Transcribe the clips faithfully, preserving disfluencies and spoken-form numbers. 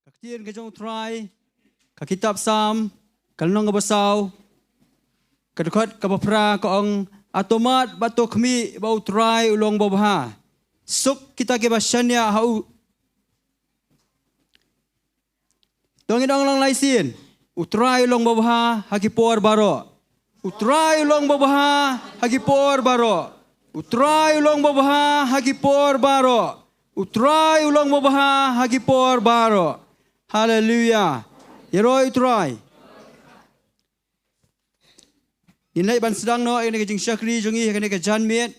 Ka ktien ka jong U Trai, ka kitab Salm, ka lynnong kaba saw, ka dkhot kaba phra ka ong, "Hato mad bad hato khmih ba U Trai u long babha? Suk kita kiba shaniah ha u." To ngin ong lang lai sien. U Trai u long babha ha ki por baroh. U Trai u long babha ha ki por baroh. U Trai u long babha ha ki por baroh. U Trai u long babha ha ki por baroh. Haleluya. Ïaroh U Trai. Ngin leit ban sdang noh ïa kane ka jingshakri jong ngi ha kane ka janmiet.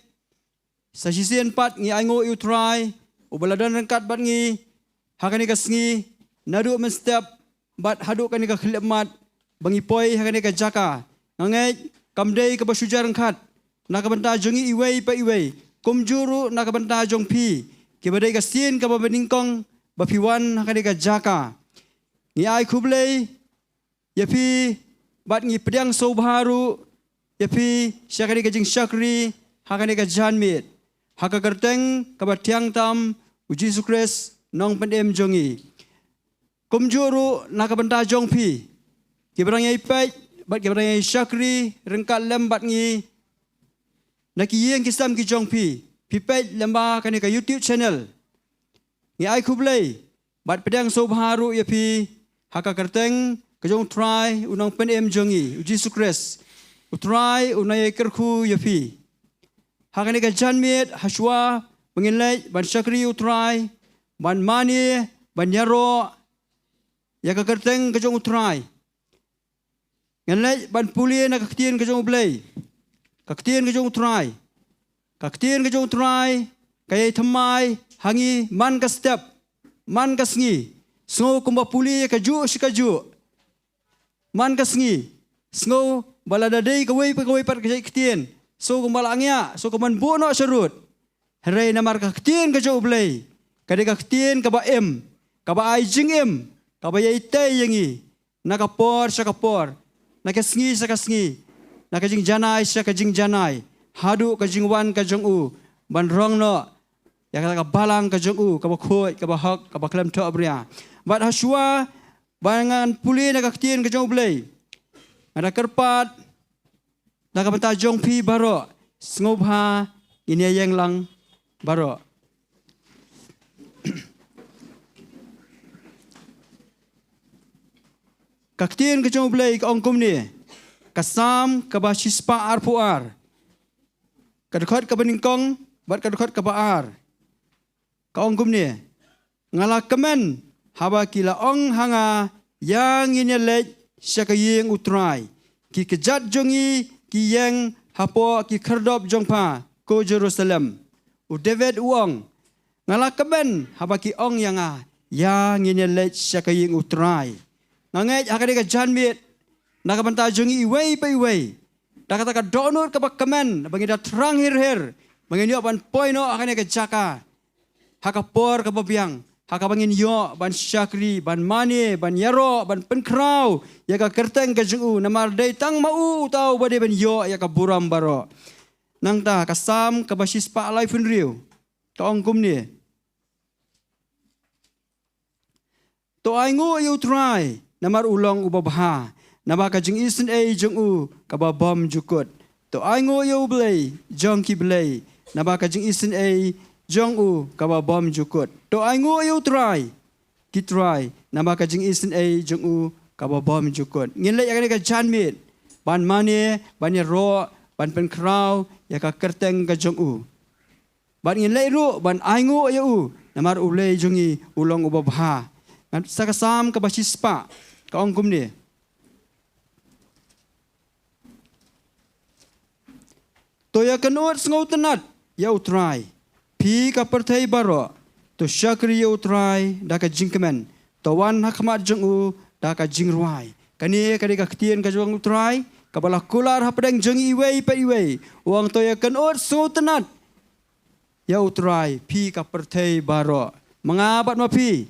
Sa shisien pat ngi ainguh ïa U Trai uba la don ryngkat bad ngi ha kane ka sngi, naduh mynstep bad haduh kane ka khyllipmat ba ngi poi ha kane ka jaka. Nga ngeit kam dei kaba shu jia ryngkat na ka bynta jong ngi iwei pa iwei, kumjuh ruh na ka bynta jong phi kiba dei ka sien kaba banyngkong ba phi wan ha kane ka jaka. Ngi ai khublei ïa phi bad ngi pdiang sngewbha ruh ïa phi sha kane ka jingshakri ha kane ka janmiet, ha ka kyrteng kaba thiang tam U Jisu Khrist, Nongpynim jong ngi. Kumjuh ruh na ka bynta jong phi kiba dang ïai peit bad kiba dang ïai shakri ryngkat lem bad ngi na ki ïing ki sem ki jong phi, phi peit lyngba kane ka YouTube channel. Ngi ai khublei bad pdiang sngewbha ruh ïa phi ha ka kyrteng ka jong U Trai, U Nongpynim jong ngi, U Jisu Khrist. U Trai un ïai kyrkhu ïa phi ha kane ka janmiet. Hashwa ba ngin leit ban shakri U Trai, ban mane, ban ïaroh ïa ka kyrteng ka jong U Trai, ngan leit ban pule na ka ktien ka jong U Blei, ka ktien ka jong U Trai. Ka ktien ka jong U Trai ka ïai thymmai ha ngi man ka step, man ka sngi. Sngew kumba pule ïa kajuh shi kajuh man ka sngi. Sngew ba lada dei kawei pa kawei pat ka jait ktien, sngew kumba la ngiah, sngew kumban buh noh sharud. Hynrei namar ka ktien ka jong U Blei ka dei ka ktien kaba im, kaba ai jingim, kaba ïai tei ïa ngi na ka por sha ka por, na ka sngi sha ka sngi, na ka jingjanai sha ka jingjanai, haduh ka jingwan ka jong u ban rong noh ïa kata ka balang ka jong u kaba khuid, kaba hok, kaba khlem thohbria. Bad hashwa ba ngan pule na ka ktien ka jong U Blei, nga da kyrpad na ka bynta jong phi baroh, sngewbha ngin ïa ïeng lang baroh. Ka ktien ka jong U Blei ka ong kumne, ka Salm kaba shispah arphew ar, ka dkhot kaba nyngkong bad ka dkhot kaba ar, ka ong kumne: Nga la kmen haba ki la ong ha nga, ïa ngin ïa leit sha ka ïing U Trai. Ki kjat jong ngi ki ïeng hapoh ki khyrdop jong pha, ko Jerusalem. U David u ong, nga la kmen haba ki ong ïa nga, ïa ngin ïa leit sha ka ïing U Trai. Nga ngeit ha kane ka janmiet, na ka bynta jong ngi iwei pa iwei, da kata ka dohnud kaba kmen ba ngi da thrang hir hir ba ngin ïoh ban poi noh ha kane ka jaka ha ka por kaba biang, ha kaba ngin ïoh ban shakri, ban mane, ban ïaroh, ban pynkhraw ïa ka kyrteng ka jong u, namar dei tang ma u uta uba dei ban ïoh ïa ka burom baroh. Nangta ka Salm kaba shispah laiphew hynriew ka ong kumne: To ainguh ïa U Trai, namar u long uba bha, naba ka jingisynei jong u kaba bymjukut. To ainguh ïa U Blei jong ki blei, naba ka jingisynei jong u kaba bymjukut. To ainguh ïa U Trai ki trai, naba ka jingisynei jong u kaba bymjukut. Ngin leit ha kane ka janmiet ban mane, ban ïaroh, ban pynkhraw ïa ka kyrteng ka jong u. Bad ngin leit ruh ban ainguh ïa u, namar U Blei jong ngi u long uba bha. Ngan sa ka Salm kaba shispah, ka ong kumne: To ïakynduh sngewtynnad ïa U Trai, phi ka pyrthei baroh. To shakri ïa U Trai da ka jingkmen. To wan ha khmat jong u da ka jingrwai. Kane ka dei ka ktien ka jong U Trai kaba la kular hapdeng jong iwei pa iwei. U ong to ïakynduh sngewtynnad ïa U Trai, phi ka pyrthei baroh. Ma nga bad ma phi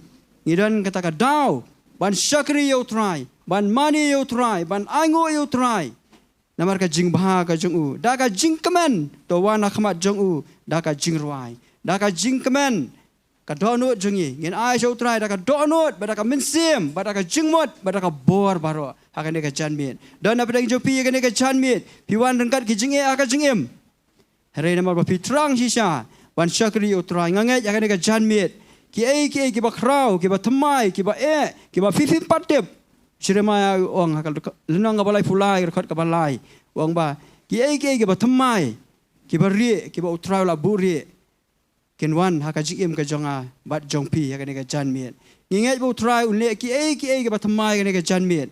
ngi don kata ka daw ban shakri ïa U Trai, ban mane ïa U Trai, ban ainguh ïa U Trai. Namar ka jingbha ka jong u, da ka jingkmen, to wan ha khmat jong u da ka jingrwai, da ka jingkmen. ka dohnud jong ngi. Ngin ai sha U Trai da ka dohnud, bad da ka mynsiem, bad da ka jingmut, bad da ka bor baroh ha kane ka janmiet. Don hapdeng jong phi ha kane ka janmiet, phi wan ryngkat ki jingeh ha ka jingim. Hynrei namar ba phi thrang shisha ban shakri ïa U Trai, nga ngeit ha kane ka janmiet, kiei kiei kiba khraw, kiba thymmai, kiba eh, kiba phi phim pat tip, Jeremaïah u ong ha ka lynnong kaba laiphew lai, dkhot kaba lai, u ong ba kiei kiei kiba thymmai, kiba rieh, kiba U Trai u la buhrieh, kin wan ha ka jingim ka jong nga bad jong phi ha kane ka janmiet. Ngi ngeit ba U Trai un leh kiei kiei kiba thymmai ha kane ka janmiet,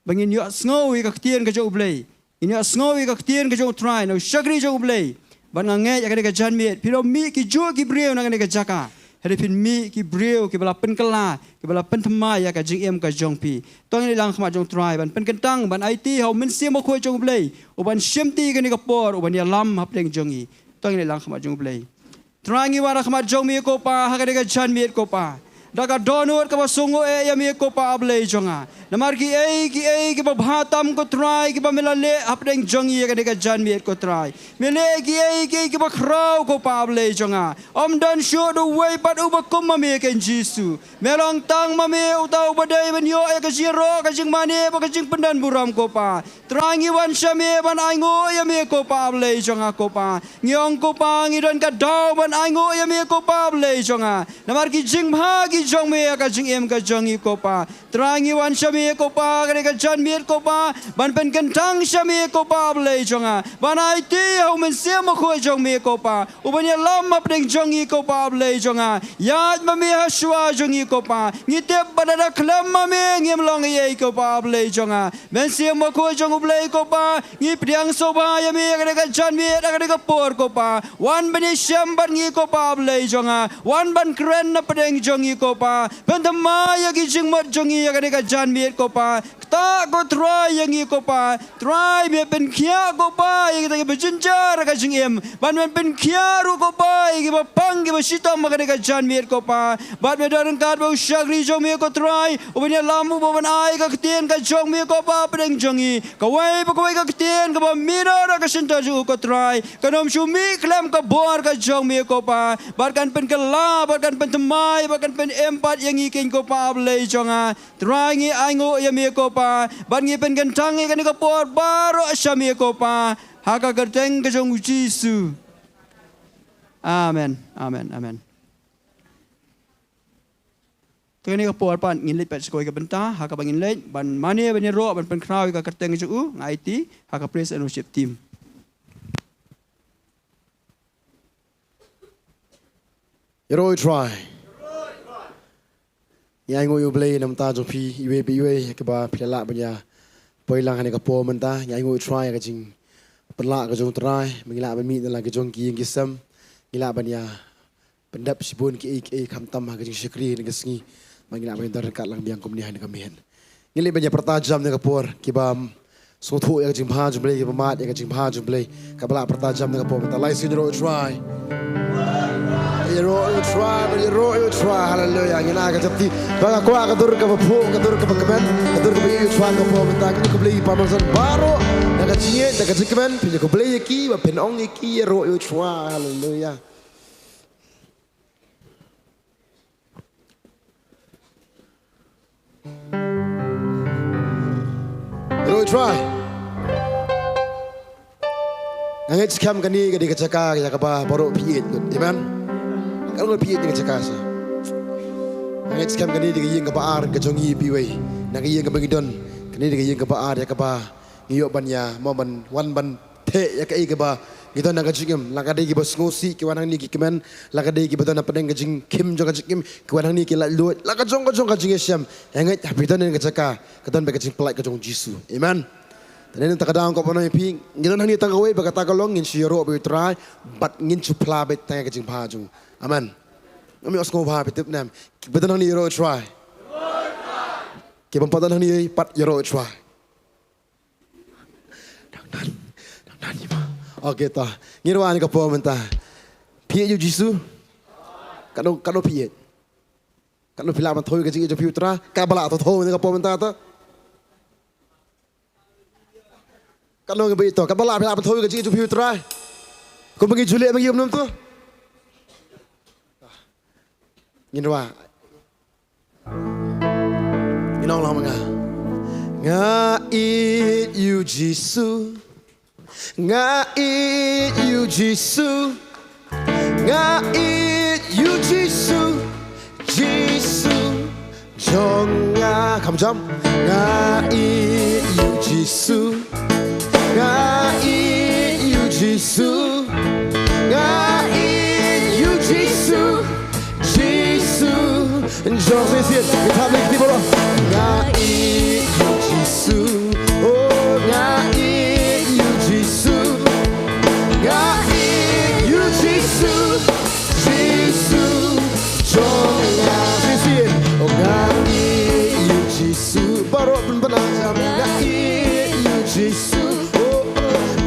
ba ngin ïohsngew ïa ka ktien ka jong U Blei, ngin ïohsngew ïa ka ktien ka jong U Trai, na u shakri jong U Blei. Bad nga ngeit ha kane ka janmiet phin ym mih kijuh ki briew na kane ka jaka, hynrei phin mih ki briew kiba la pynkylla, kiba la pynthymmai ïa ka jingim ka jong phi. To ngin ïalang ha khmat jong U Trai ban pynkyntang, ban aiti ha u Mynsiem Bakhuid jong U Blei, u ban shimti kane ka por, u ban ïalam hapdeng jong ngi. To ngin ïalang ha khmat jong U Blei. Trai, ngi wan ha khmat jong me ko Pa ha kane ka janmiet ko Pa, da ka dohnud kaba sngewnguh eh ïa me ko Pa Blei jong nga. Namar kiei kiei kiba bha tam ko Trai, kiba me la leh hapdeng jong ngi ha kane ka janmiet ko Trai. Me leh kiei kiei kiba khraw ko Pa Blei jong nga. Ym don shuh da uwei pat uba kum ma me, ko Jisu. Me long tang ma me uta uba dei ban ïoh ïa ka jingïaroh, ka jingmane bad ka jingpyndonburom ko Pa. Trai, ngi wan sha me ban ainguh ïa me ko Pa Blei jong nga ko Pa. Ngi ong ko Pa, ngi don ka daw ban ainguh ïa me ko Pa Blei jong nga, namar ki jingbha ki jong me ha ka jingim ka jong ngi ko Pa. Trai, ngi wan sha me ko Pa ha kane ka janmiet ko Pa, ban pynkyntang sha me ko Pa Blei jong nga, ban aiti ha u Mynsiem Bakhuid jong me ko Pa, u ban ïalam hapdeng jong ngi ko Pa Blei jong nga. Ïaid ma me ha shuwa jong ngi ko Pa. Ngi tip ba lada khlem ma me ngim long ei ei ko Pa Blei jong nga. Mynsiem Bakhuid jong U Blei ko Pa, ngi pdiang sngewbha ïa me ha kane ka janmiet, ha kane ka por ko Pa. Wan ban ïashem bad ngi ko Pa Blei jong nga. Wan ban kren na pdeng jong ngi ko Pa. Pynthymmai ïa ki jingmut jong ngi ha kane ka janmiet ko Pa. Ktah ko Trai ïa ngi ko Pa. Trai, me pynkhiah ko Pa ïa kita kiba jynjar ha ka jingim. Bad me pynkhiah ruh ko Pa ïa kiba pang, kiba shitom ha kane ka janmiet ko Pa. Bad me don ryngkat bad u shakri jong me ko Trai, u ban ïalam, u ban ai ka ktien ka jong me ko Pa hapdeng jong ngi. Kawei pa kawei ka ktien kaba minot ha ka shyntur jong u ko Trai, kan ym shu mih khlem ka bor ka jong me ko Pa, bad kan pynkylla, bad kan pynthymmai, bad kan pynim pat ïa ngi keiñ ko Pa Blei jong nga. Trai, ngi ainguh ïa me ko Pa, bad ngi pynkyntang ïa kane ka por baroh sha me ko Pa, ha ka kyrteng ka jong u Jisu. Amen, amen, amen. Te kane ka por pat ngin leit pat sha kawei ka bynta ha kaba ngin leit ban mane, ban ïaroh, ban pynkhraw ïa ka kyrteng jong u. Nga aiti ha ka praise and worship team. Ïaroh ïa u Trai. Ngi ainguh ïa u Blei na ka bynta jong phi iwei pa iwei, ïa kaba phi la lah ban ïa poi lang ha kane ka por mynta. Ngi ainguh ïa u Trai ïa ka jingpynlah ka jong u Trai ba ngi lah ban mih na la ka jong ki ïing ki sem. Ngi lah ban ïa pyndep shibun kiei kiei khamtam ha ka jingshakri ha kane ka sngi. Ba ngi lah ban ïa don ryngkat lang biang kumne ha kane ka miet. Ngi leit ban ïa pyrta jam ha kane ka por, kiba sngewthuh ïa ka jingbha jong u Blei, kiba mad ïa ka jingbha jong u Blei, kiba lah pyrta jam ha kane ka por mynta. Lai sien ïaroh ïa u Trai. Ïaroh ïa u Trai, ïaroh ïa u Trai. Haleluia. Ngin ai ka japti. Ba nga kwah ka dur kaba phuh, ka dur kaba kmen, ka dur kaba ïeit ïa u Trai ha kane ka por mynta. Ngi khublei ïa ki paralok baroh na ka jingïeit, na ka jingkmen. Phin ïa khublei ïa ki, ba phin ong ïa ki, ïaroh ïa u Trai. Haleluia. Ïaroh ïa u Trai. Nga ngeit skhem kane ka dei ka jaka ïa kaba baroh phi ïeit lut. Amen. Ka long phi ïeit ïa ka jaka sa. Nga ngeit skhem kane dei ka ïing kaba ar ka jong ngi phi wei. Na ka ïing kaba ngi don, kane dei ka ïing kaba ar ïa kaba ngi ïoh ban ïa, mo, ban wan ban theh ïa kaei kaba ngi don ha ka jingim. La ka dei kiba sngewsih ki wan hangne ki kmen, la ka dei kiba don hapdeng ka jingkhim jong ka jingim ki wan hangne ki laitluid. La ka jong ka jong ka jingïashem. Nga ngeit ha phi don ha ka jaka ka don bad ka jingpynlait ka jong u Jisu. Amen. Te mynta ka daw nga kwah ban ong ïa phi, ngi don hangne tang kawei, bad kata ka long ngin shu ïaroh bad u Trai bad ngin shu phla beit tang ïa ka jingbha jong u. Amen. Ngam ïohsngew ba phi tip ne em. Kiba don hangne ïaroh ïa u Trai. Ki bym pat don hangne pat ïaroh ïa u Trai. Dang don, dang don ïa ma. Okay, to. Ngin wan ha ka por mynta. Phi ïeit ïa u Jisu? Katno, katno phi ïeit? Katno phi lah ban thew ïa ka jingïeit jong phi ïa u Trai? Kaba lah thew thew ïa ka por mynta to. Katno ngi ba ïeit to? Kaba lah phi lah ban thew ïa ka jingïeit jong phi ïa u Trai? Kumba ngi ju leh ma ngi, kumno to? Ngin rwai. Ngin ong lang ma nga. Nga ïeit ïa u Jisu. Nga ïeit ïa u Jisu. Nga ïeit ïa u Jisu. Jisu jong nga. Kham jam. Nga ïeit ïa u Jisu. Nga ïeit ïa u Jisu. Nga ïeit ïa u Jisu. Jisu jong nga. Shisien, kita mesti bolo. Nga ïeit ïa u Jisu. Oh, nga ïeit ïa u Jisu. Nga ïeit ïa u Jisu. Jisu jong nga. Shisien. Oh, nga ïeit ïa u Jisu. Baroh pynbna jam. Nga ïeit ïa u Jisu. Oh, oh.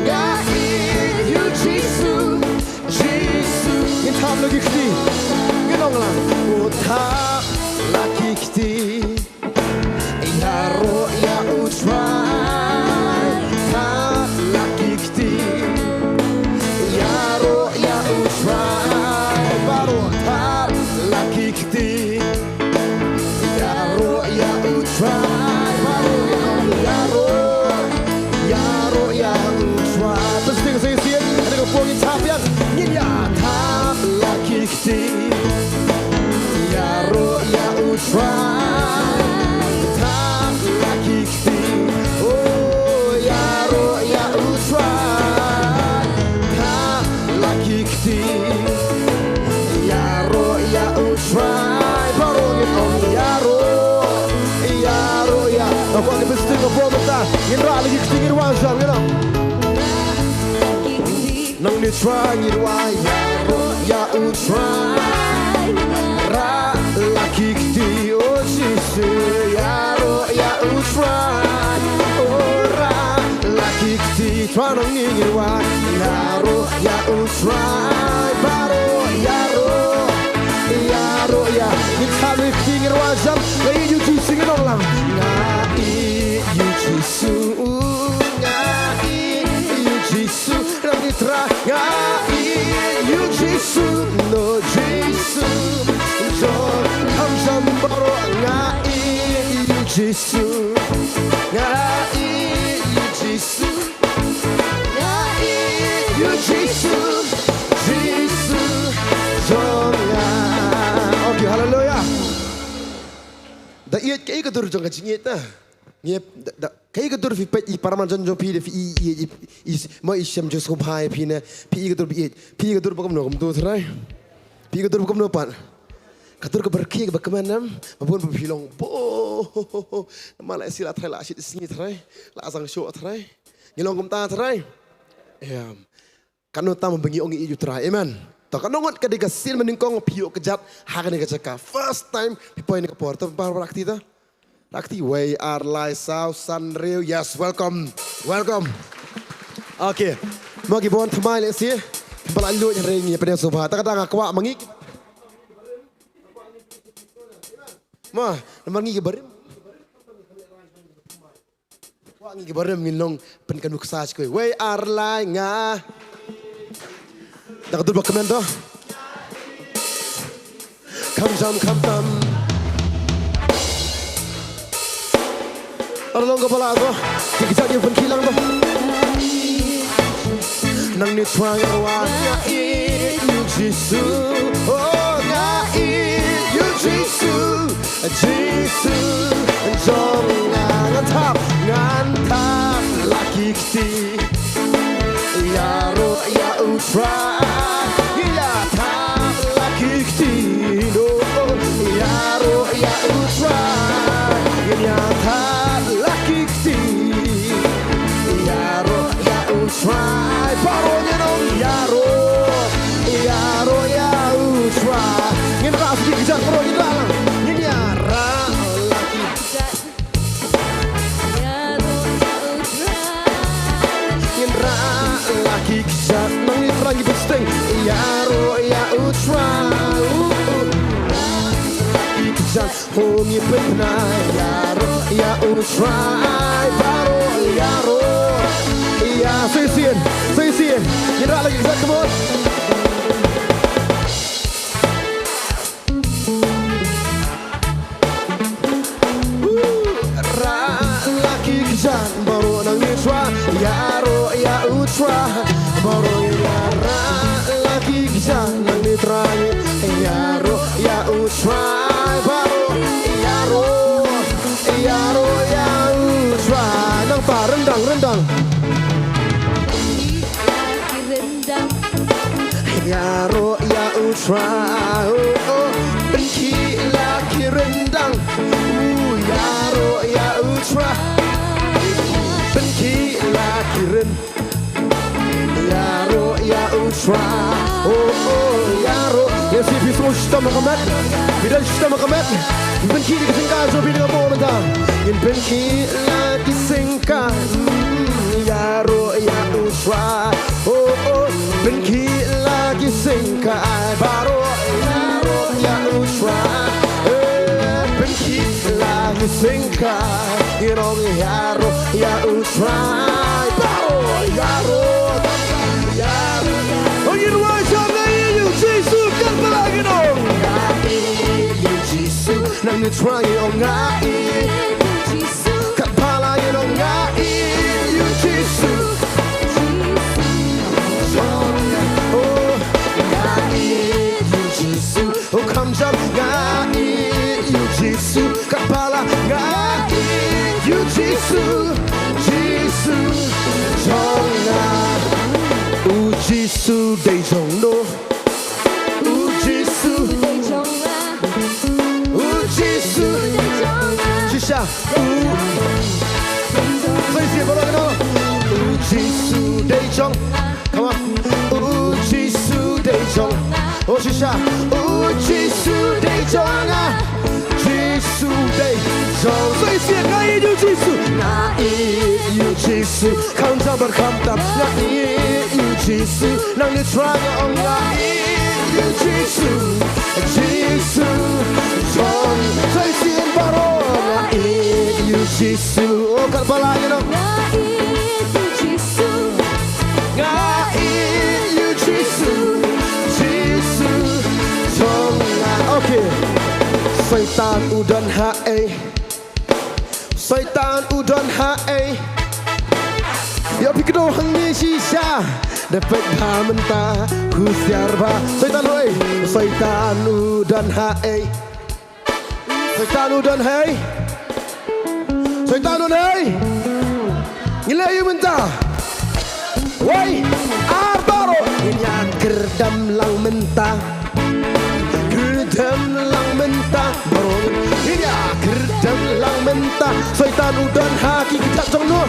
Nga ïeit ïa u Jisu. Jisu. Ngin thap na ki kti. Ngin ong lang. Oh, thap la ki kti. Ïaroh ïa u Trai. Thap la ki kti. Ïaroh ïa u Trai. Baroh thap la ki kti. Ïaroh ïa u Trai. Baroh ïaroh. Ïaroh ïa u Trai. Pynshong shisien. Ada ka por ngin thap ïa. Ngin ïa thap la ki kti. Ïaroh ïa u Trai. Thap la ki kti. Oh, ïaroh ïa u Trai. Thap la ki kti. Ïaroh ïa u Trai. Baroh ngin ong ïaroh. Ïaroh ïa. Nga kwah ki pynshong ka por mynta. Ngin rah la ki kti, ngin rwai jam, ngin ong. Nangne Trai ngi rwai, ïaroh ïa u Trai. Rah la ki kti, oh Jisu, ïaroh ïa u Trai. Oh, rah la ki kti, Trai nangne ngi rwai, ïaroh ïa u Trai. Baroh ïaroh, ïaroh ïa. Ngi thap la ki kti, ngi rwai jam, nga ïeit ïa u Jisu, ngin ong lang. Nga ïeit ïa u Jisu, nga ïeit ïa u Jisu. Nangne Trai, nga ïeit ïa u Jisu, no Jisu jong nga. Kham jam baroh, nga ïeit ïa u Jisu. Nga ïeit ïa u Jisu. Nga ïeit ïa u Jisu. Jisu jong nga. Okay, haleluya. Da ïeit kaei ka dur jong ka jingïeit ta. Ngi da, kaei ka dur phi peit i para marjan jong phi, da phi i, i, i, i, mo i shem jong sngewbha ïa phi ne, phi i ka dur phi ïeit, phi i ka dur ba kumno kumto Trai. Phi i ka dur ba kumno pat. Ka dur kaba rkhie kaba kmen em, ba bun ba phi long bo. Namar la ïa sila Trai, la shit sngi Trai, la zang shoh Trai. Ngi long kumta Trai. Em. Katno tam ba ngi ong ïeit ïa u Trai. Amen. To katno ngut ka dei ka sien ba nyngkong phi ïoh kjat ha kane ka jaka. First time phi poi kane ka por. To ba rah kti ta. Rah kti wei ar lai saw san hynriew. Yes, welcome. Welcome. Okay. Mo ki bun thymmai lehse. Phi ba la lut hynrei ngi pynïasoh bha. Ta ka dang nga kwah ma ngi. Mo, namar ngi ki barim. Kwah ngi ki barim ngin long pynkan nuksa shi kawei. Wei ar lai nga. Da ka dur ba kmen to. Kham jam kham tam. Ar long ka ba la to. Ki kjat ïa pynkhih lang to. Nangne Trai nga rwai nga ïeit ïa u Jisu. Oh, nga ïeit ïa u Jisu. Jisu jong nga. Ngan thap, ngan thap la ki kti. Ïaroh ïa u Trai. Ïa thap la ki kti. No. Ïaroh ïa u Trai. Ïa thap la ki kti. Ïaroh ïa u Trai. Baroh ngin ong ïaroh. Ïaroh ïa u Trai. Ngin rah sa ki kjat baroh ngin rah lang. Ngin ïarah la ki kjat. Ngin rah la ki kjat. Nangne Trai ngi pynsteng. Ïaroh ïa u Trai. Uh, uh. Ki kjat. Ho ngi pynbna ïaroh ïa u Trai baroh ïaroh. Ïa, sa shisien, sa shisien. Ïa rah la ki kjat, come on. Trai, baroh ïaroh la ki kjat, nang ne Trai, ïaroh ïa u Trai, baroh ïaroh, ïaroh ïa u Trai. Nangta ryndang, ryndang. Ïaroh ïa u Trai, oh, oh. Pynkhih la ki ryndang. Uh, ïaroh ïa u Trai. Pynkhih la ki ryndang. Ïaroh ïa u Trai. Oh, oh, ïaroh. Ïa, shi phi sngewshitom ha ka met. Phi dang shitom ha ka met. Pynkhih ki jingkyrkhu jong phi ha ka bor mynta. Ngin pynkhih la ki jingkyrkhu. Mm, ïaroh ïa u Trai. Oh, oh. Pynkhih la ki jingkyrkhu baroh. Ïaroh ïa u Trai. Eh, pynkhih la ki jingkyrkhu. Ngi ong ïaroh ïa u Trai baroh, ïaroh, ïaroh. Oh, ngin rwai sha Nga ïeit ïa u Jisu, katba lah ngin ong Nga ïeit ïa u Jisu. Nang ne Trai ong Nga ïeit ïa u Jisu. Katba lah ngin ong Nga ïeit ïa u Jisu. Oh, Nga ïeit ïa u Jisu. Oh, kham jam Nga ïeit ïa u Jisu. Katba lah Nga ïeit ïa u Jisu. Jisu jong nga. U Jisu dei jong no. U Jisu. U Jisu. Shisha. U. Sa ïa baroh kano. U Jisu dei jong. Come on. U Jisu dei jong. Oh, shisha. U Jisu dei jong nga. Jisu dei jong. Sa ïa, Nga ïeit ïa u Jisu. Nga ïeit ïa u Jisu. Kham jam bad kham tam. Nga ïeit ïa u Jisu. Nang ne Trai nga ong Nga ïeit ïa u Jisu. Jisu jong. Sa ïa baroh. Nga ïeit ïa u Jisu. Oh, katba lah ngin ong. Nga ïeit ïa u Jisu. Nga ïeit ïa u Jisu. Jisu jong nga. Okay. Soitan u don ha ei. Soitan u don ha ei. Ïa phi kdew hangne shisha. Da peit bha mynta. Husiar bha. Soitan hoi. Soitan u don ha ei. Soitan u don ha ei. Soitan u don ha ei. Ngi leh aïu mynta? Wei, ar, baroh. Ngin ïa kyrdem lang mynta. Kyrdem lang mynta. Baroh. Ngin ïa kyrdem lang mynta. Soitan u don ha ki kjat jong no.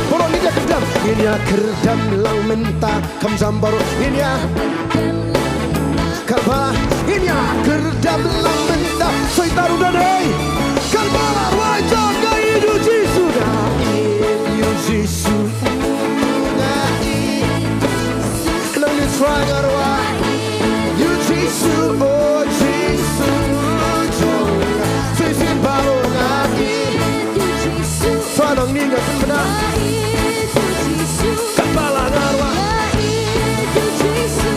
Baroh ngin ïa kyrdem. Ngin ïa kyrdem lang mynta. Kham jam baroh ngin ïa. Katba lah ngin ïa kyrdem lang mynta. Soitan u don ha ei. Katba lah rwai jong nga ïeit ïa u Jisu. Nga ïeit ïa u Jisu. Nga ïeit. Nang ne Trai nga rwai ïa u Jisu. Oh Jisu jong nga. Shisien baroh nga ïeit. Sa nang ni nga sngewbha. Katba lah nga rwai. Jisu.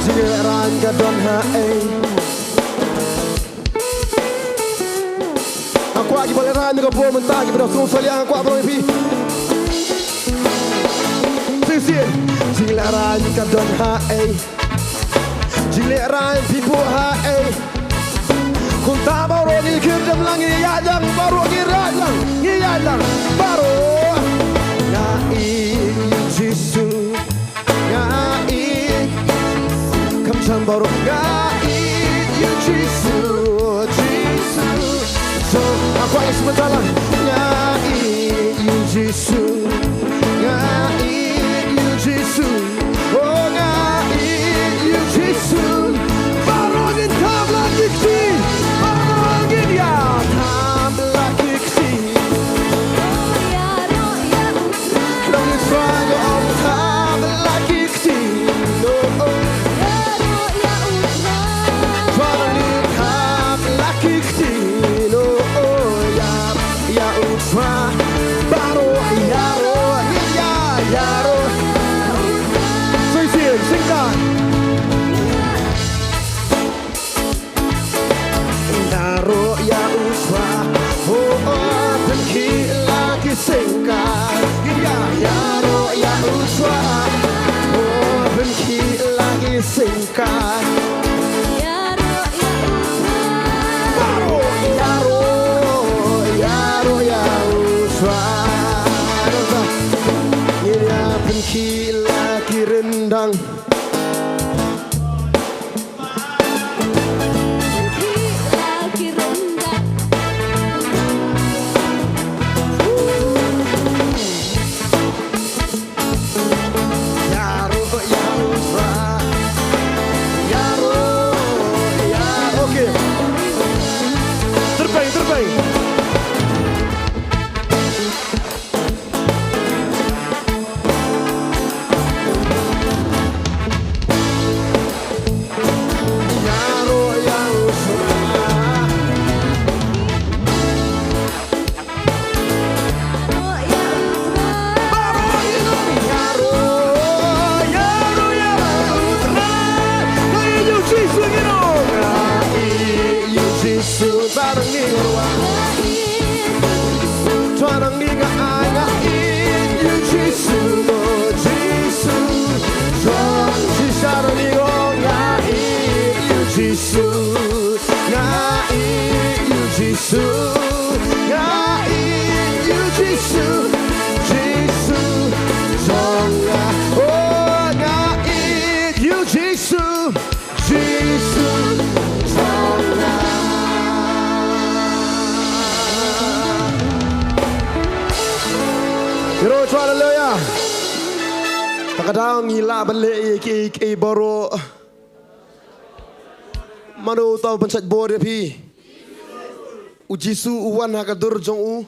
Jinglehrain ka don ha ei. Nga kwah kiba lehrain ka bor mynta kiba dang sngewsih ïa nga kwah baroh ïa phi. Shisien. Jinglehrain ka don ha ei. Jinglehrain phi buh ha ei. Kumta baroh ngi kyrdem lang ngi ïaid lang baroh ngi ïaid lang ngi ïaid lang baroh. Nga ïeit ïa u Jisu. Nga ïeit. Kham jam baroh nga ïeit ïa u Jisu. Jisu. So, nga kwah ïa sngewbha lang. Nga ïeit ïa u Jisu. Nga ïeit ïa u Jisu. Oh, nga ïeit ïa u Jisu. Baroh ngin thap la ki kti. Baroh ngin ïa thap la ki kti. Nang ïa thap la ki kti. Oh, oh. Baroh ïaroh, ïa, ïaroh. Ka. Ïaroh ïa u Trai. Baroh ïaroh, ïaroh ïa u Trai. Ngin ïa pynkhih la ki ryndang. Pynkhih la ki ryndang. Ïaroh ïa u Trai. Ïaroh ïa, okay. Tyrpeng, tyrpeng. Ïaroh ïa u Trai. Baroh ïa u Trai. Ïaroh, ïaroh ïa u Trai. Nga ïeit ïa u Jisu, ngi ong. Nga ïeit ïa u Jisu, ba nang ïa nga. Trai nang ïa nga, ai nga ïeit ïa u Jisu, oh Jisu. Trai shisha nang ïa nga, nga ïeit ïa u Jisu. Nga ïeit ïa u Jisu. Nga ïeit ïa u Jisu. Jisu jong nga. Oh, nga ïeit ïa u Jisu. Jisu jong nga. Ïaroh ïa u Trai, haleluya. Te ka daw ngi lah ban leh ïa kiei kiei baroh. Mano uta u pynshait bor ïa phi? U Jisu u wan ha ka dur jong u.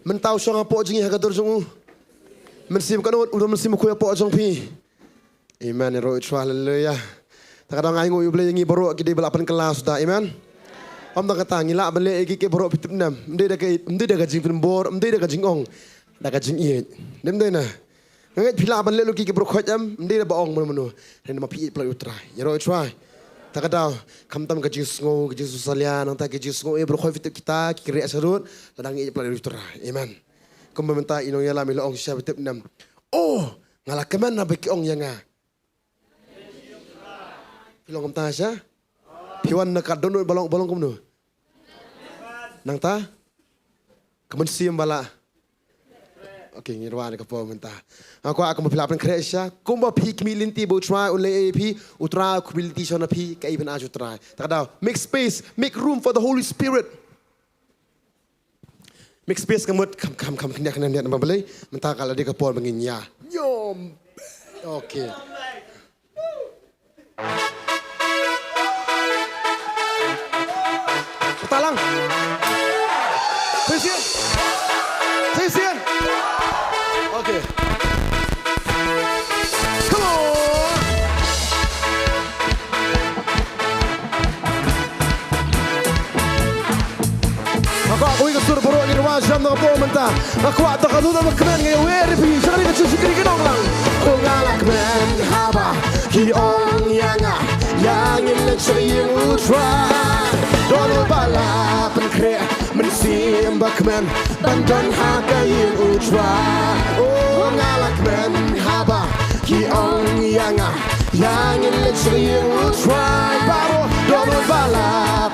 Mynta u shong hapoh jong ngi ha ka dur jong u. Mynsiem, katno u don Mynsiem Bakhuid hapoh jong phi? Amen. Ïaroh ïa u Trai, haleluya. Te ka daw nga ainguh ïa u Blei ïa ngi baroh ki dei ba la pynkylla suda. Amen. Ym tang kata, ngi lah ban leh ïa kiei kiei baroh, phi tip ne em. Ym dei da ka, ym dei da ka jingpynbor, ym dei da ka jingong. Da ka jingïeit. Dei ym dei na? Nga ngeit phi lah ban leh lut kiei kiei baroh khoit em, ym dei da ba ong mano mano. Hynrei namar phi ïeit palat ïa u Trai. Ïaroh ïa u Trai. Ta ka daw, khamtam ka jingsngew, ka jingsngewsalia, nangta ka jingsngew, eh, baroh khoit phi tip kita ki kren sharud, lada ngi ïeit palat ïa u Trai. Amen. Kumba mynta i nongïalam i la ong shisha, phi tip ne em. Oh, nga la kmen haba ki ong ïa nga. Phi long kumta sha? Phi wan na ka dohnud ba long, ba long kumno? Nangta? Ka mynsiem ba la. Okay, ngi rwai na ka por mynta. Nga kwah kumba phi lah pynkhreh shisha, kumba phi khmih lynti ba u Trai un leh ïa phi, u Trai u khmih lynti sha na phi, kaei ban ai sha u Trai. Ta ka daw, make space, make room for the Holy Spirit. Make space ka mut, kham, kham, kham, khyndiat, khyndiat, khyndiat, namar balei? Mynta ka la dei ka por ba ngin ïa ñiom. Okay. Talang. Shisien. Shisien. Okay. Come on. Nga kwah kawei ka sur baroh ngin rwai sha na ka por mynta. Nga kwah da ka dur ba kmen nga ïa wer ïa phi. Shakri ka jingshakri ki nonglang. Ko nga la kmen haba ki ong ïa nga, ïa ngin leit sha ïing u Trai. Don uba la pynkhreh mynsiem ba kmen ban don ha ka ïing u Trai. Oh, nga la kmen haba ki ong ïa nga, ïa ngin leit sha ïing u Trai. Baroh don uba la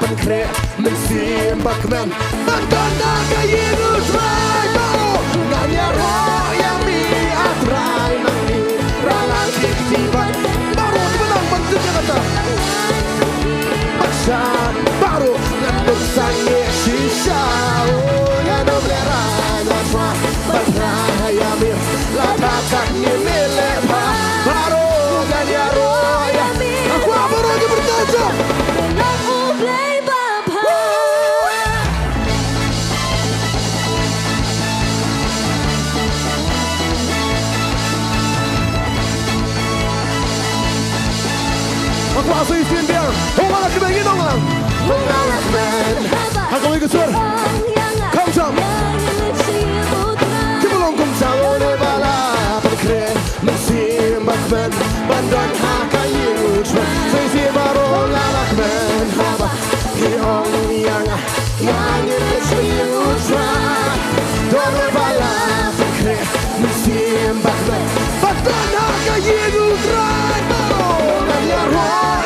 pynkhreh mynsiem ba kmen ban don ha ka ïing u Trai. Baroh ngan ïaroh ïa me, ah Trai, nang ïa la ki kti ban. Baroh kiba nang ban tip ïa kata. Baroh ngan ym sangeh shisha. Oh, ngan ym lehrain, ah Trai, ban rai ïa me. Lada katne me leh bha, baroh ngan ïaroh ïa me. Nga kwah baroh ki pyrta jong. Nga kwah sa shisien biang. Ho nga la kmen, ngin ong lang. Ho nga la kmen. Ha kawei ka sur. Kham sham. Ki ba long kum sa lo ne ba la pynkhreh mynsiem ba kmen ban don ha ka ïing u Trai. Sa shisien baroh nga la kmen haba ki ong ïa nga, ïa ngin leit sha ïing u Trai. Don uba la pynkhreh mynsiem ba kmen ban don ha ka ïing u Trai. Baroh ngan ïaroh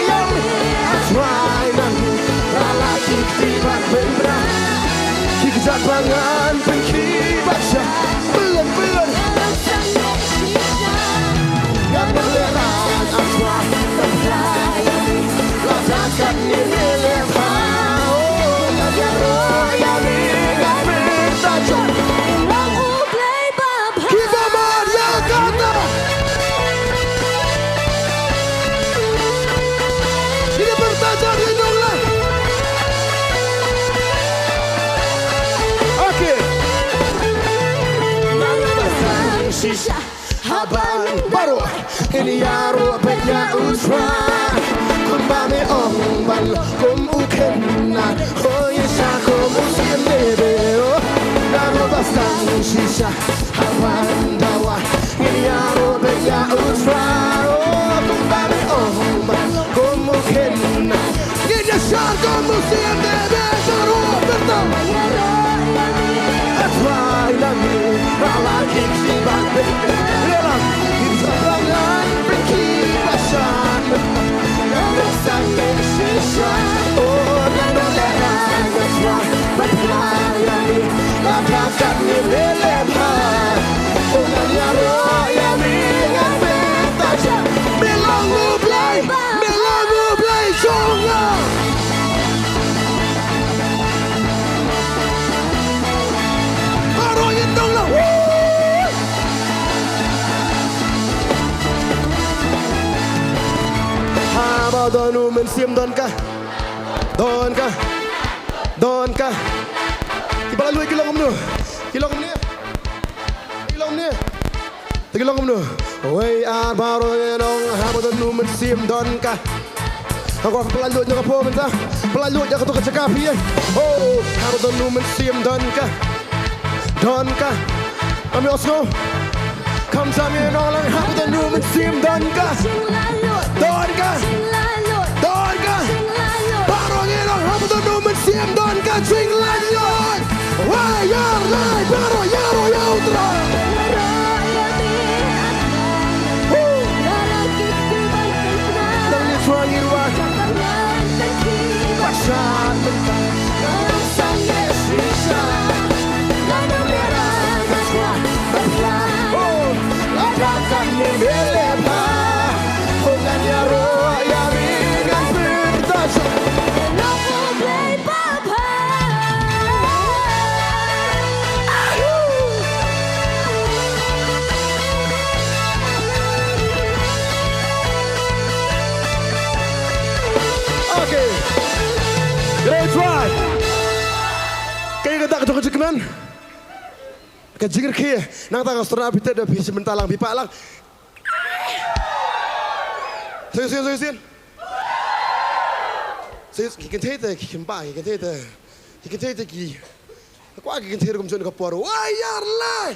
Shisha, haba nang baroh, ngin ïaroh beit ïa U Trai. Kumba me ong ban long kum u khynnah, hoi shisha kum u syiem David. Oh, naduh ba sdang shisha, haba dawa, ngin ïaroh beit ïa U Trai. Oh, kumba me ong ban long kum u khynnah. Ngin ïa shad kum u syiem David baroh, pyrta. A Trai na ngi, ba la khih shi bad pynkhih. Leh lang, ngin sa pynlait pynkhih ba shad. Ngan ym sangeh shisha. Oh, ngan ym lehrain, A Trai, ba Trai na ngi. Lada katne me leh bha. Oh, ngan ïaroh ïa me, ngan pynta sha. Me long U Blei, me long U Blei jong nga. Baroh ngin dang la. Woo! Haba don U Mynsiem don ka. Don ka. Don ka. Kiba la luid ki long kumno? Ki long kumne? Ki long kumne? Te ki long kumno? Wei ar baroh ngin ong haba don U Mynsiem don ka. Nga kwah pynlait luid ïa ka por mynta. Pynlait luid ïa kato ka jaka phi ïa. Oh, haba don U Mynsiem don ka. Don ka. Ym ïohsngew. Khamtam ngin ong lang haba don U Mynsiem don ka. Don ka. Don ka. Baroh ngin ong haba don U Mynsiem don ka. Jinglaitluid. Wei ar lai baroh ïaroh ïa U Trai. Woo! Nang ni Trai ngin wad. Ba shad mynta. Ngan ym sangeh shisha. Ngan ym lehrain, A Trai. Oh, lada katne me leh bha. Oh, ngan ïaroh ïa me, ngan pynta sha. Okay. Great try. Kaei kata ka jingkmen? Ka jingkyrkieh. Nangta nga sdang phi te da phi shu mynta lang phi pah lang. Shisien, shisien. Shisien, ki kynthei te, ki kynpa, ki kynthei te. Ki kynthei te ki. Nga kwah ki kynthei ruh kumjuh ka por. Wei ar lai.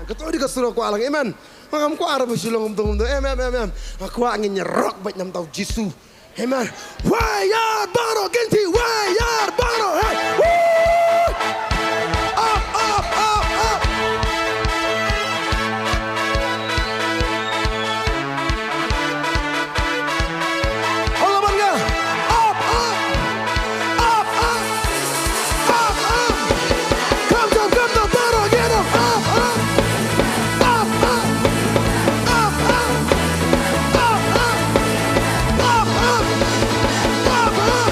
Kato dei ka sur nga kwah lang, amen. Nga ngam kwah ruh ba shu long kumto kumto. Em, em, em, em. Nga kwah ngin ïaroh beit na bynta U Jisu. Amen. Wei ar baroh kynthei, wei ar baroh. Hey. Woo! Up, up, up, up. All of them go. Up, up. Up, up. Up, up. Come down, come down, baroh, get up. Up, up. Up, up. Up, up. Up, up. Up, up. Up, up.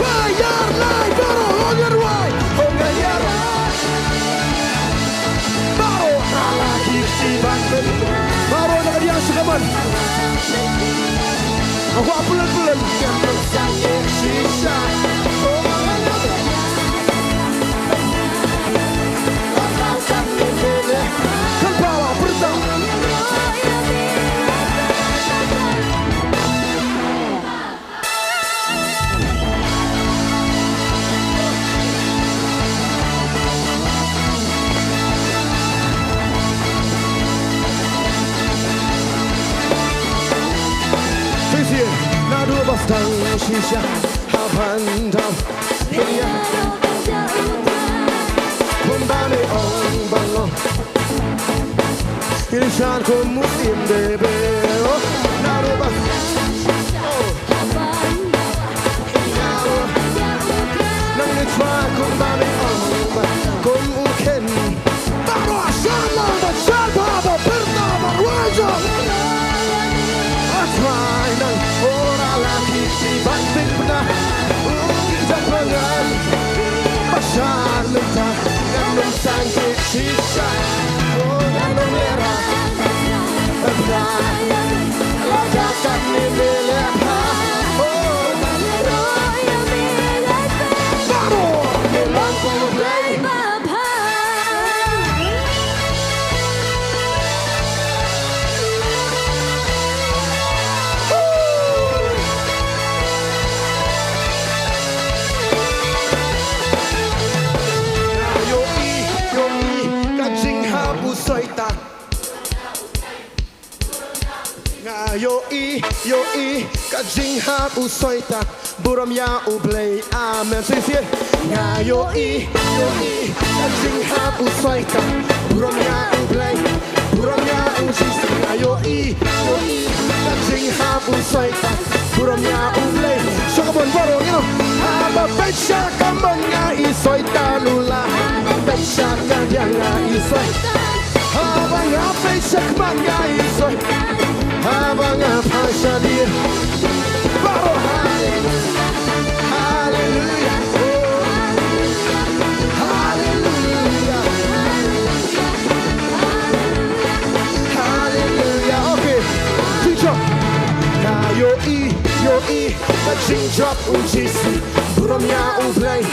Wei ar lai baroh, ong ïa wei. Ong ïa wei. Baroh, ala ki shi ban ben. Baroh na ka diang shi kaban. Aku apel apel. Kan bawa perintah. Shisien, naduh ba sdang shisha, ha ban dang, ïa. Kumba me ong ban long. Ngin ïa shad kum u syiem David. Oh, naduh ba. Oh. Nang ïa shad kumba me ong ban. Kum u khynnah. Baroh shad lang ba shad ba ba pyrta ba rwai jong. A Trai nang ora la ki shi ban pynbna. U ki jam ba ngan. Ba shad mynta. Ngan ym sangeh. Shisha, oh, ngan ym lehrain. Tang tang, lada katne me leh bha. Oh, baroh, me long U Blei. Soitan. Nga ïohi, ïohi ka jinghap u Soitan, burom ïa U Blei. Amen. Shisien. Nga ïohi, ïohi ka jinghap u Soitan, burom ïa U Blei, burom ïa U Jisu. Nga ïohi, ïohi ka jinghap u Soitan, burom ïa U Blei. Sha ka mon baroh, you know. Haba peit sha ka mon nga i Soitan u la, peit sha ka diang nga i Soitan. Haba nga peit sha ka mon nga i Soitan. Haba nga phai shadien. Baroh. Haleluya. Oh. Haleluya. Haleluya. Okay. Teacher. Nga ïohi, ïohi ka jingjop u Jisu, burom ïa U Blei,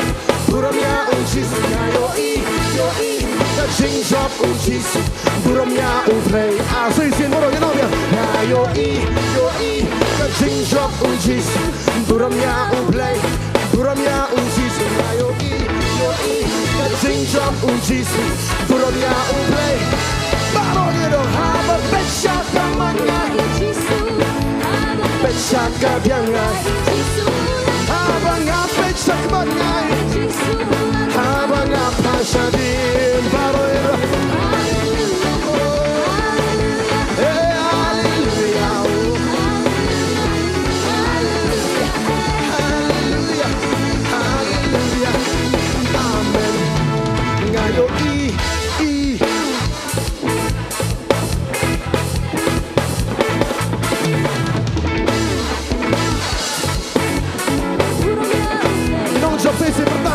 burom ïa U Jisu. Nga ïohi, ïohi ka jingjop u Jisu, burom ïa U Blei. Ah, shisien baroh, you know, yeah. Nga ïohi, ïohi ka jingjop u Jisu, burom ïa U Blei, burom ïa U Jisu. Nga ïohi, ïohi ka jingjop u Jisu, burom ïa U Blei. Baroh ngi dang haba peit sha ka mon nga. Peit sha ka diang nga. Haba nga peit sha ka mon nga. Haba nga phai shadien baroh. Hey, haleluya. Haleluya. Haleluya. Amen. Nga ïohi, i. Nongjop, shisien pyrta.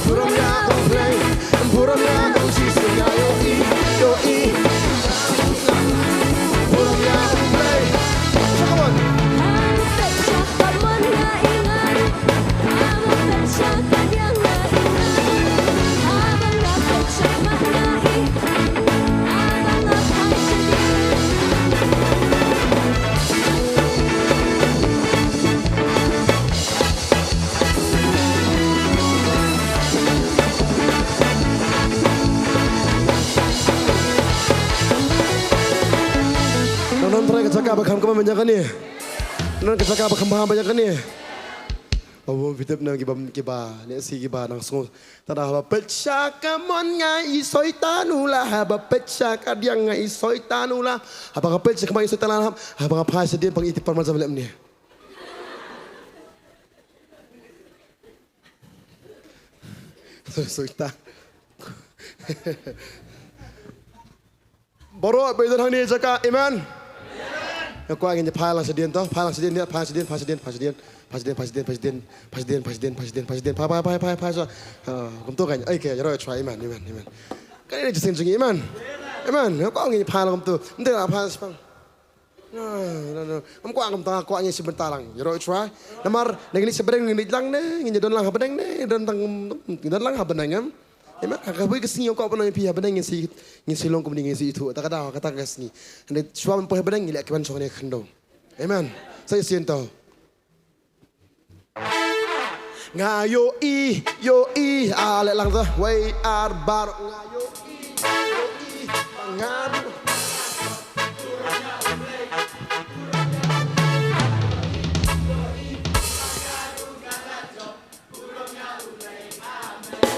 Burom ïa U Blei, burom ïa U Jisu. Nga ïohi, ïohi. Burom ïa U Blei. Come on. Nang don trai ka jaka ba kham kham ïa kane. Nang don ka jaka ba kham kham ïa kane. Ba bun phi tip nang kiba, kiba ne si kiba nang sngew. Tang da haba peit sha ka mon nga i Soitan u la, haba peit sha ka diang nga i Soitan u la, haba nga peit sha ka mon i Soitan u la, haba nga phai shadien pang i tip par ma jam lem ne. Soitan. Baroh ba don hangne jaka, amen. Nga kwah ngin phai lang shadien to, phai lang shadien, phai shadien, phai shadien, phai shadien, phai shadien, phai shadien, phai shadien, phai shadien, phai shadien, phai shadien, phai, phai, phai, phai, phai, so. Ha, kumto kan, ai, ke, ïaroh, try, amen, amen, amen. Kane jingïaseng jong ngi, amen. Amen. Nga kwah ngin phai lang kumto. Mynta nga phai shipang. No, no, no. Ngam kwah kumta, kwah ngin shim bynta lang. Ïaroh, try. Namar, na ngin shim bynta ngin lang ne, ngin don lang ha bynta ne, don tang, ngin don lang ha bynta ngam. Amen. Ha kawei ka sngi ong ko pynlong ïa phi ha bneng ngin sa, ngin sa long kumne ngin sa ithuh. Ta ka daw kata ka sngi. Hynrei shuwa ban poi ha bneng ngi leh ki ban shong ne khyndew. Amen. Sa ïasien to. Nga ïohi, ïohi, ah, leh lang to. Wei ar baroh nga ïohi, ïohi, nga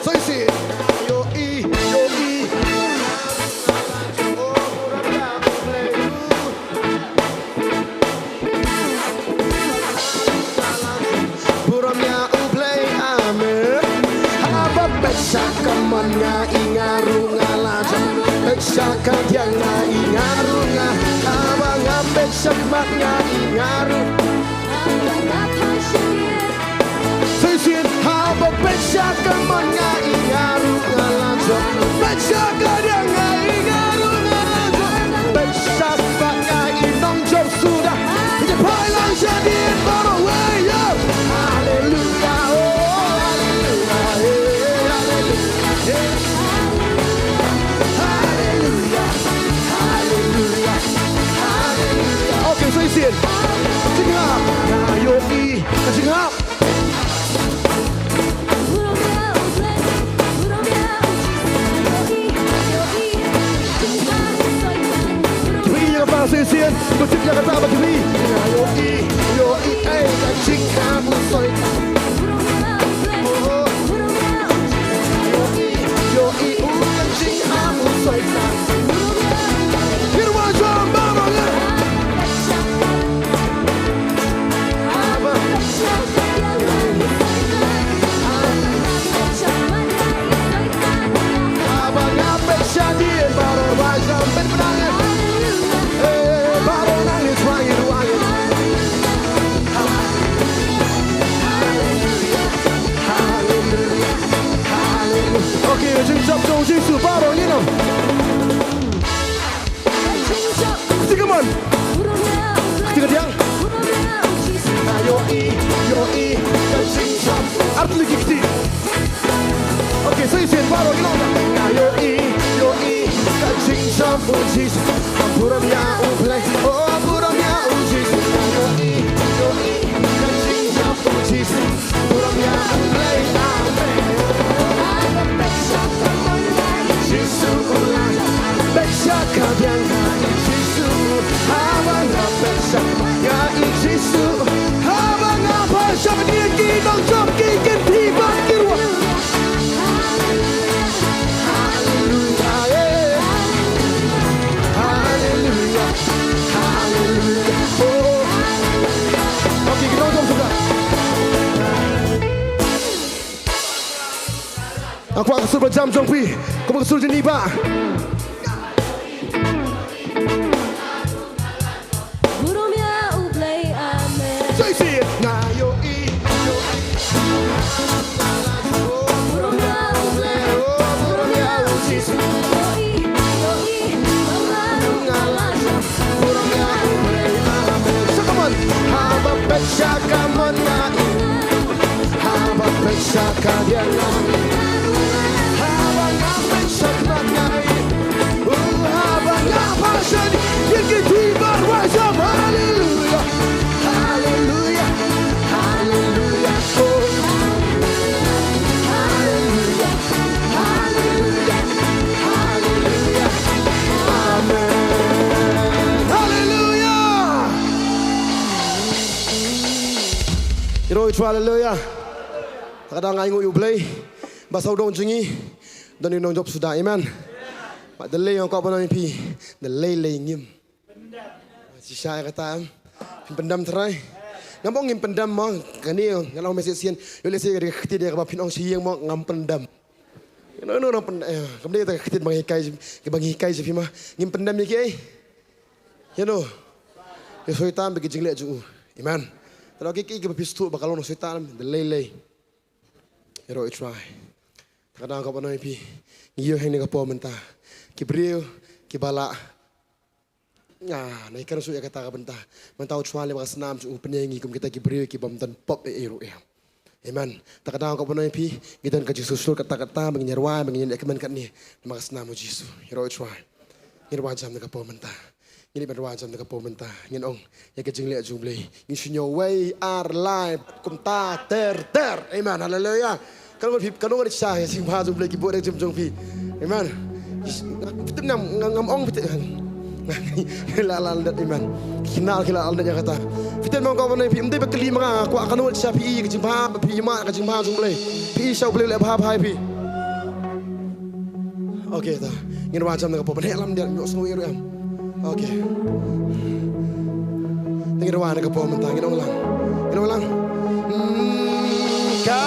Sa ïasien. Ïohi, ïohi. Burom ïa U Blei, amen. Haba peit sha ka mon nga i nga ruh nga la jop. Peit sha ka diang nga i nga ruh nga. Haba nga peit sha ka mon nga i nga ruh. Sa ïasien, haba peit sha ka mon nga i nga ruh nga la jop. Peit sha ka diang nga i nga ruh nga la jop. Peit sha ka mon nga i nongjop suda. Ïa phai lang shadien baroh wei, yo. Haleluya, oh, haleluya, eh, haleluya, eh. Haleluya, haleluya, haleluya. Okay, sa ïasien. Jinghap. Nga ïohi ka jinghap. Burom ïa U Blei, Ka jingjop jong u Jisu baroh ngi nong. Kti, come on. Kti kadiang. Nga ïohi, ïohi ka jingjop. Artylli ki kti. Okay, sa shisien baroh ngi nong. Nga ïohi, ïohi ka jingjop u Jisu. Nga burom ïa U Blei. Oh, nga burom ïa u Jisu. Nga ïohi, ïohi ka jingjop u Jisu. Burom ïa U Blei, amen. Haba pyrshah ka mon ïa i Jisu u la. Pyrshah ka biang ïa i Jisu. Haba nga pyrshah ïa i Jisu. Haba nga pyrshah ïa ki nongjop ki kynti bad ki ruh. Hallelujah, yeah. Hallelujah, hallelujah, oh. Okay, kita untuk suka. Nga kwah ka sur ba jam jong phi. Kumba ka sur jong ngi bah. Burom ïa U Blei, amen. Say, say it. Nga ïohi, ïohi. Burom ïa U Blei, oh, burom ïa U Jisu. Ïohi, ïohi. Burom ïa U Blei, amen. Sa, come on. Haba pyrshah ka mon ïa i. Haba pyrshah ka biang ïa i. Haba nga pyrshah ka biang ïa i. Oh, haba nga pyrshah ïa ki kynti bad ruh jam. Hallelujah. Hallelujah. Hallelujah. Oh. Hallelujah. Hallelujah. Hallelujah. Amen. Hallelujah. Ïaroh ïa u Trai, haleluya. Te ka dang ai nguh ïa U Blei ba sawdong jong ngi don ki nongjop suda, amen. Ba da lei nga kwah ban ong ïa phi, da lei lei ngim. Shisha ïa kata em. Phin pyndem trai. Ngam ong ngim pyndem mo, kane nga long message sien. Ïoh lehse ka dei ka ktien ïa kaba phin ong sha ïing mo ngam pyndem. No, no, no, pyn-, eh, kam dei kata ka ktien ba ngi hikai, ba ngi hikai sha phi mo. Ngim pyndem ïa kiei. Ïa no. Ïa u Soitan bad ki jingleh jong u. Amen. Te lada kiei kiei kiba phi sngewthuh ba ka long u Soitan, da lei lei. Ïaroh ïa u Trai. Te ka dang kwah ban ong ïa phi. Ngi ïoh ha kane ka por mynta. Ki briew kiba la. Nga, ngi kynmaw ïa kata ka bynta. Mynta u Trai leh ba ka snam jong u pynïeng ïa ngi kum kita ki briew kibym don pop ei ei ruh em. Amen. Te ka dang kwah ban ong ïa phi, ngi don ka jingsngewsih katta katta, ba ngin ïa rwai, ba ngin ïa leh kmen katne. Namar ka snam u Jisu. Ïaroh ïa u Trai. Ngin rwai jam na ka por mynta. Ngin ïa rwai jam na ka por mynta. Ngin ong ïa ka jingleh jong U Blei. Ngin shu ñiew wei ar lai kumta ter ter. Amen. Haleluya. Katno ngan phi, katno ngan shisha ïa ka jingbha jong U Blei, ki buh ïa ka jingim jong phi. Amen. Phi tip ne em, nga, ngam ong phi tip. Ki la lyndet, amen. Ki khynnah ki la lyndet ïa kata. Phi tip ne em, nga kwah ban ong ïa phi, ym dei ba kylli ma nga, nga kwah katno ngan shisha phi ïa ka jingbha, phi ïa ka jingbha jong U Blei. Phi ïa shisha U Blei u leh bha bha ïa phi. Okay, ta. Ngin rwai jam na ka por, ban heh lam diat, ym ïohsngew ei ruh em. Okay. Ngin rwai na ka por mynta, ngin ong lang. Ngin ong lang. Hmm, ka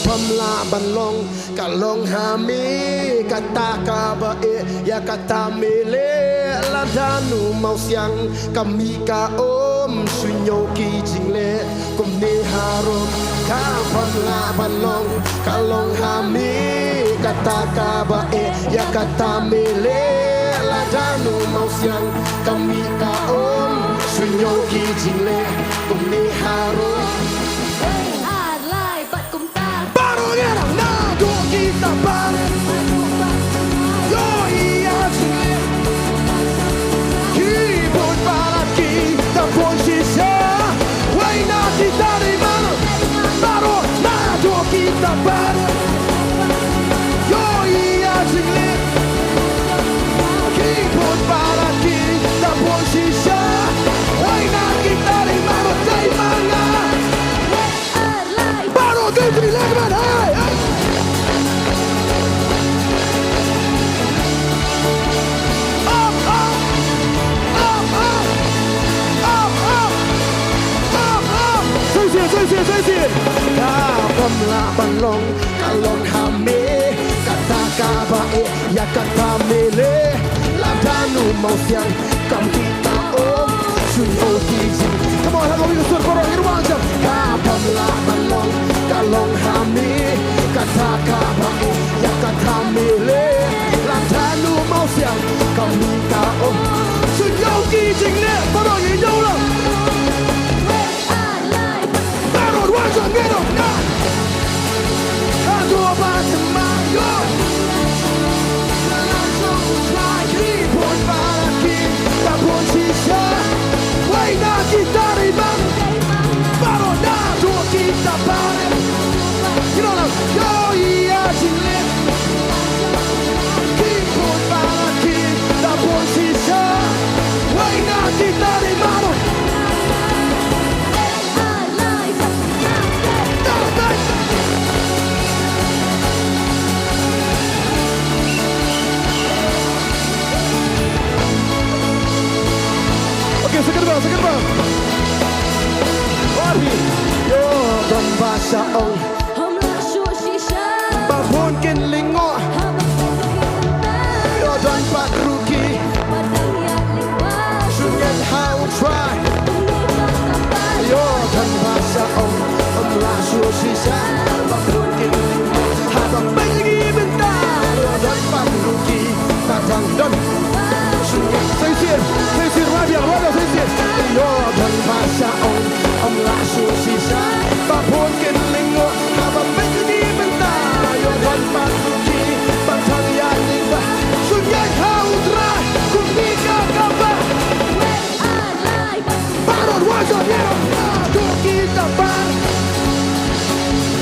bym lah ban long, ka long ha me, kata kaba eh, ïa kata me leh, lada u mawsiang, ka mih ka um, shu ñiew ki jingleh. Kumne harum ka bym lah ban long, ka long ha me kata kaba eh, ïa kata me leh, lada u mawsiang ka mih ka um, shu ñiew ki jingleh. Kumne harum. Ar lai bad kumta. Baroh ngi nang naduh kita baroh. Ïohi ïa ki bun balat ki da bun shisha. Wei na kita ri mar baroh naduh kita baroh. Ïohi ïa ki bun balat ki da bun shisha. Wei na kita ri mar dei ma nga. Baroh ki three leg man, hey, hey. Up, up. Up, up. Up, up. Up, up. Shisien, shisien, shisien. Ka bym lah ban long, ka long ha me. Kata kaba eh, ïa kata me leh. Lada u mawsiang ka mih ka um, shu ñiew ki jing. Come on, ha kawei ka sur baroh ngi rwai jam. Ka bym lah ban long, ka long ha me. Kata kaba eh, ïa kata me Sa ong, ba bun kin lyngngoh, ïoh don pat ruh ki. Shu ngeit ha U Trai. Ïoh don pat, sa ong, ym lah shuh shisha. Ba bun kin lyngngoh, haba peit ïa ki bynta. Ïoh don pat ruh ki. Sa dang don. Shisien, shisien, wad ïa, wad ïa, shisien. Ïoh don pat, sa ong, ym lah shuh shisha. Ba bun kin lyngngoh, haba peit ïa ki bynta. Ïoh don pat ruh ki. Ba dang ïa lyngngoh. Shu ngeit ha U Trai. Kumne ka kaba. Baroh wat ïa, ïa, ïa, to kita bar.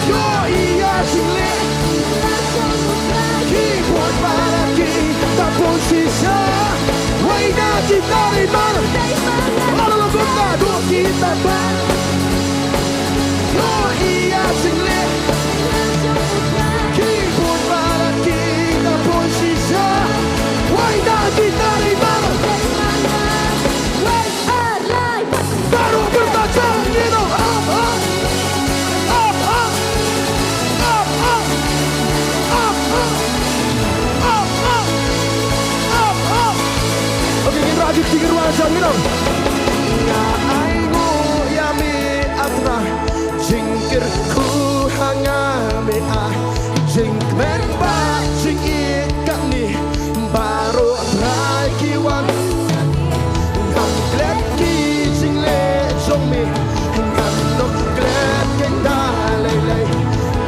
Ïoh ïa jingleh. Ki bun baroh kita bun shisha. Wei na kita ri mar. Baroh la kita to kita bar. Ïoh ïa jingleh. Ki bun baroh kita bun shisha. Wei na kita ri mar. Baroh pyrta jam ïa no. Up, up. Up, up. Up, up. Up, up. Up, up. Okay, ngin rah jingkyrpad jam ïa no. Nga ainguh ïa me, A Trai, jingkyrkhu ha nga me ah, jingkmen bad jingïeit katne. Baroh Trai ki wan. Ngam klet ki jingleh jong me. Ngam nym klet kein da lei lei.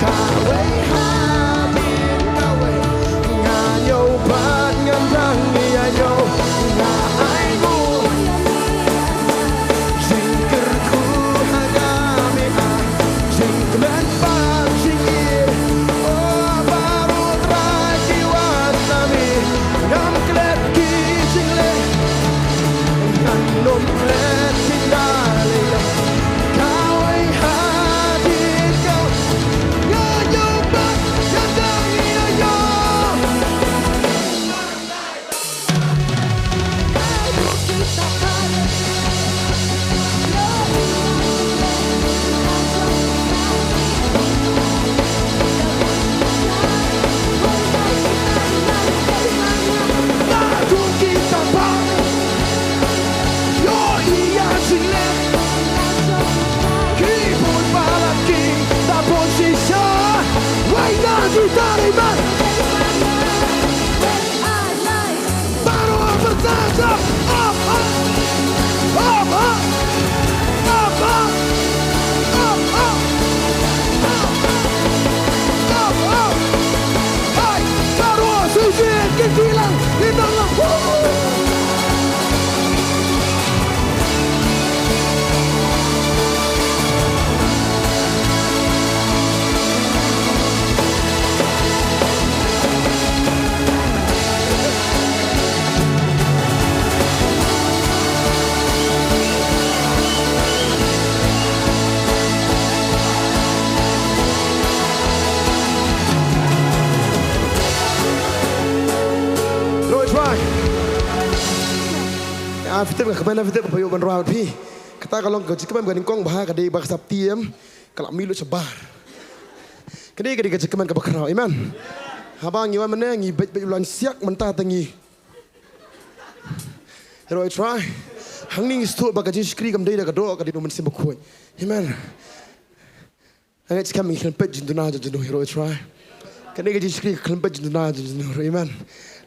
Kawei hadien kawei. Nga ñiew bad ngan dang ïa ñiew. Nga ainguh. Jingkyrkhu ha nga me ah. Jingkmen bad jingïeit. Oh, baroh Trai ki wan na me. Ngam klet ki jingleh. Ngan nym klet kein da lei lei. Kawei hadien kawei. Nga ñiew bad nga dang ïa ñiew. Baroh pyrta jam. Up, up. Up, up. Up, up. Up, up. Up, up. Up, up. Hai, baroh shisien kin bilang, kin bilang. Woo! Roy Try. Ah, fitem ka kmen, fitem ba ïoh ban rwai bad phi. Kata ka long ka jingkmen ka nyngkong bha, ka dei ba ka sap T M ka la mih lut shabar. Ka dei, ka dei ka jingkmen kaba khraw. Amen. Haba ngi wan mynne ngi beit beit u lain siak, mynta te ngi Hero I try. Hangne ngi sngewthuh ba ka jingshakri kam dei da ka doh, ka dei da U Mynsiem Bakhuid. Amen. Hangne ngi khlem peit jingduna jong junom, Hero I try. Kane ka jingshakri khlem peit jingduna jong junom, Hero. Amen.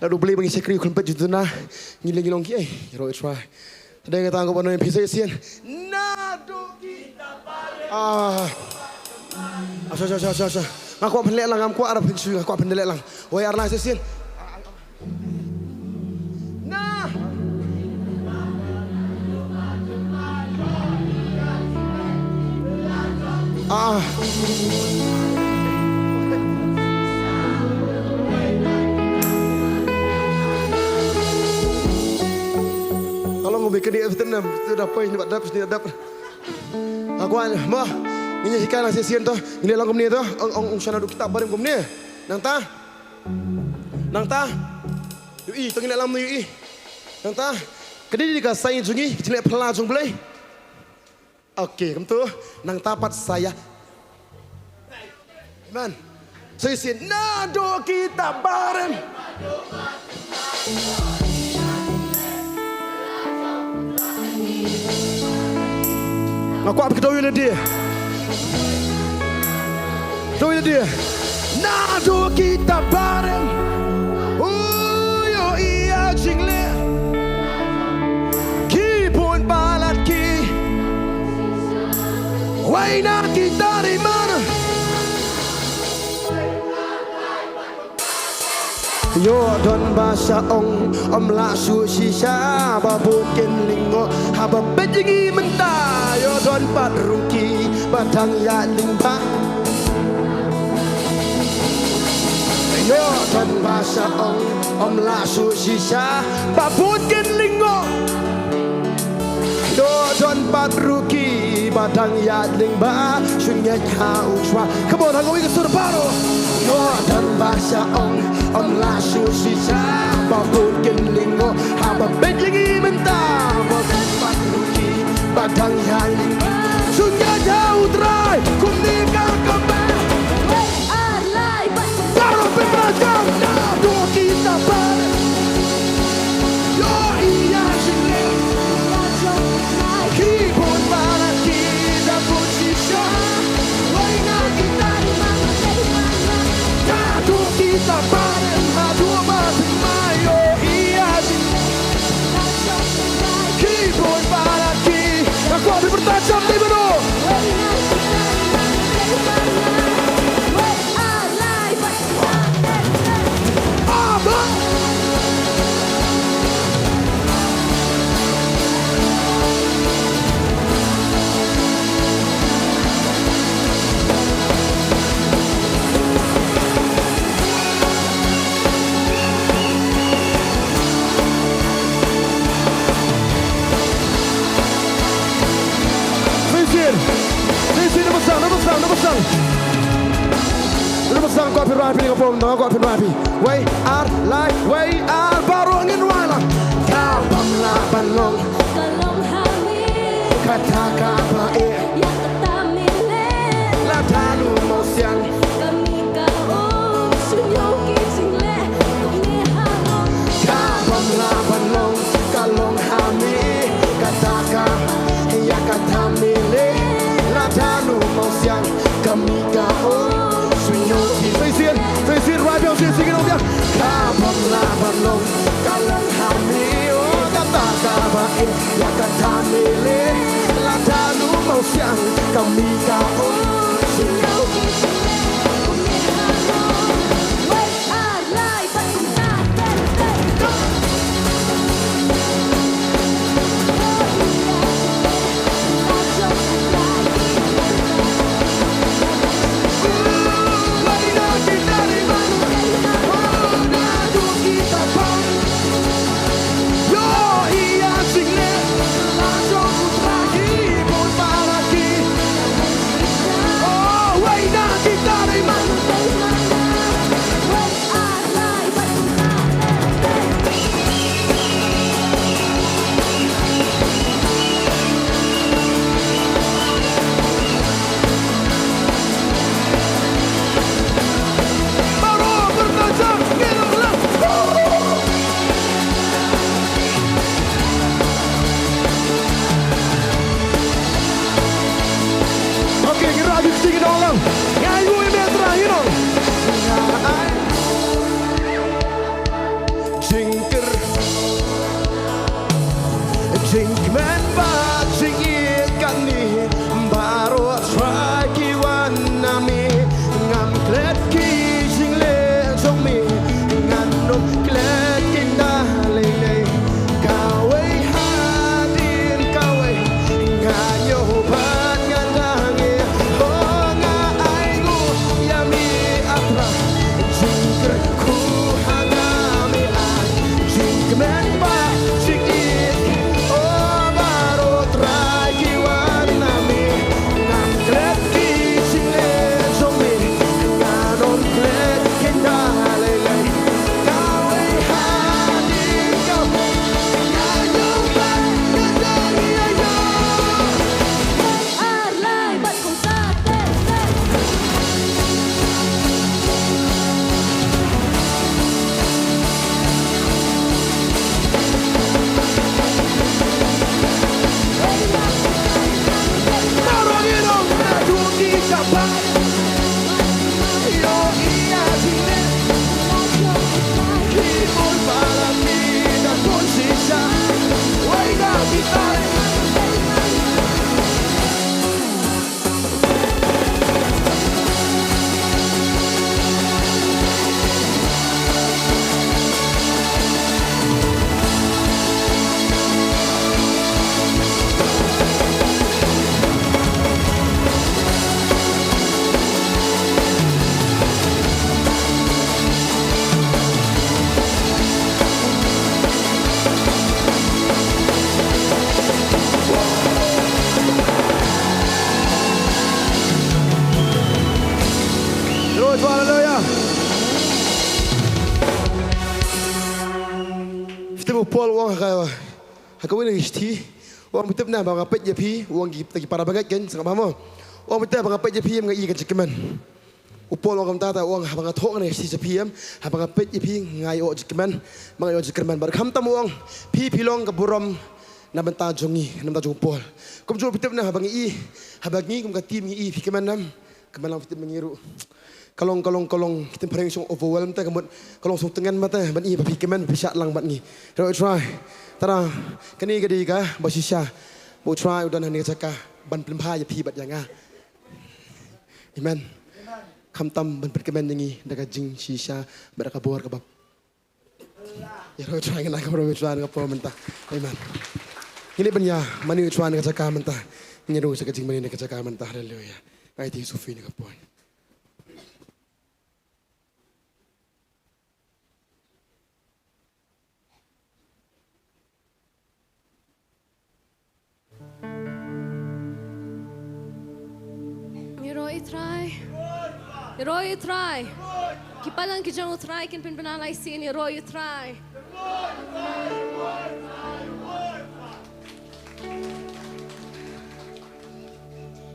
Lada U Blei ba ngi shakri khlem peit jingduna, ngi leh ngi long kiei, Hero I try. Te dei kata nga kwah ban ong ïa phi sa shisien. Naduh kita pare. Ah. Asha, asha, asha, asha, asha. Nga kwah phin leh lang, ngam kwah arap phin shu, nga kwah phin leh lang. Wei ar lang sa shisien. Nah. Ah. Ka long kumne, kane te nam, te da poi, ni ba dap, ni da dap. Nga kwah mo, ngin ïa hikai lang shisien to, ngin ïa long kumne to, ong, ong, ong shana duk kita barim kumne. Nangta. Nangta. Ïohi, to ngin ïa lang ïohi. Nangta. Kane dei ka sign jong ngi, ka jingleh phylla jong U Blei. Okay, kumto. Nangta pat sa ïa. Amen. Sa shisien naduh kita barim. Nga kwah ba ki dei ïa lade. Dei ïa lade. Naduh kita barim. U ïohi ïa ka jingleh. Ki bun palat ki. Wei na kita ri mar. Ïoh don ba sa ong, ym lah shu shisha, ba bun kin lyngngoh, haba peit ïa ngi mynta. Ïoh don pat ruh ki ba dang ïaid lyngba. Ïoh don ba sa ong, ym lah shu shisha, ba bun kin lyngngoh. Ïoh don pat ruh ki ba dang ïaid lyngba, shu ngeit ha u Trai. Come on, ha kawei ka sur baroh. Ïoh don ba sa ong, ym lah shu shisha, ba bun kin lyngngoh, haba peit ïa ngi mynta. Ïoh don pat ruh ki ba dang ïaid lyngba, shu ngeit ha u Trai. Kumne ka kyrpad. Baroh pynbna jam, naduh kita barim. Ïohi ïa ka jingleh. Ki bun palat ki da bun shisha. Wei na kita ri mar. Naduh kita barim haduh ba thymmai. Ïohi ïa ka jingleh. Ki bun palat ki. Nga kwah phi pynbna jam dei mano. Shisien. Shisien, na ba sdang, na ba sdang, na ba sdang. Na ba sdang, kwah pynrwai phi, nga pom, nga kwah pynrwai phi. Wei, ar, lai, wei, ar, baroh ngin rwai lang. Ka bym lah ban long. Ka long ha me. Kata kaba eh. Ïa kata me leh. Lada u Mawsiang. Ka mih ka um, shu ñiew ki jingleh, kumne haroh. Ka bym lah ban long, ka long ha me, kata ka, ïa kata me leh, lada u Mawsiang, ka mih ka um, shu ñiew ki. Sa shisien, sa shisien, rwai biang, sa shisien, ki nong biang. Ka bym lah ban long, ka long ha me, oh, kata kaba eh. Ïa kata me leh, lada u Mawsiang, ka mih ka um. U Paul u ong ha ka, ha kawei na ki shithi, u ong, phi tip ne ba nga peit ïa phi, u ong, kita ki para bangeit kan, sngap bha mo. U ong, phi tip ba nga peit ïa phi, ym nga ïoh ka jingkmen. U Paul u ong kumta, u ong, haba nga thoh kane ka shithi sha phi, em, haba nga peit ïa phi, nga ïoh jingkmen, ba nga ïoh jingkmen. Bad khamtam u ong, phi, phi long ka burom na bynta jong ngi, na bynta jong u Paul. Kumjuh phi tip ne, haba ngi i, haba ngi kum ka team ngi i, phi kmen ne em? Kmen lang, phi tip ma ngi ruh. Ka long, ka long, ka long, ki tymmen phareng shong overwhelm te, ka mut ka long shong tyngen ma te, ban i ba phi kmen, phi shah lang bad ngi. Ïaroh ïa u Trai. Tara, kane ka dei kaba shisha ba u Trai u don ha kane ka jaka ban pynbha ïa phi bad ïa nga. Amen. Khamtam ban pynkmen ïa ngi da ka jingshisha bad da ka bor kaba Ïaroh ïa u Trai, ngan ai ka burom ïa u Trai na ka por mynta. Amen. Ngin ïa ban ïa mane ïa u Trai na ka jaka mynta. Ngin ïaroh sa ka jingmane na ka jaka mynta. Haleluya. Ai ti Sophie na ka por. Ïaroh ïa u Trai. Ïaroh ïa u Trai. Ki palang ki jong u Trai kin pynbna lai sien, ïaroh ïa u Trai.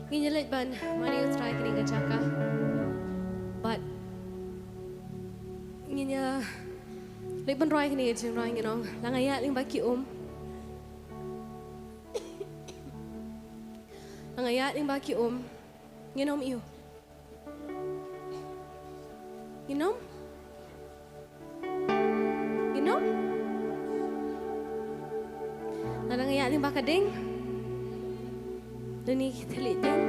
Ngin ïa leit ban mane ïa u Trai kane ka jaka. Bad ngin ïa leit ban rwai kane ka jingrwai, ngin ong, la nga ïaid lyngba ki um. La nga ïaid lyngba ki um, ngin ym ïoh. Ngin ym. Ngin ym. Lada nga ïaid lyngba ka ding, lane ki thylliej ding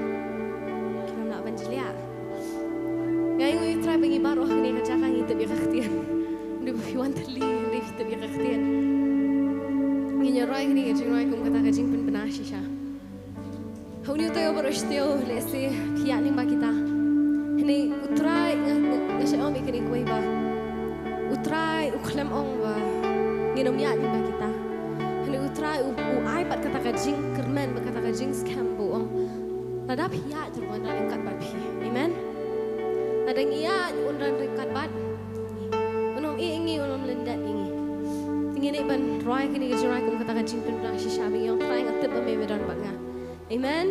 kim lah ban jliah. Nga ainguh ïa u Trai ba ngi baroh ha kane ka jaka ngi tip ïa ka ktien. Hynrei ba phi wan thylli, hynrei phi tip ïa ka ktien. Ngin ïa rwai kane ka jingrwai kum kata ka jingpynbna shisha. Ha une u taïew baroh shi taïew lehse phi ïaid lyngba kita. Hynrei u Trai, nga, nga, nga shait ong ïa kane kawei ba u Trai u khlem ong ba ngin ym ïaid lyngba kita. Hynrei u Trai u, u ai pat kata ka jingkyrmen bad kata ka jingskhem ba u ong, lada phi ïaid ruh un dang ryngkat bad phi. Amen. Lada ngi ïaid un dang ryngkat bad ngi. Un ym ïeh ïa ngi, un ym lyndet ïa ngi. Te ngin ïa ban rwai kane ka jingrwai kum kata ka jingpynbna shisha ba ngi ong, Trai nga tip ba me me don bad nga. Amen.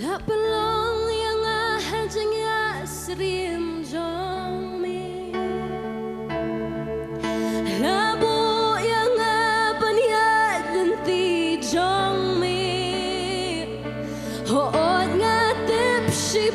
La pynlong ïa nga ha jingïasyriem jong me. La buh ïa nga ban ïaid lynti jong me. Hooid nga tip shi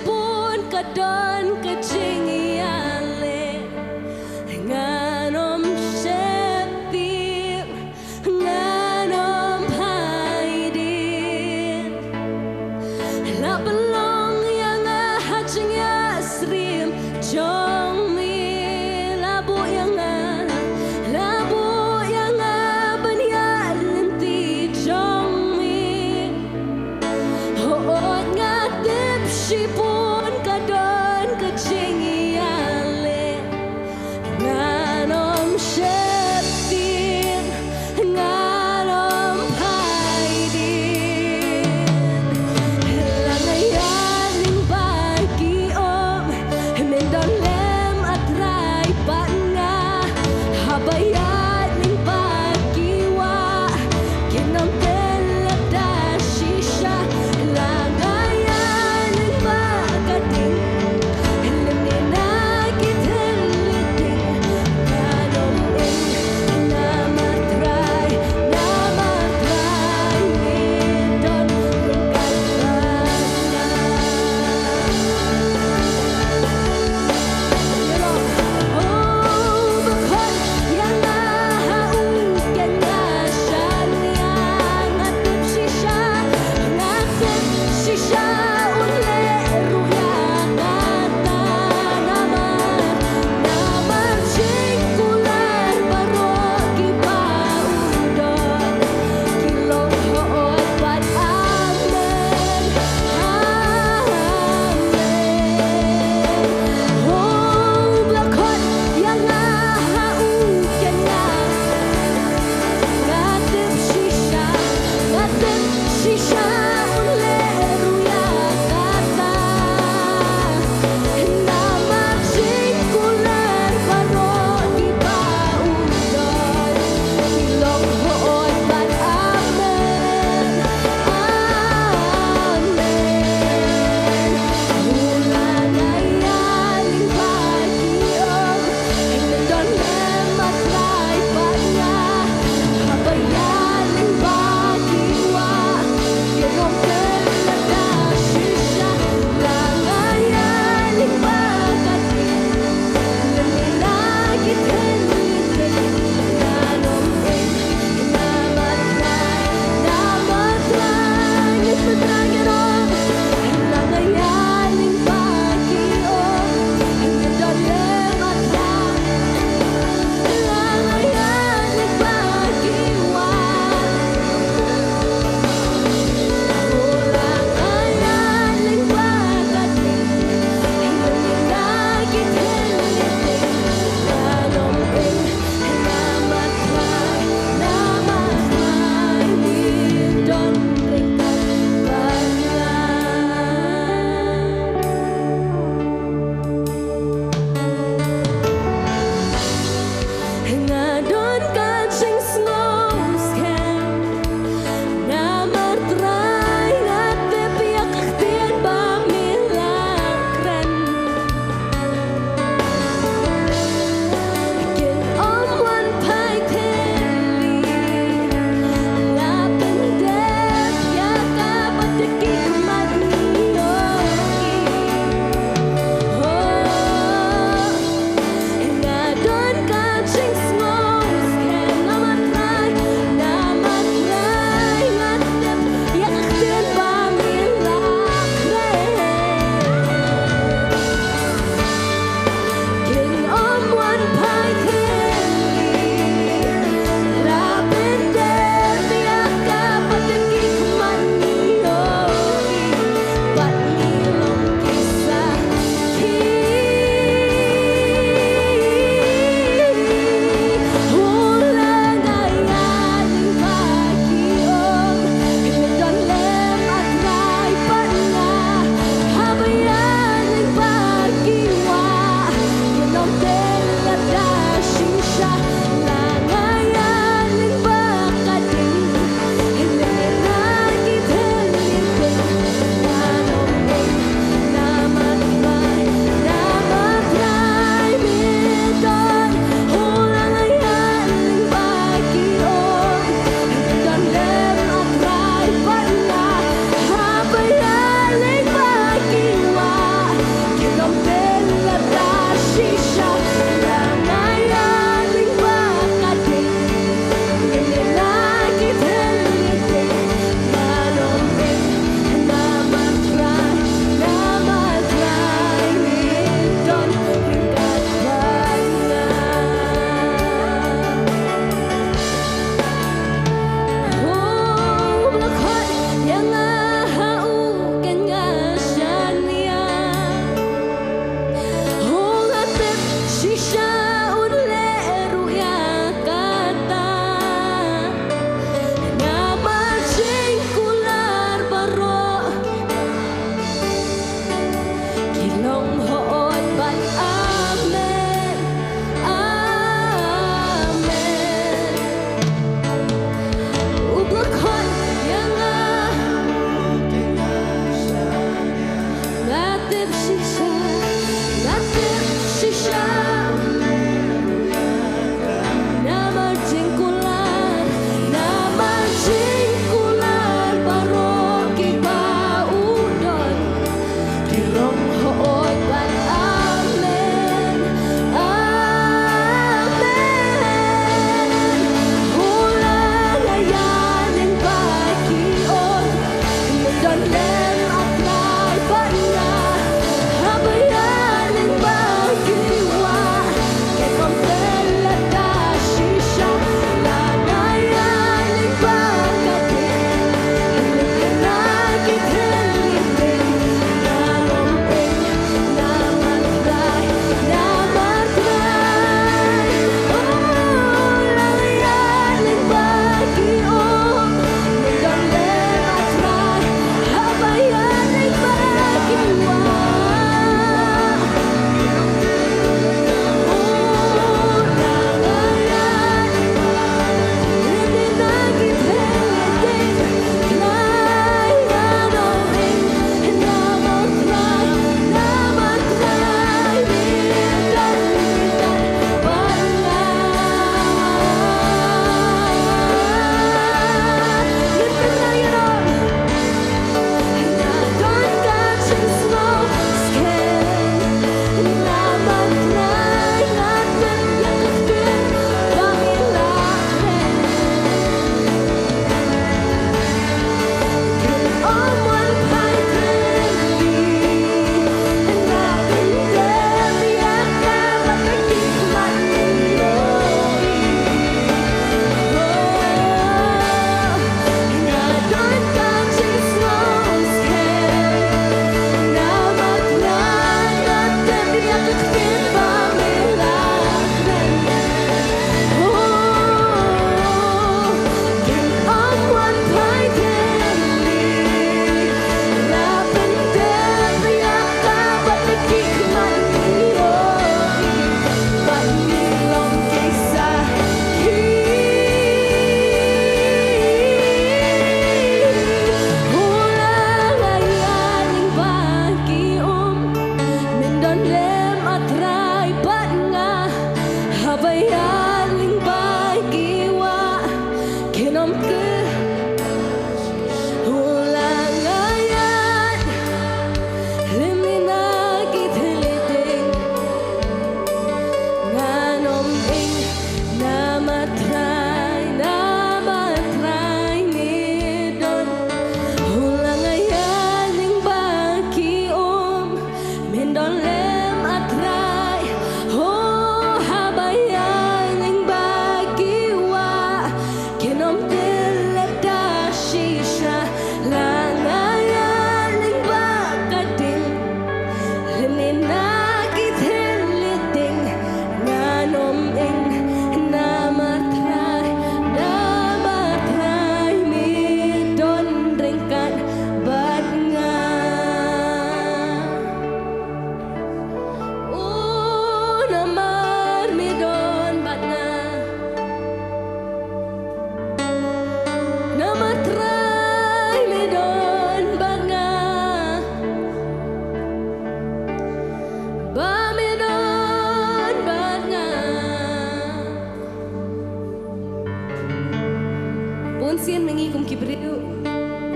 Sien ma ngi kum ki briew,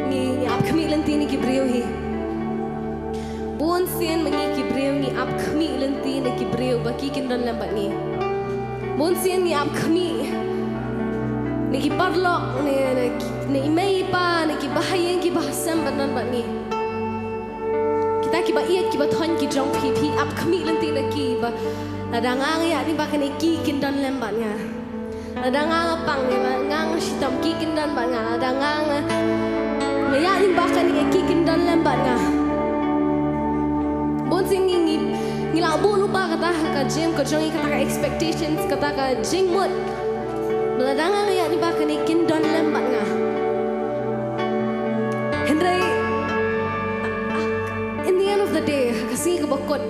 ngi, ngi ap khmih lynti na ki briew hi. Bun sien ma ngi ki briew ngi ap khmih lynti na ki briew ba ki kin don lem bad ngi. Bun sien ngi ap khmih na ki paralok, na, na, na i mei i pa, na ki bahaïing ki bahasem ban don bad ngi. Kita ki ba ïeit ki ba thoiñ ki jong phi, phi ap khmih lynti na ki ba lada nga nga ïaid lyngba kane ki kin don lem bad nga. Lada nga nga pang ne, lada nga nga shitom ki kin don bad nga, lada nga nga, nga ïaid lyngba kane ki kin don lem bad nga. Bun sien ngi, ngi, ngi la buh lypa kata ha ka jingim ka jong ngi, kata ka expectations, kata ka jingmut ba lada nga nga ïaid lyngba kane kin don lem bad nga. Hynrei in the end of the day, ha ka sngi kaba kut,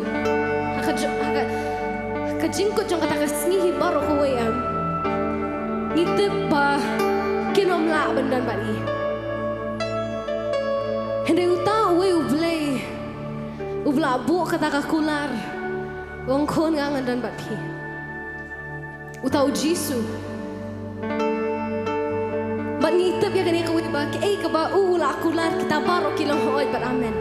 ha ka ju-, ha ka, ha ka jingkut jong kata ka sngi hi baroh kawei, em, ngi tip ba kin ym lah ban don bad ngi. Hynrei uta uwei U Blei uba la buh kata ka kular, u ong, khun, nga ngan don bad phi. Uta U Jisu. Bad ngi tip ïa kane kawei ba kaei kaba u la kular, kita baroh ki long hooid bad amen.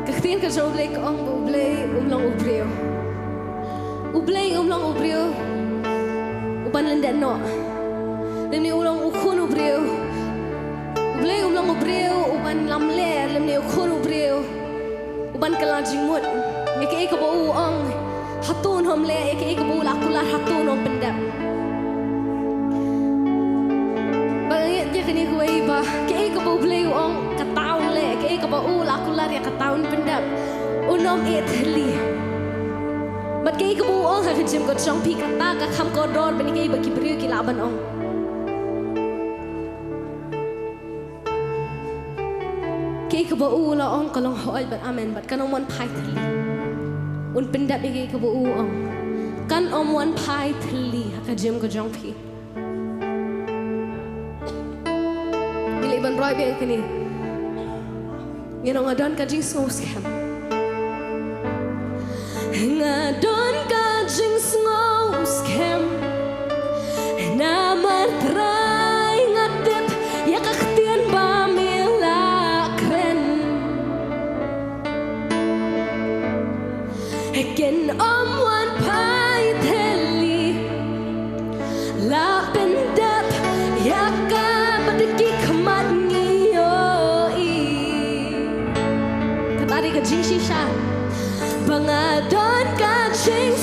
Ka ktien ka jong U Blei ka ong ba U Blei um long u briew. U Blei um long u briew uban lyndet noh, lymne u long u khun u briew. U Blei um long u briew uban lamler, lymne u khun u briew uban kylla jingmut. Ïa kaei kaba u ong, hato un ym leh, ïa kaei kaba u la kular, hato un ym pyndep. Ba ngi ïa kane kawei ba kaei kaba U Blei u ong kata un leh, kaei kaba u la kular ïa kata un pyndep. Un ym ïeh thylli. Bad kaei kaba u ong ha ka jingim ka jong phi, kata ka kham kordor ban ïa kaei ba ki briew ki lah ban ong. Kaei kaba u la ong ka long hooid bad amen, bad kan ym wan phai thylli. Un pyndep ïa kaei kaba u ong. Kan ym wan phai thylli ha ka jingim ka jong phi. Ngi leit ban roi biang kane. Ngi ong, nga don ka jingsngew skhem. Nga don ka jingsngew skhem. Namar Trai nga tip ïa ka ktien ba me la kren. Kin ym wan phai thylli. La pyndep ïa ka bad ki khmat ngi ïohi. Kata dei ka jingshisha. Ba nga don ka jing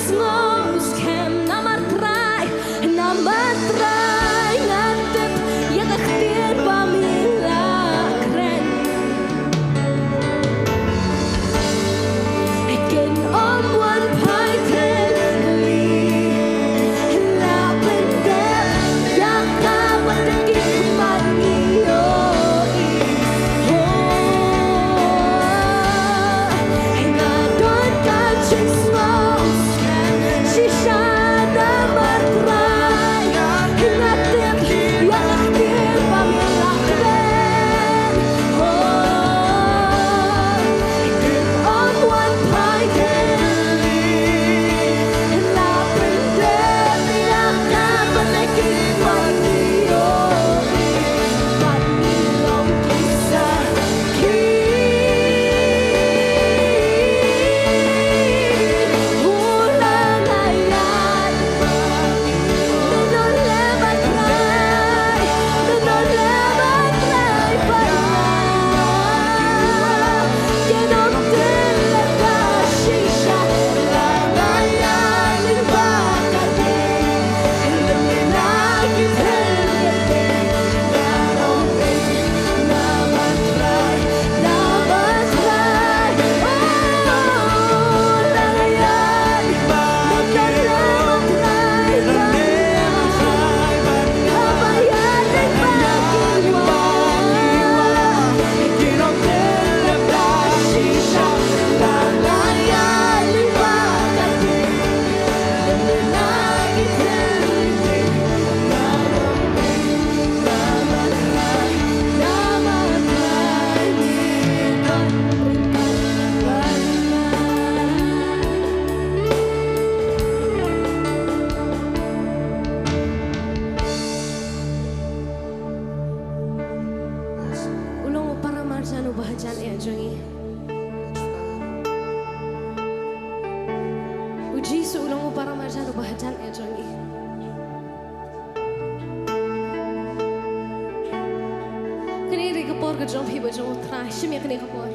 jong phi bad jong u Trai shim ïa kane ka por.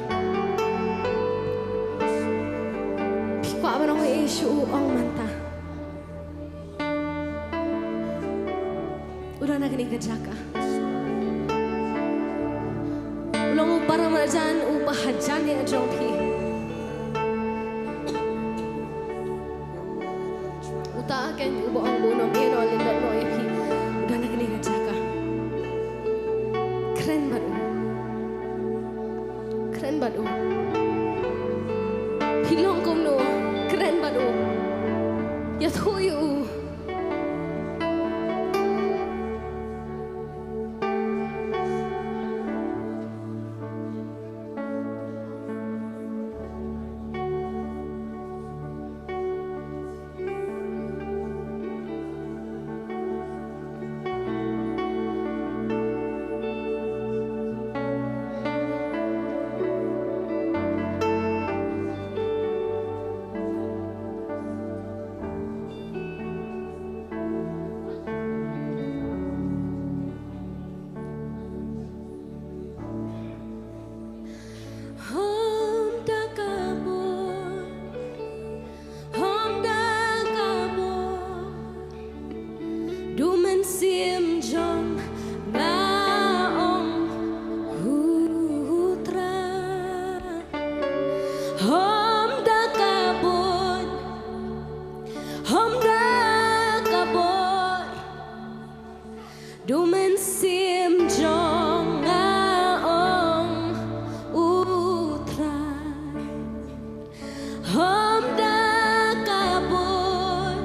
Phi kwah ban ong ei sha u, ong mynta. U don ha kane ka jaka. U long u paramarjan, u bahajan ïa jong phi. Uta ken uba ong ba un ym ïehnoh lyndet noh ïa phi. U don ha kane ka jaka. Kren bad u. Kren bad u. Phi long kumno? Kren bad u. Ïathuh ïa u. Hom da ka bor, hom da ka bor, da u mynsiem jong nga, ong u Trai. Hom da ka bor, hom da ka bor, da u mynsiem jong nga, ong u Trai. Hom da ka bor,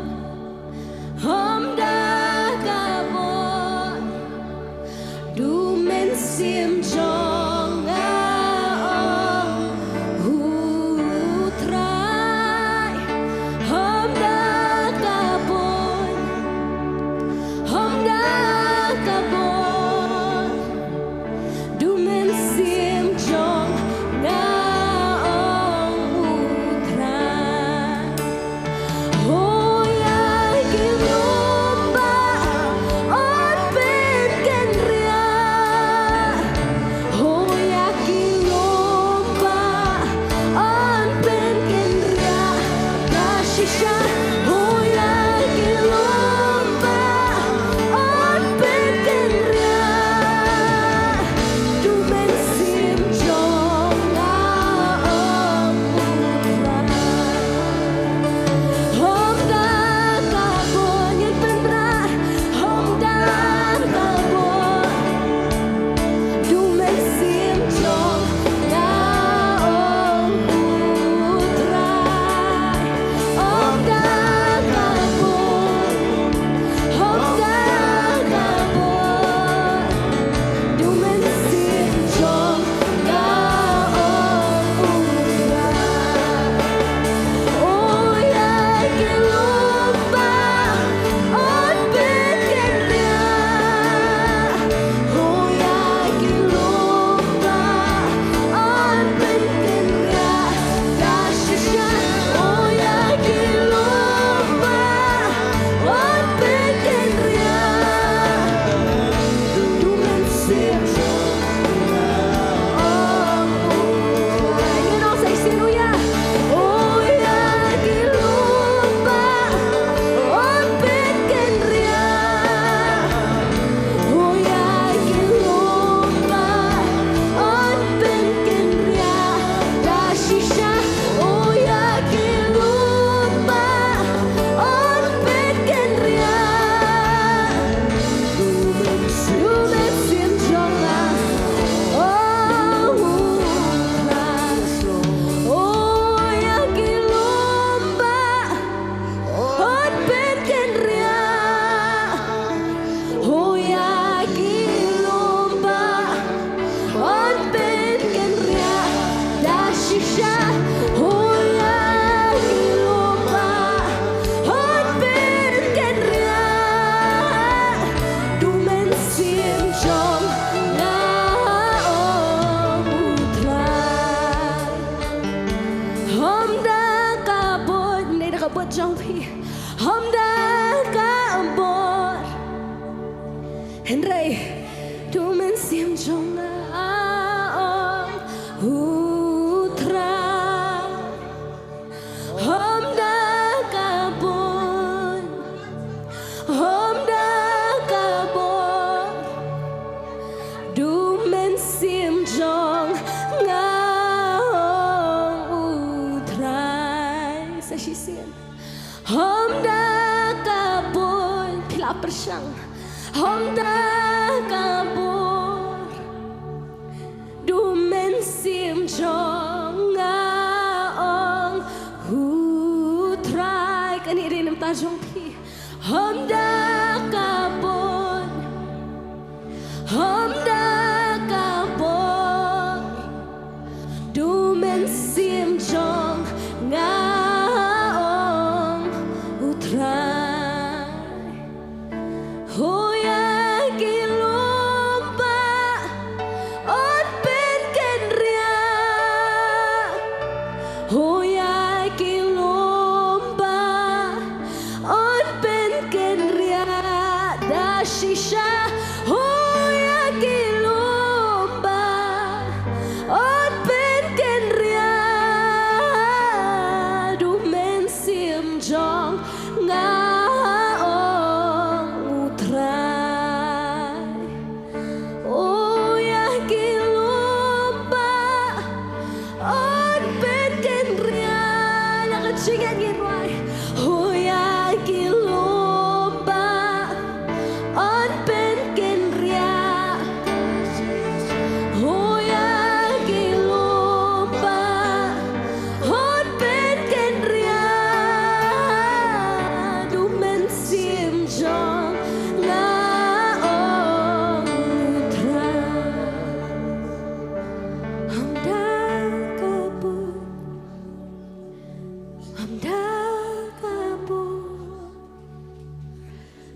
hom da ka bor, da u mynsiem jong nga, ong u Trai. Hom da ka bor, hom da ka bor, da u mynsiem jong nga, ong u Trai. Ho ïa ki lum ba yn pynkynriah, ho ïa ki lum ba yn pynkynriah. Da shisha, ho ïa ki lum ba yn pynkynriah, da u mynsiem jong nga, ong u Trai. Hom da ka bor, ngin pynbna. Hom da ka bor, da u mynsiem jong nga, ong u Trai. Hom da ka bor, hom da ka bor, da u mynsiem jong nga, ong u Trai. Ho ïa ki lum ba yn pynkynriah, ho ïa ki lum ba yn pynkynriah. Da shisha, ho ïa ki lum ba yn pynkynriah, da u mynsiem jong nga, ong u Trai. Ngin ong sa shisien, ho ïa, ho ïa ki lum ba yn pynkynriah. Ho ïa ki lum ba yn pynkynriah. Da shisha, ho ïa ki lum ba yn pynkynriah, da u mynsiem jong nga, ong u Trai. Ho ïa ki lum ba yn pynkynriah, ho ïa ki lum ba yn pynkynriah. Da shisha, ho ïa ki lum ba yn pynkynriah, da u mynsiem jong nga, ong u Trai. Hom da ka bor, ne da ka bor jong phi. Hom da ka bor, hynrei da u mynsiem jong nga. Shang. Hom da ka bor. Du mynsiem jong nga ong U Trai. Kane ri namta jong phi. Hom da ka bor. Hom da ka bor. Du mynsiem jong nga ong U Trai. Hooid ki lum ba un pynkynriah. Hooid ki lum ba un pynkynriah da shisha. Hooid ki lum ba un pynkynriah. Du mynsiem jong nga ong U Trai. Hooid ki lum ba un pynkynriah. Na ka jingngeit ngi rwai. Hooid ki lum ba un pynkynriah. Hooid ki lum ba un pynkynriah. Du mynsiem jong nga ong U Trai. Hom da ka bor. Hom da ka bor.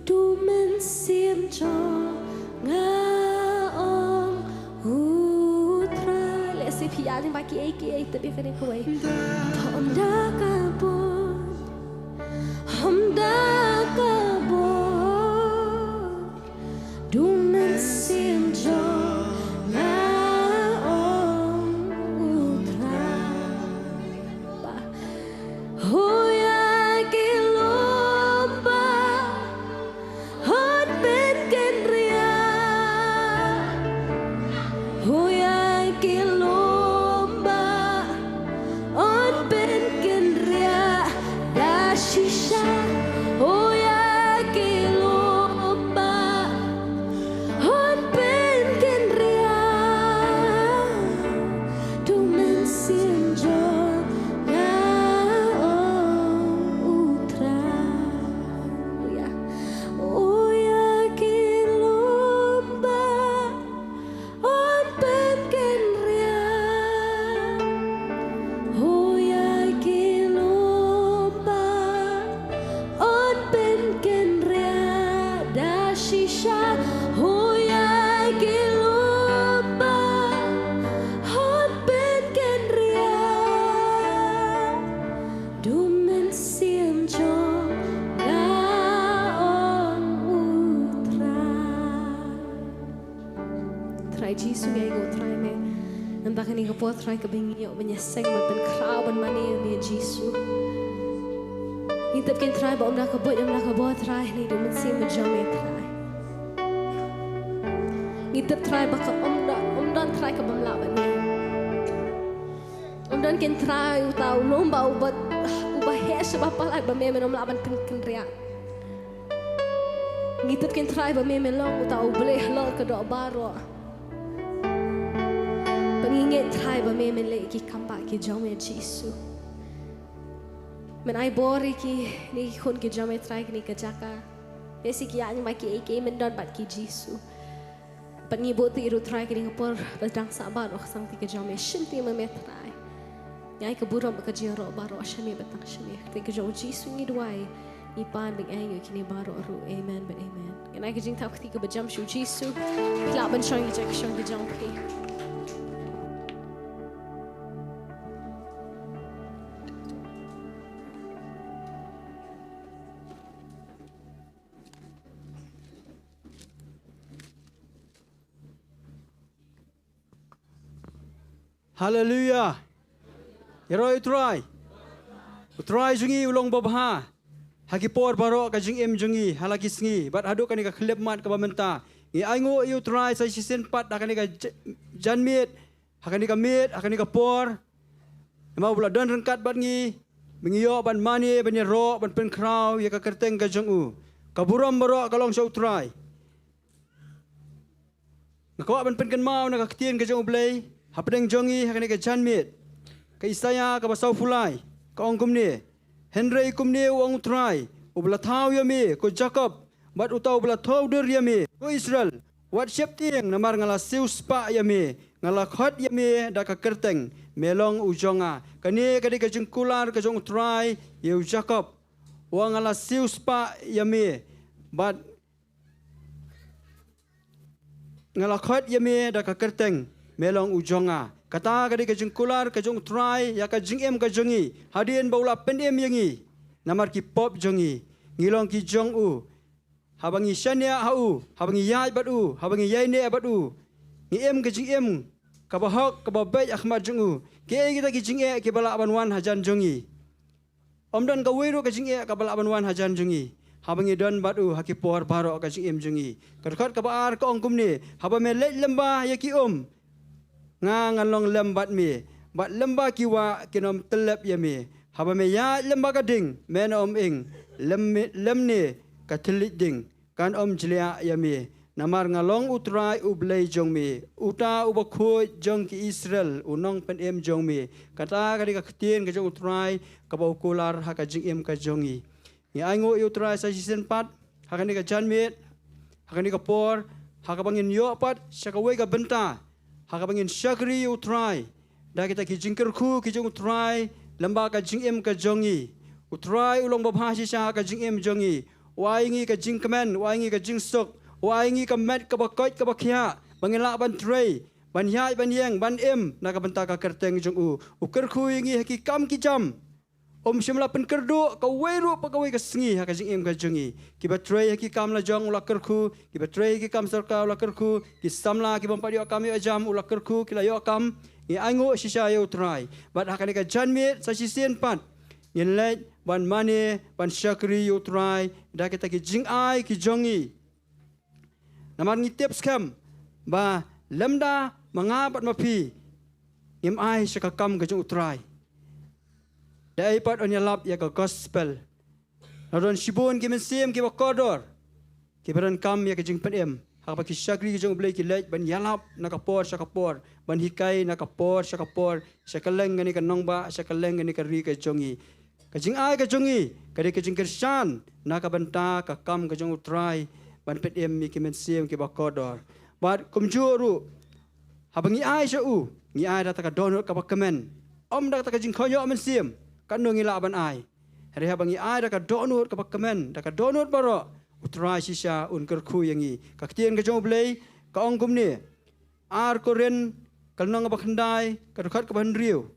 Du mynsiem jong nga ong U Trai. Lehse phi ïa ïeng ba kiei kiei, tip ïa kane kawei. Hom da ka bor. Hom da ka bor. Du mynsiem jong nga ong U Trai. Hooid ki lum ba un pynkynriah. Hooid ki lum ba un pynkynriah da shisha. Hooid ki lum ba un pynkynriah. Du mynsiem jong nga ong U Trai. Hooid ki lum ba un pynkynriah. Hooid ki lum ba un pynkynriah da shisha. Hooid ki lum ba un pynkynriah. Du mynsiem jong nga ong U Trai. Trai Jisu, ngi ainguh Trai me. Namar kane ka por Trai kaba ngi ïoh ban ïaseng ban pynkhraw ban mane ïa me Jisu. Ngi tip kein Trai ba ym da ka buit ym da ka bor Trai, ngi dei mynsiem jong me Trai. Ngi tip Trai ba ka ym da, ym don Trai kaba ym lah bad me. Ym don kein Trai uta u lum ba uba, uba heh sha ba palat ba me men ym lah ban pynkynriah. Ngi tip kein Trai ba me me long uta u Blei halor ka doh baroh. Bad ngi ngeit Trai ba me men leh ki kam ba ki jong me Jisu. Men ai bor ïa kine ki khun ki jong me Trai kane ka jaka. Lehse ki ïa ïeng ba kiei kiei men don bad ki Jisu. Bad ngi buh ïa u Trai kane ka por ba dang sah bad u khasang ti ka jong me shim ti ma me Trai. Ngi ai ka burom bad ka jingïaroh baroh sha me bad tang sha me. Kyrteng ka jong u Jisu ngi duwai. Ngi pan bad ngi ainguh kine baroh ruh. Amen bad amen. Ngan ai ka jingthap kti kaba jam sha u Jisu. Phi lah ban shong ïa ka jaka shong ka jong phi. Haleluia. Ïaroh ïa u Trai. U Trai jong ngi u long babha ha ki por baroh ka jingim jong ngi ha la ki sngi bad haduh kane ka khyllipmat kaba mynta. Ngi ainguh ïa u Trai sa shisien pat ha kane ka j-, janmiet, ha kane ka miet, ha kane ka por. Namar u la don ryngkat bad ngi, ba ngi ïoh ban mane, ban ïaroh, ban pynkhraw ïa ka kyrteng ka jong u. Ka burom baroh ka long sha U Trai. Nga kwah ban pynkynmaw na ka ktien ka jong U Blei hapdeng jong ngi ha kane ka janmiet. Ka Isaïah kaba sawphew lai ka ong kumne: Hynrei kumne u ong U Trai, uba la thaw ïa me ko Jakob, bad uta uba la thaw dur ïa me ko Israel: Wat sheptieng, namar nga la siewspah ïa me, nga la khot ïa me da ka kyrteng, me long u jong nga. Kane ka dei ka jingkular ka jong U Trai ïa u Jakob, u ong nga la siewspah ïa me, bad nga la khot ïa me da ka kyrteng, me long u jong nga. Kata ka dei ka jingkular ka jong U Trai ïa ka jingim ka jong ngi, hadien ba u la pynim ïa ngi namar ki pop jong ngi. Ngi long ki jong u. Haba ngi shaniah ha u, haba ngi ïaid bad u, haba ngi ïaineh bad u, ngi im ka jingim kaba hok, kaba beit ha khmat jong u. Kiei kita ki jingeh kiba lah ban wan hajan jong ngi? Ym don kawei ruh ka jingeh kaba lah ban wan hajan jong ngi haba ngi don bad u ha ki por baroh ka jingim jong ngi. Ka dkhot kaba ar ka ong kumne: Haba me leit lyngba ïa ki um, nga ngan long lem bad me, bad lyngba ki wah kin ym tyllep ïa me. Haba me ïaid lyngba ka ding, men ym ing, lem me, lymne ka thylliej ding kan ym jliah ïa me, namar nga long U Trai U Blei jong me, uta uba khuid jong ki Israel, u nongpynim jong me. Kata ka dei ka ktien ka jong U Trai kaba u kular ha ka jingim ka jong ngi. Ngi ainguh ïa U Trai sa shisien pat ha kane ka janmiet, ha kane ka por, ha kaba ngin ïoh pat sha kawei ka bynta ha kaba ngin shakri ïa U Trai da kita ki jingkyrkhu ki jong U Trai lyngba ka jingim ka jong ngi. U Trai u long babha shisha ha ka jingim jong ngi. U ai ngi ka jingkmen, u ai ngi ka jingsuk, u ai ngi ka met kaba koit kaba khiah ba ngin lah ban trei, ban ïaid ban ïeng, ban im na ka bynta ka kyrteng jong u. U kyrkhu ïa ngi ha ki kam ki jam. Um shym la pynkyrduh kawei ruh pa kawei ka sngi ha ka jingim ka jong ngi. Kiba trei ha ki kam lajong u la kyrkhu, kiba trei ha ki kam sorkar u la kyrkhu, ki samla ki bym pat ïoh kam ïoh jam u la kyrkhu, ki la ïoh kam. Ngi ainguh shisha ïa U Trai. Bad ha kane ka janmiet sa shisien pat ngin leit ban mane, ban shakri ïa U Trai da kita ki jingai ki jong ngi. Namar ngi tip skhem ba lymda ma nga bad ma phi ngim ai sha ka kam ka jong U Trai, da ei pat yn ïalap ïa ka gospel? La don shibun ki mynsiem kiba kordor kiba donkam ïa ka jingpynim, ha kaba ki shakri ki jong U Blei ki leit ban ïalap na ka por sha ka por, ban hikai na ka por sha ka por, sha kylleng kane ka nongbah, sha kylleng kane ka ri ka jong ngi. Ka jingai ka jong ngi ka dei ka jingkyrshan na ka bynta ka kam ka jong U Trai ban pynim ïa ki mynsiem kiba kordor. Bad kumjuh ruh, haba ngi ai sha u, ngi ai da kata ka dohnud kaba kmen, ym da kata ka jingkhynñiuh mynsiem katno ngi lah ban ai. Hynrei haba ngi ai da ka dohnud kaba kmen, da ka dohnud baroh, U Trai shisha un kyrkhu ïa ngi. Ka ktien ka jong U Blei ka ong kumne, Ar Korinth ka lynnong kaba khyndai, ka dkhot kaba hynriew: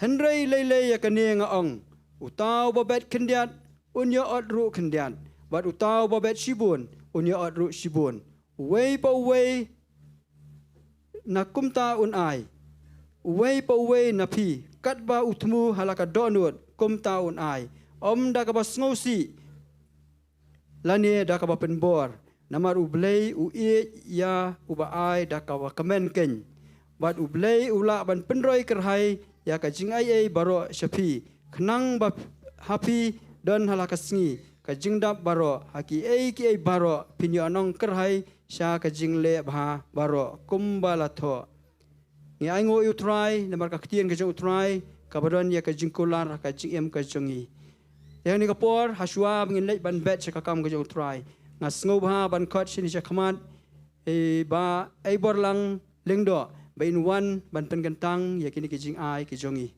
Hynrei lei lei ïa kane nga ong, uta uba bet khyndiat un ïa ot ruh khyndiat, bad uta uba bet shibun un ïa ot ruh shibun. Uwei pa uwei na kumta un ai, uwei pa uwei na phi katba u thmu ha la ka dohnud kumta un ai, ym da kaba sngewsih lane da kaba pynbor. Namar U Blei u ïeit ïa uba ai da kaba kmen keiñ. Bad U Blei u lah ban pynroi kyrhai ïa ka jingaiei baroh sha phi, khnang ba ha phi don ha la ka sngi ka jingdap baroh, ha kiei kiei baroh phin ïoh nongkyrhai sha ka jingleh bha baroh kumba la thoh. Ngi ainguh ïa U Trai namar ka ktien ka jong U Trai kaba don ïa ka jingkular ha ka jingim ka jong ngi. Ïa kane ka por, ha shuwa ba ngin leit ban bet sha ka kam ka jong U Trai, nga sngewbha ban khot shane shakhmat, eh, Bah Eiborlang Lyngdoh ba in wan ban pynkyntang ïa kine ki jingai ki jong ngi.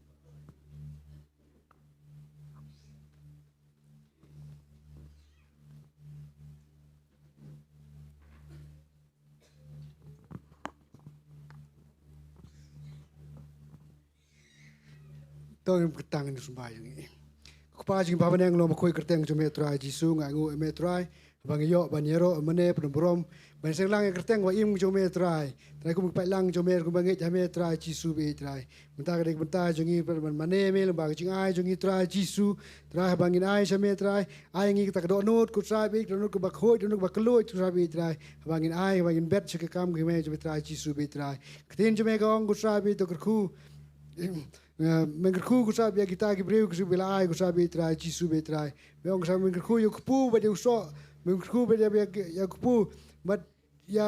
To ngin kyntang, ngin sumar ïa ngi. Ko Kpa jong ngi ba ha bneng, long bakhuid ka kyrteng jong me Trai Jisu. Nga ainguh ïa me Trai ba ngi ïoh ban ïaroh mane, pynburom, ban seng lang ïa ka kyrteng ba im jong me Trai. Trai kum ka paidlang jong me, kum ba ngeit ha me Trai Jisu ba ïeit Trai. Mynta ka dei ka bynta jong ngi ban mane me lyngba ka jingai jong ngi Trai Jisu. Trai haba ngin ai sha me Trai, ai ngi kata ka dohnud ko Trai ba ïeit, dohnud kaba khuid, dohnud kaba kylluid ko Trai ba ïeit Trai. Haba ngin ai, haba ngin bet sha ka kam ka hima jong me Trai Jisu ba ïeit Trai. Ka ktien jong me ka ong ko Trai ba ïeit to kyrkhu Eh, men kyrkhu ko Trai bad ïa kita ki briew ko Trai bad la ai ko Trai bad Trai Jisu bad Trai. Men ong ko Trai men kyrkhu ïa u kpu bad ïa u soh. Men kyrkhu bad ïa, ïa, ïa u kpu bad ïa,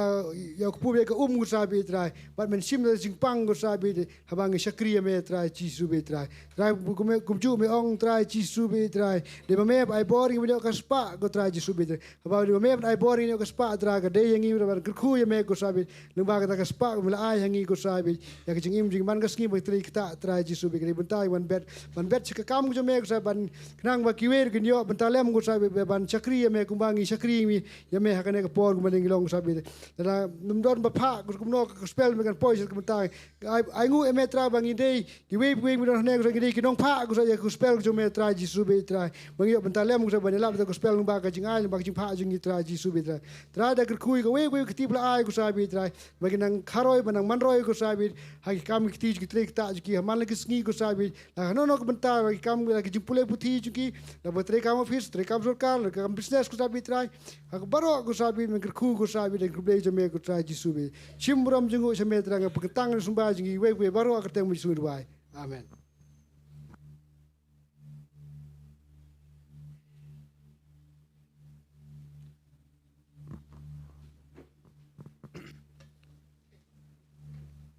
ïa u kpu bad ïa ka um ko Trai bad Trai. Bad men shim da jingpang ko Trai bad haba ngi shakri ïa me Trai Jisu bad Trai. Trai kum, kumjuh men ong Trai Jisu bad Trai. Dei ba me ba ai bor ïa ngi ban ïoh ka spah ko Trai Jisu bad Trai. Haba dei ba me ban ai bor ïa ngi ban ïoh ka spah Trai ka dei ïa ngi ban kyrkhu ïa me ko Trai bad. Lyngba kata ka spah me la ai ha ngi ko Trai bad. Ïa ka jingim jingman ka sngi ba trei kata Trai Jisu bad ka dei bynta ïa ban bet. Ban bet sha ka kam ko jong me ko Trai ban khnang ba kiwei ruh kin ïoh bynta lem ko Trai bad ban shakri ïa me kumba ngi shakri ïa me ha kane ka por kumba ngi long ko Trai bad. Lada ym don ba phah ko kumno ka gospel me kan poi sha ka bynta. Ai, ai nguh ïa me Trai ba ngi dei kiwei kiwei ngi don hangne ko Trai ngi dei ki nongphah ko Trai ïa ka gospel ko jong me Trai Jisu bad Trai. Ba ngi ïoh bynta lem ko Trai ba ngi lap da ka gospel lyngba ka jingai lyngba ka jingphah jong ngi Trai Jisu bad Trai. Trai da kyrkhu ïa kawei kawei ka kti ba la ai ko Trai bad Trai. Ba ki nang kharoi ba nang manroi ko Trai bad ha ki kam ki kti jong ki trei kata jong ki ha man la ki sngi ko Trai bad. La kano kano ka bynta ba ki kam la ki jingpule puthi jong ki. La ba trei kam office, trei kam sorkar, la kam business ko Trai bad Trai. Ha ka baroh ko Trai bad men kyrkhu ko Trai bad da ka kyrkhu jong me ko Trai Jisu bad. Shim burom jong ngi sha me Trai nga pynkyntang sumba jong ngi wei wei baroh ha ka kyrteng Jisu ngi duwai. Amen.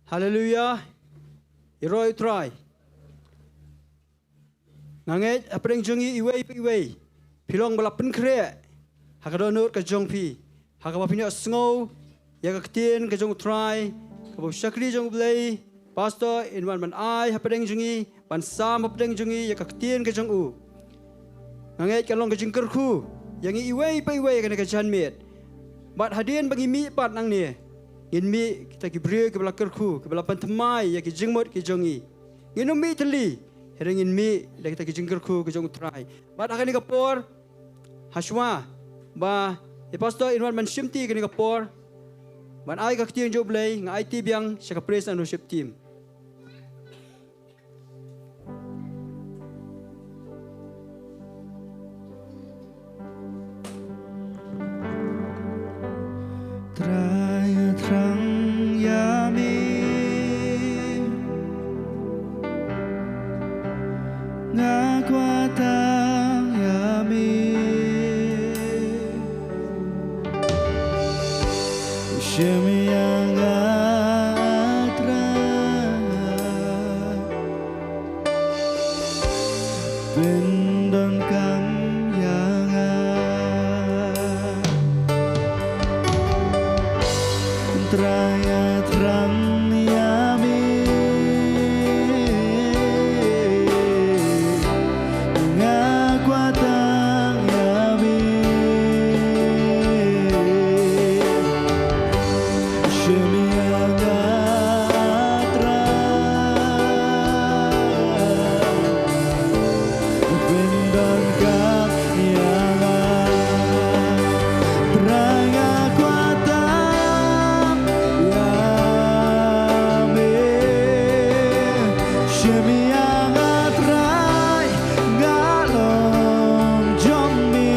Haleluya. Ïaroh ïa u Trai. Nga ngeit hapdeng jong ngi iwei pa iwei phi long ba la pynkhreh ha ka dohnud ka jong phi ha kaba phin ïohsngew ïa ka ktien ka jong u Trai kaba u shakri jong u Blei Pastor in wan ban ai hapdeng jong ngi ban sam hapdeng jong ngi ïa ka ktien ka jong u. Nga ngeit ka long ka jingkyrkhu ïa ngi iwei pa iwei ha kane ka janmiet. Bad hadien ba ngi mih pat nangne ngin mih kita ki briew kiba la kyrkhu kiba la pynthymmai ïa ki jingmut ki jong ngi. Ngin ym mih tylli hynrei ngin mih da kita ki jingkyrkhu ki jong u Trai. Bad ha kane ka por hashwa ba i Pastor in wan ban shimti kane ka por ban ai ka ktien jong u Blei nga aiti biang sha ka praise and worship team. Trai nga thrang ïa me. Nga kwah tang ïa me. Shim ïa nga Trai. Pyndonkam ïa nga. Trai nga thrang ïa me. Nga kwah tang ïa me. Shim ïa nga Trai. Pyndonkam ïa nga. Trai nga kwah tang ïa me. Shim ïa nga Trai. Nga long jong me,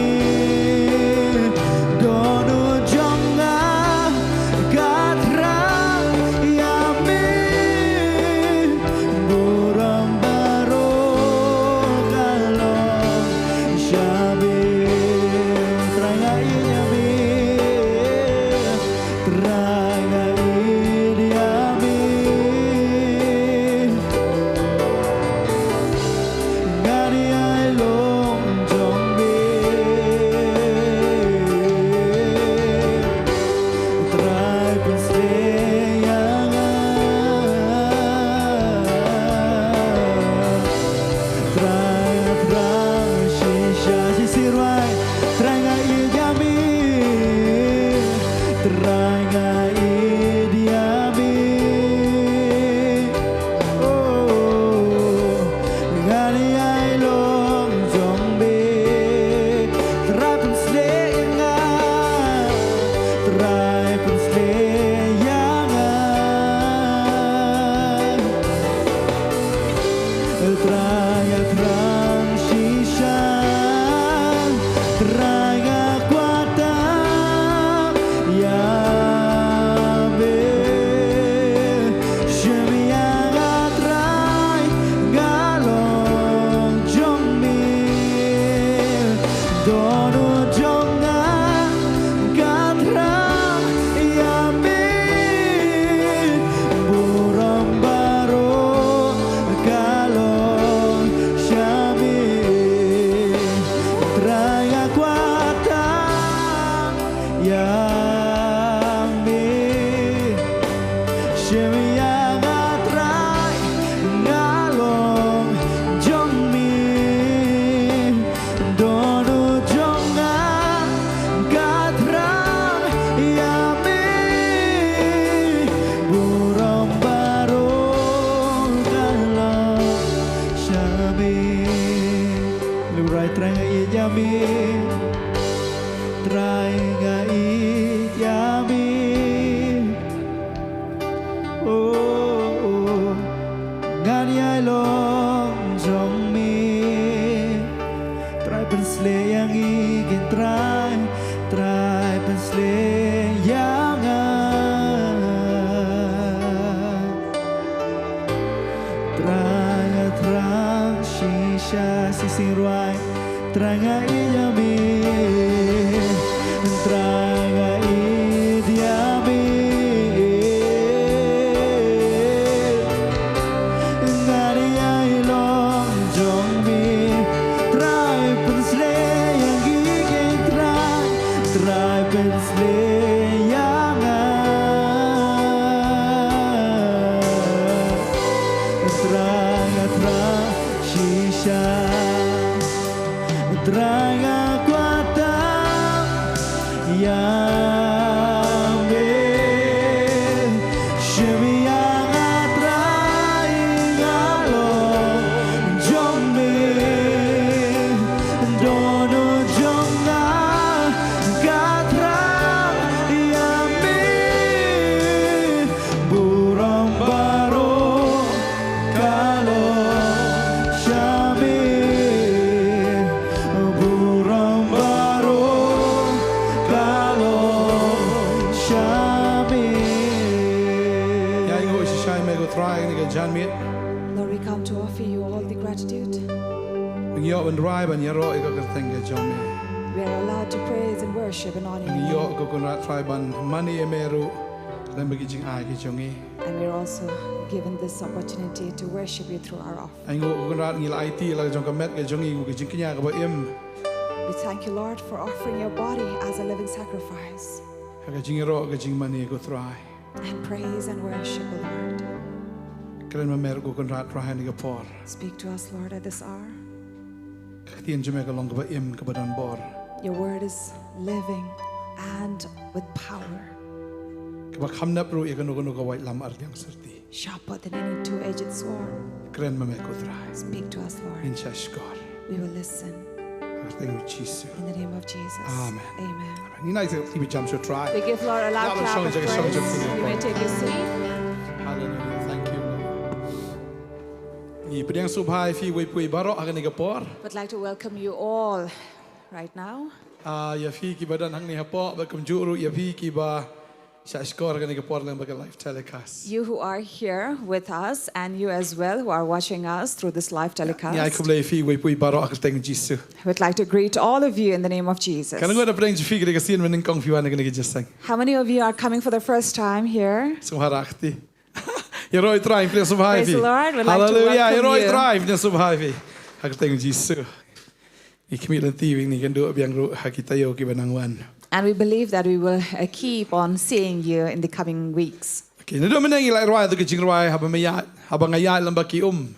dohnud jong nga, ka thrang ïa me, burom baroh ka long sha me. Trai nga ïeit ïa me. Trai nga ïeit ïa me. Nga dei ai long jong me. Trai pynshlei ïa nga. Trai nga thrang shisha shisha rwai. Trai nga ïeit ïa me. Trai nga ïeit ïa me. Oh, nga dei ai long jong me. Trai pynshlei ïa nga. Trai pynshlei ïa nga. Trai nga thrang shisha, Trai nga kwah tang ïa Trai, Trai nga ïeit ïa me, Trai nga ïeit ïa me. Nga ïai long jong me, Trai pynshlei ïa ngi, Trai, Trai pynshlei ïa nga. Trai nga Trai shisha. Trai nga kwah tam ïa me. Shim ïa nga Trai, nga long jong me. Dohnud jong nga ka Trai ïa me. Burom baroh ka long sha me. Burom baroh ka long sha me. Ïa, ngi ïoh shisha ïa me ko Trai ha kane ka janmiet. Lord, we come to offer you all the gratitude. Ngi ïoh ban rwai ban ïaroh ïa ka kyrteng ka jong me. We are allowed to praise and worship and honor you. Ngi ïoh ko Kynrad Trai ban mane ïa me ruh lem bad ki jingai ki jong ngi. And we are also given this opportunity to worship you through our offering. Ai nguh ko Kynrad, ngi la aiti la ka jong ka met ka jong ngi kum ka jingkñia kaba im. We thank you, Lord, for offering your body as a living sacrifice. Ha ka jingïaroh ka jingmane ko Trai. And praise and worship, O Lord. Kren ma me ruh ko Kynrad Trai ha kane ka por. Speak to us, Lord, at this hour. Ka ktien jong me ka long kaba im kaba don bor. Your word is living and with power. Kaba kham nep ruh ïa kano kano ka waitlam arliang syrti. Sharper than any two-edged sword. Kren ma me ko Trai. Speak to us, Lord. Ngin shahshkor. We will listen. Ha ka kyrteng u Jisu. In the name of Jesus. Amen. Amen. Amen. Ngin ai sa ki ba jam sha u Trai. We give Lord a loud clap of praise. You may take your seat. Hallelujah. Thank you, Lord. Ngi pdiang sngewbha ïa phi uwei pa uwei baroh ha kane ka por. Would like to welcome you all right now. Ah, ïa phi ki ba don hangne hapoh, bad kumjuh ruh ïa phi ki ba shahshkor ha kane ka por lyngba ka live telecast. You who are here with us and you as well who are watching us through this live telecast. Ngi ai khublei ïa phi uwei pa uwei baroh ha ka kyrteng Jisu. I would like to greet all of you in the name of Jesus. Katno ngi da pdiang jong phi kane ka sien mynnyngkong phi wan ha kane ka jingïaseng? How many of you are coming for the first time here? Sngewbha rakti. Ïaroh ïa u Trai, pdiang sngewbha ïa phi. Praise the Lord. We'd like to welcome you. Hallelujah. Ïaroh ïa u Trai, pdiang sngewbha ïa phi. Ha ka kyrteng Jisu. Ngi khmih lynti ïa kine ki kynduh biang ruh ha ki taïew kiba nang wan. And we believe that we will, uh, keep on seeing you in the coming weeks. Okay, naduh mynne ngi la rwai ïa ka jingrwai Haba Me Ïaid, Haba Nga Ïaid Lyngba Ki Um,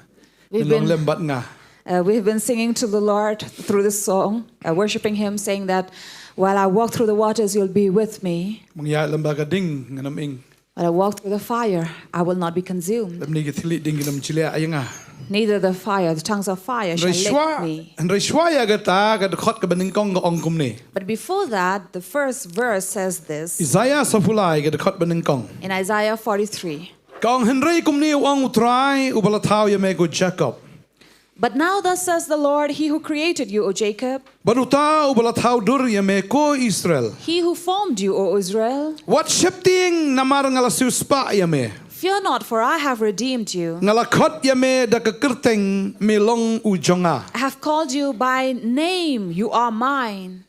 We've been, Long Lem Bad Nga. Uh, we have been singing to the Lord through this song, uh, worshiping Him, saying that, "While I walk through the waters, you'll be with me." Haba nga ïaid lyngba ka ding ngan ym ing. "While I walk through the fire, I will not be consumed. Lymne ki thylliej ding kin ym jliah ïa nga." Neither the fire, the tongues of fire shall lick me. Hynrei shuwa, hynrei shuwa ïa kata, ka dkhot kaba nyngkong ka ong kumne. But before that, the first verse says this. Isaiah saphew lai, ka dkhot ba nyngkong. In Isaiah forty-three. Ka ong, "Hynrei kumne u ong u Trai, uba la thaw ïa me ko Jakob." "But now thus says the Lord, He who created you, O Jacob." Bad uta uba la thaw dur ïa me ko Israel. "He who formed you, O Israel." "Wat sheptieng namar nga la siewspah ïa me." "Fear not, for I have redeemed you." "Nga la khot ïa me da ka kyrteng, me long u jong nga." "I have called you by name, you are mine."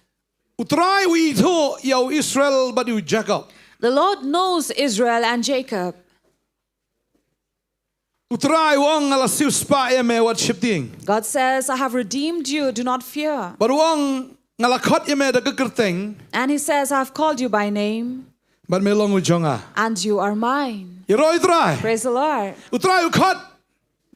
U Trai u ithuh ïa u Israel bad u Jakob. The Lord knows Israel and Jacob. U Trai u ong, "Nga la siewspah ïa me, wat sheptieng." God says, "I have redeemed you, do not fear." Bad u ong, "Nga la khot ïa me da ka kyrteng." And He says, "I have called you by name." "Bad me long u jong nga." "And you are mine." Ïaroh ïa u Trai. Praise the Lord. U Trai u khot.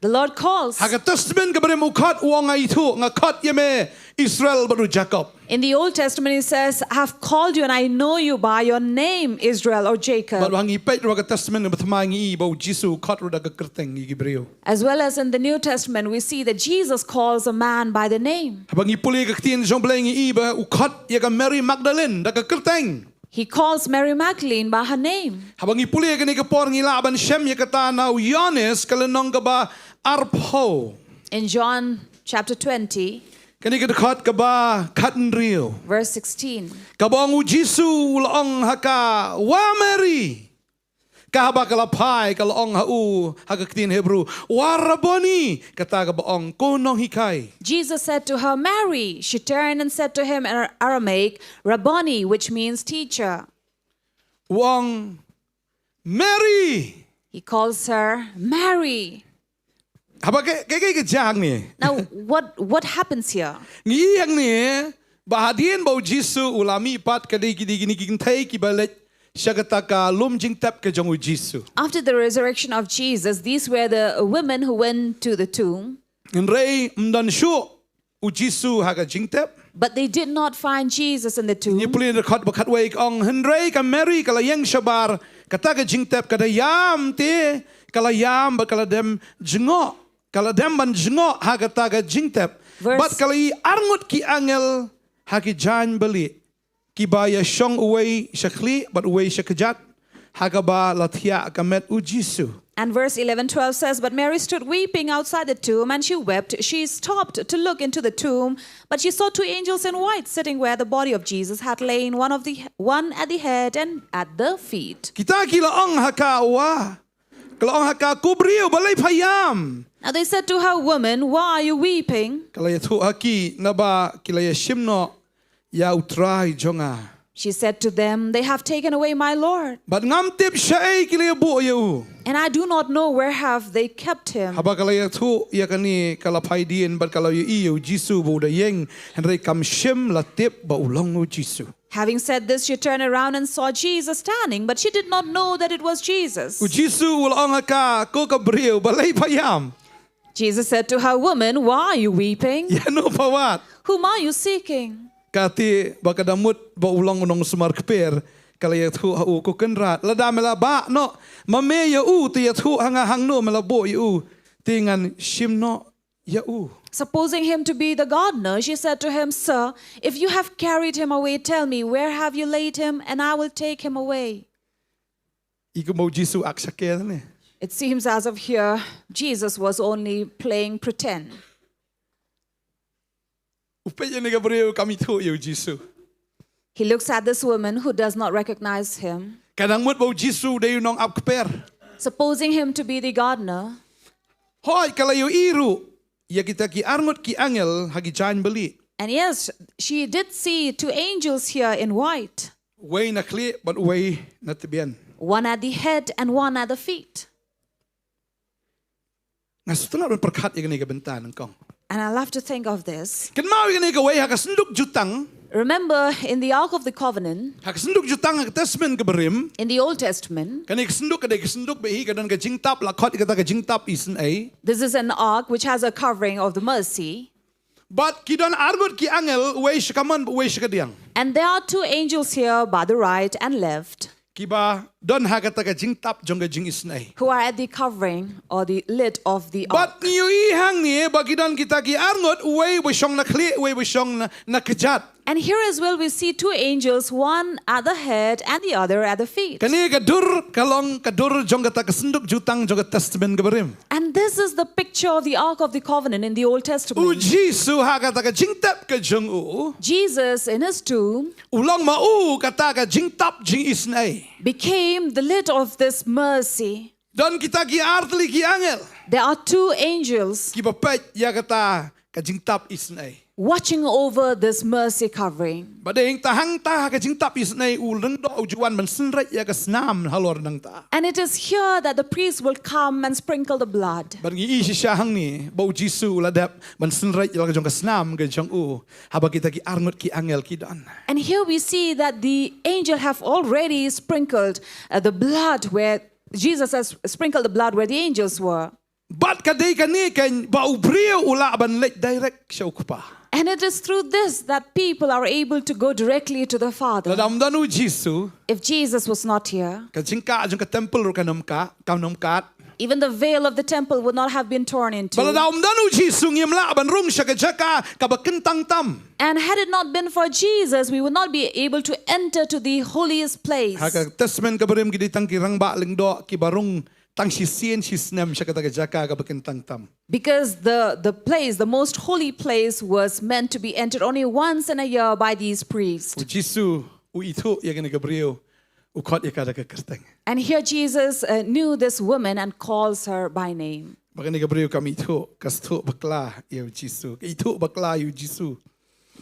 The Lord calls. Ha ka Testament kaba rim u khot, u ong, "Nga ithuh, nga khot ïa me Israel bad u Jakob." In the Old Testament, He says, "I have called you and I know you by your name, Israel or Jacob." Bad haba ngi peit ruh ha ka Testament kaba thymmai ngi i ba u Jisu u khot ruh da ka kyrteng ïa ki briew. As well as in the New Testament, we see that Jesus calls a man by the name. Haba ngi pule ka ktien jong U Blei ngi i ba u khot ïa ka Mary Magdalene da ka kyrteng. He calls Mary Magdalene by her name. Haba ngi pule kane ka por ngi lah ban shem ïa kata na u Ïoannis ka lynnong kaba arphew. In John chapter twenty, kane ka dkhot kaba khathynriew. Verse sixteen. Kaba ong u Jisu u la ong ha ka, "Wa Mary." Ka haba ka la phai, ka la ong ha u ha ka ktien Hebru, "Wa Rabboni," kata kaba ong, "Ko nonghikai." Jesus said to her, "Mary." She turned and said to him in Aramaic, "Rabboni," which means teacher. U ong, "Mary." He calls her, "Mary." Haba ka, ka, ka, ka jia hangne. Now, what, what happens here? Ngi i hangne ba hadien ba u Jisu u la mih pat, ka dei ki, dei kine ki kynthei kiba leit sha kata ka lum jingtep ka jong u Jisu. After the resurrection of Jesus, these were the women who went to the tomb. Hynrei ym don shuh u Jisu ha ka jingtep. But they did not find Jesus in the tomb. Ngi pule na dkhot ba khatwei, ka ong, "Hynrei ka Mary ka la ïeng shabar kata ka jingtep, ka da ïam te, ka la ïam bad ka la dem jngoh, ka la dem ban jngoh ha kata ka jingtep. Verse Bad ka la ïohi arngut ki angel ha ki jaiñ balieh, kiba ïashong, uwei sha khlieh bad uwei sha kjat, ha kaba la thiah ka met u Jisu." And verse eleven twelve says, "But Mary stood weeping outside the tomb, and she wept. She stopped to look into the tomb, but she saw two angels in white sitting where the body of Jesus had lain, one of the one at the head and at the feet." Kita ki la ong ha ka, wa, ka la ong ha ka, "Ko briew, balei pha ïam?" Now they said to her, "Woman, why are you weeping?" Ka la ïathuh ha ki, "Naba ki la ïashim noh ïa u Trai jong nga." She said to them, "They have taken away my Lord, Bad ngam tip shaei ki la ïabuh ïa u." and I do not know where have they kept him." Haba ka la ïathuh ïa kane, ka la phai dien bad ka la ïohi ïa u Jisu ba u da ïeng, hynrei kam shym la tip ba u long u Jisu. Having said this, she turned around and saw Jesus standing, but she did not know that it was Jesus. U Jisu u la ong ha ka, "Ko ka briew, balei pha ïam?" Jesus said to her, "Woman, why are you weeping? Ïa no pha wad?" "Whom are you seeking?" Kata ba ka da mut ba u long u nongsumar kper, ka la ïathuh ha u, "Ko kynrad, lada me la bah noh ma me ïa u, te ïathuh ha nga hangno me la buh ïa u, te ngan shim noh ïa u." Supposing him to be the gardener, she said to him, "Sir, if you have carried him away, tell me, where have you laid him, and I will take him away." I kumba u Jisu ak shake ne. It seems as if here Jesus was only playing pretend. U peit ïa kane ka briew kam ithuh ïa u Jisu. He looks at this woman who does not recognize him. Ka dang mut ba u Jisu dei u nongap kper. Supposing him to be the gardener. Hooid, ka la ïohi ruh ïa kita ki arngut ki angel ha ki jaiñ balieh. And yes, she did see two angels here in white. Uwei na khlieh bad uwei na tbian. One at the head and one at the feet. Nga sngewtynnat ban pyrkhat ïa kane ka bynta nyngkong. And I love to think of this. Kynmaw ïa kane kawei ha ka synduk jutang. Remember, in the Ark of the Covenant, Ha ka synduk jutang ha ka Testament kaba rim. In the Old Testament, Kane ka synduk ka dei ka synduk ba hi ka don ka jingtap, la khot ïa kata ka jingtap isynei. This is an ark which has a covering of the mercy. Bad ki don arngut ki angel, uwei sha kamon, uwei sha kadiang. And there are two angels here by the right and left. Kiba don ha kata ka jingtap jong ka jingisynei. Who are at the covering or the lid of the ark. Bad ngi ïohi hangne ba ki don kita ki arngut, uwei ba shong na khlieh, uwei ba shong na, na kjat. And here as well we see two angels, one at the head and the other at the feet. Kane ka dur ka long ka dur jong kata ka synduk jutang jong ka Testament kaba rim. And this is the picture of the Ark of the Covenant in the Old Testament. U Jisu ha kata ka jingtep ka jong u. Jesus in his tomb. U long ma u kata ka jingtap jingisynei. Became the lid of this mercy. Don kita ki artylli ki angel. There are two angels. Kiba peit ïa kata ka jingtap isynei. Watching over this mercy covering. Bad hangta hangta ha ka jingtap isynei u lyngdoh u ju wan ban synreit ïa ka snam halor nangta. And it is here that the priest will come and sprinkle the blood. Bad ngi i shisha hangne ba u Jisu u la dep ban synreit ïa la ka jong ka snam ka jong u, haba kita ki arngut ki angel ki don. And here we see that the angel have already sprinkled, uh, the blood where Jesus has sprinkled the blood where the angels were. Bad ka dei kane kan ba u briew u lah ban leit direct sha u Kpa. And it is through this that people are able to go directly to the Father. Lada ym don u Jisu, If Jesus was not here, ka jingkah jong ka temple ruh kan ym kah, kan ym kah. Even the veil of the temple would not have been torn into. Bad lada ym don u Jisu, ngim lah ban rung sha ka jaka kaba kyntang tam. And had it not been for Jesus, we would not be able to enter to the holiest place. Ha ka Testament kaba rim ki dei tang ki rangbah lyngdoh kiba rung tang shisien shisnem sha kata ka jaka kaba kyntang tam. Because the, the place, the most holy place, was meant to be entered only once in a year by these priests. U Jisu u ithuh ïa kane ka briew. U khot ïa ka da ka kyrteng. And here Jesus uh, knew this woman and calls her by name. Ba kane ka briew kam ithuh, ka sngewthuh bakla ïa u Jisu. Ka ithuh bakla ïa u Jisu.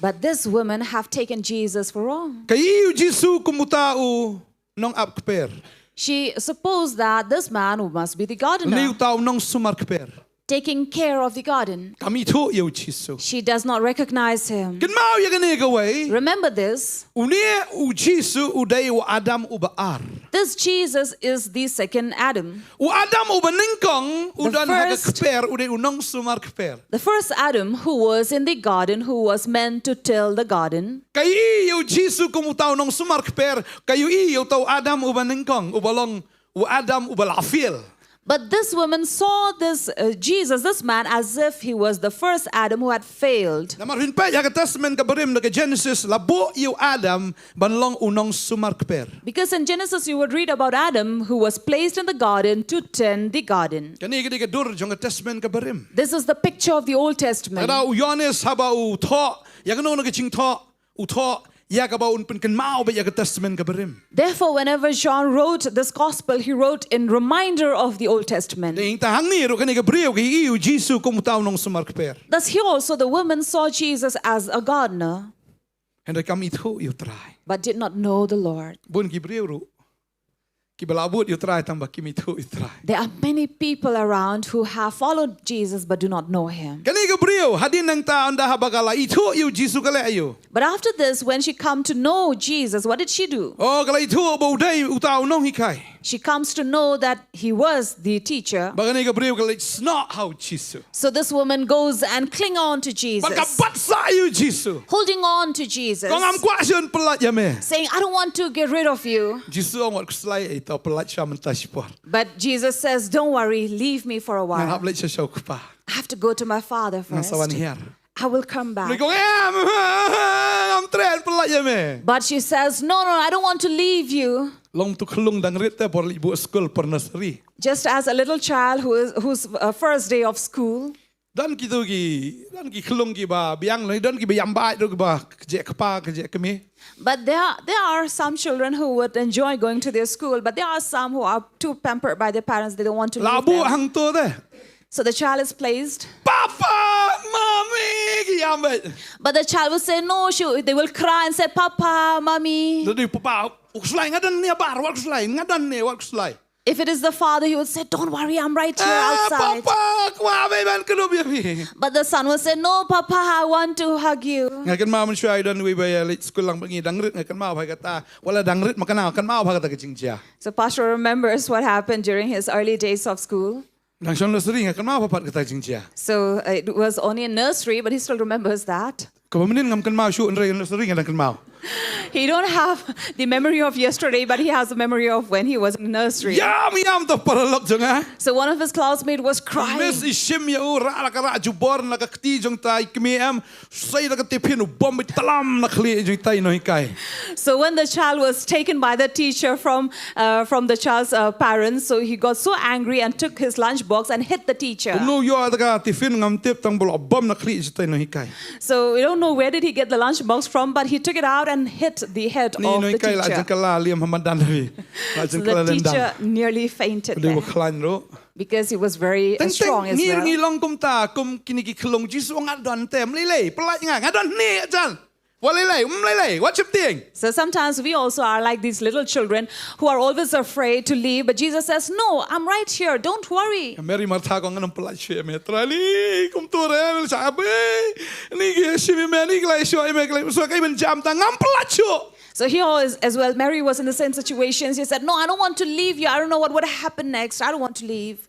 But this woman have taken Jesus for wrong. Ka ïohi ïa u Jisu kum uta u nongap kper. She supposed that this man must be the Une gardener, uta u nongsumar kper. Taking care of the garden. Kam ithuh ïa u Jisu. She does not recognize him. Kynmaw ïa kane kawei. Remember this. Une u Jisu u dei u Adam uba ar. This Jesus is the second Adam. U Adam uba nyngkong u The don ha ka first- kper, u dei u nongsumar kper. The first Adam who was in the garden, who was meant to till the garden. Ka ïohi ïa u Jisu kum uta u nongsumar kper, ka ïohi ïa uta u Adam uba nyngkong, uba long u Adam uba la fail. But this woman saw this uh, Jesus, this man, as if he was the first Adam who had failed. Namar phin peit ha ka Testament ka barim, na ka Genesis, la buh ïa u Adam ban long u nongsumar kper. Because in Genesis, you would read about Adam who was placed in the garden to tend the garden. Kane ka dei ka dur jong ka Testament ka barim. This is the picture of the Old Testament. Lada u Ïoannis haba u thoh ïa kano kano ka jingthoh, u thoh ïa kaba un pynkynmaw beit ïa ka Testament ka barim. Therefore, whenever John wrote this gospel, he wrote in reminder of the Old Testament. Te hangta hangne ruh kane ka briew ka ïohi ïa u Jisu kum uta u nongsumar kper. Thus, here also the woman saw Jesus as a gardener, Hynrei kam ithuh ïa u Trai. but did not know the Lord. Bun ki briew ruh kiba la bud ïa u Trai tangba kim ithuh ïa u Trai. There are many people around who have followed Jesus but do not know him. Kane ka briew hadien nangta, ynda haba ka la ithuh ïa u Jisu, ka leh aïu? But after this, when she come to know Jesus, what did she do? Oh, ka la ithuh ba u dei uta u nonghikai. She comes to know that he was the teacher. Ba kane ka briew ka leit snoh ha u Jisu. So this woman goes and cling on to Ba ka Jesus, bat sah ïa u Jisu. holding on to Jesus, Ko ngam kwah shuh ban pyllait ïa me. saying, "I don't want to get rid of you." Jisu ong, wat khuslai, eh, to pyllait sha mynta shipor. But Jesus says, "Don't worry, leave me for a Ngan hap while. leit sha sha u Kpa. I have to go to my Father Ngan first. sa wan hiar. I will come back." Ngi kong, em, ngam treh ban pyllait ïa me. But she says, "No, no, I don't want to leave you." Long tu khlung dang rit te por leit buh skul, por nursery. Just as a little child who is whose uh, first day of school. Don kitu ki, don ki khlung kiba biang, don kiba ïam bad, don kiba kjeh kpa, kjeh kmie. But there, there are some children who would enjoy going to their school, but there are some who are too pampered by their parents. They don't want to La leave buh them. hangto te. So the child is placed. Papa, mami, ki ïam bad. But the child will say, "No," she, they will cry and say, "Papa, Mommy." Dei papa, u khuslai, nga don ne bar, wat khuslai, nga don ne, wat khuslai. If it is the father, he would say, "Don't worry, I'm right here Ah, outside." Papa, kwah bad ban kyndup ïa me. But the son will say, "No, Papa, I want to hug you." Nga kynmaw mynshuwa don uwei ba ïaleit skul lang bad ngi, dang rit, nga kynmaw ba ha kata. Wat la dang rit ma kane, kynmaw ba ha kata ka jingjia. So Pastor remembers what happened during his early days of school. Dang shong nursery, nga kynmaw ba pat kata ka jingjia. So uh, it was only in nursery, but he still remembers that. Kaba mynnin ngam kynmaw shuh, hynrei nursery nga dang kynmaw. He don't have the memory of yesterday, but he has the memory of when he was in nursery. Ïam, ïam, to paralok jong nga. So one of his classmates was crying. Miss i shim ïa u, rah la ka rah jubor na ka kti jong utai i kmie, em, sei da ka tiffin, u bom i tlam na khlieh jong utai i nonghikai. So when the child was taken by the teacher from uh, from the child's uh, parents, so he got so angry and took his lunchbox and hit the teacher. Kumno ïoh da ka tiffin ngam tip, tang ba la bom na khlieh jong utai i nonghikai. So we don't know where did he get the lunchbox from, but he took it out and hit the head Ni of the nonghikai la teacher. jingkylla liam ha madan hi. La So jingkylla the lyndang. Teacher nearly fainted Dei there wa khlaiñ ruh. Because he was very uh, Teng teng strong as ngi ruh well. Ngi long kumta, kum kine ki khlung Jisu, nga don te, ym lei lei, pyllait ïa nga, nga don ne jan. Wat lei lei, ym lei lei, wat sheptieng. So sometimes we also are like these little children who are always afraid to leave, but Jesus says, "No, I'm right here, don't worry." Mary Martha ko, ngan ym pyllait shuh ïa me Trai, lei kumto re, lei sha abe. Ni ki shim ïa me, ni ki lei shuh ïa me, ki lei shuh, ka i ban jam ta, ngam pyllait shuh. So here is, as well, Mary was in the same situation. She said, "No, I don't want to leave you. I don't know what would happen next. I don't want to leave."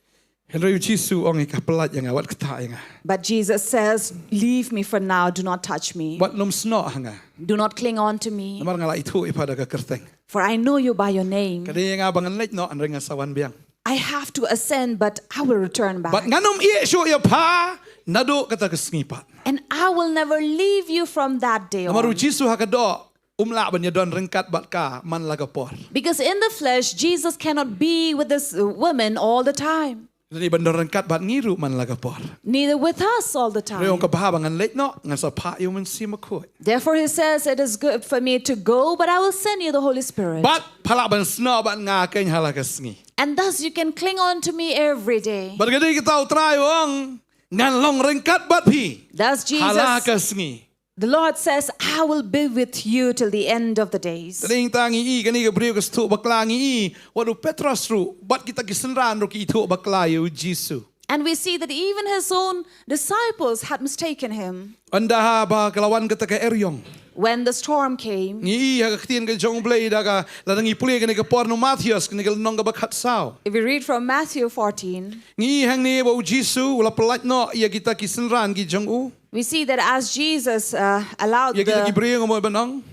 Hynrei u Jisu u ong ïa ka, pyllait ïa nga, wat ktah ïa nga. But Jesus says, "Leave me for now. Do not touch me. Wat ym snoh ha nga. Do not cling on to me. Namar nga la ithuh ïa pha da ka kyrteng. For I know you by your name. Ka dei ïa nga ba ngan leit noh, hynrei ngan sa wan biang. I have to ascend, but I will return back. Bad ngan ym ïeh shuh ïa pha naduh kata ka sngi pat." And I will never leave you from that day Namar u on. Jisu ha ka doh um lah ban ïadon ryngkat bad ka man la ka por. Because in the flesh, Jesus cannot be with this uh, woman all the time. Lane ban don ryngkat bad ngi ruh man la ka por. Neither with us all the time. Hynrei ong ka bha ba ngan leit noh, ngan sa phah ïa u Mynsiem Bakhuid. Therefore he says, "It is good for me to go, but I will send you the Holy Spirit." Bad pha lah ban snoh bad nga keiñ ha la ka sngi. And thus you can cling on to me every day. Bad ka dei kata u Trai u ong, ngan long ryngkat bad phi. Thus Jesus, ha la ka sngi. The Lord says, "I will be with you till the end of the days." Te nangta ngi i, kane ka briew ka sngewthuh bakla, ngi i wat u Petros ruh bad kita ki synran ruh ki ithuh bakla ïa u Jisu. And we see that even his own disciples had mistaken him. Ynda haba ka la wan kata ka eriong. When the storm came. Ngi i ha ka ktien ka jong U Blei da ka, lada ngi pule kane ka por na u Mathaios, kane ka lynnong kaba khatsaw. If we read from Matthew fourteen. Ngi i hangne ba u Jisu u la pyllait noh ïa kita ki synran ki jong u. We see that as Jesus uh, allowed Ïa kita ki the, briew nga mo ban ong.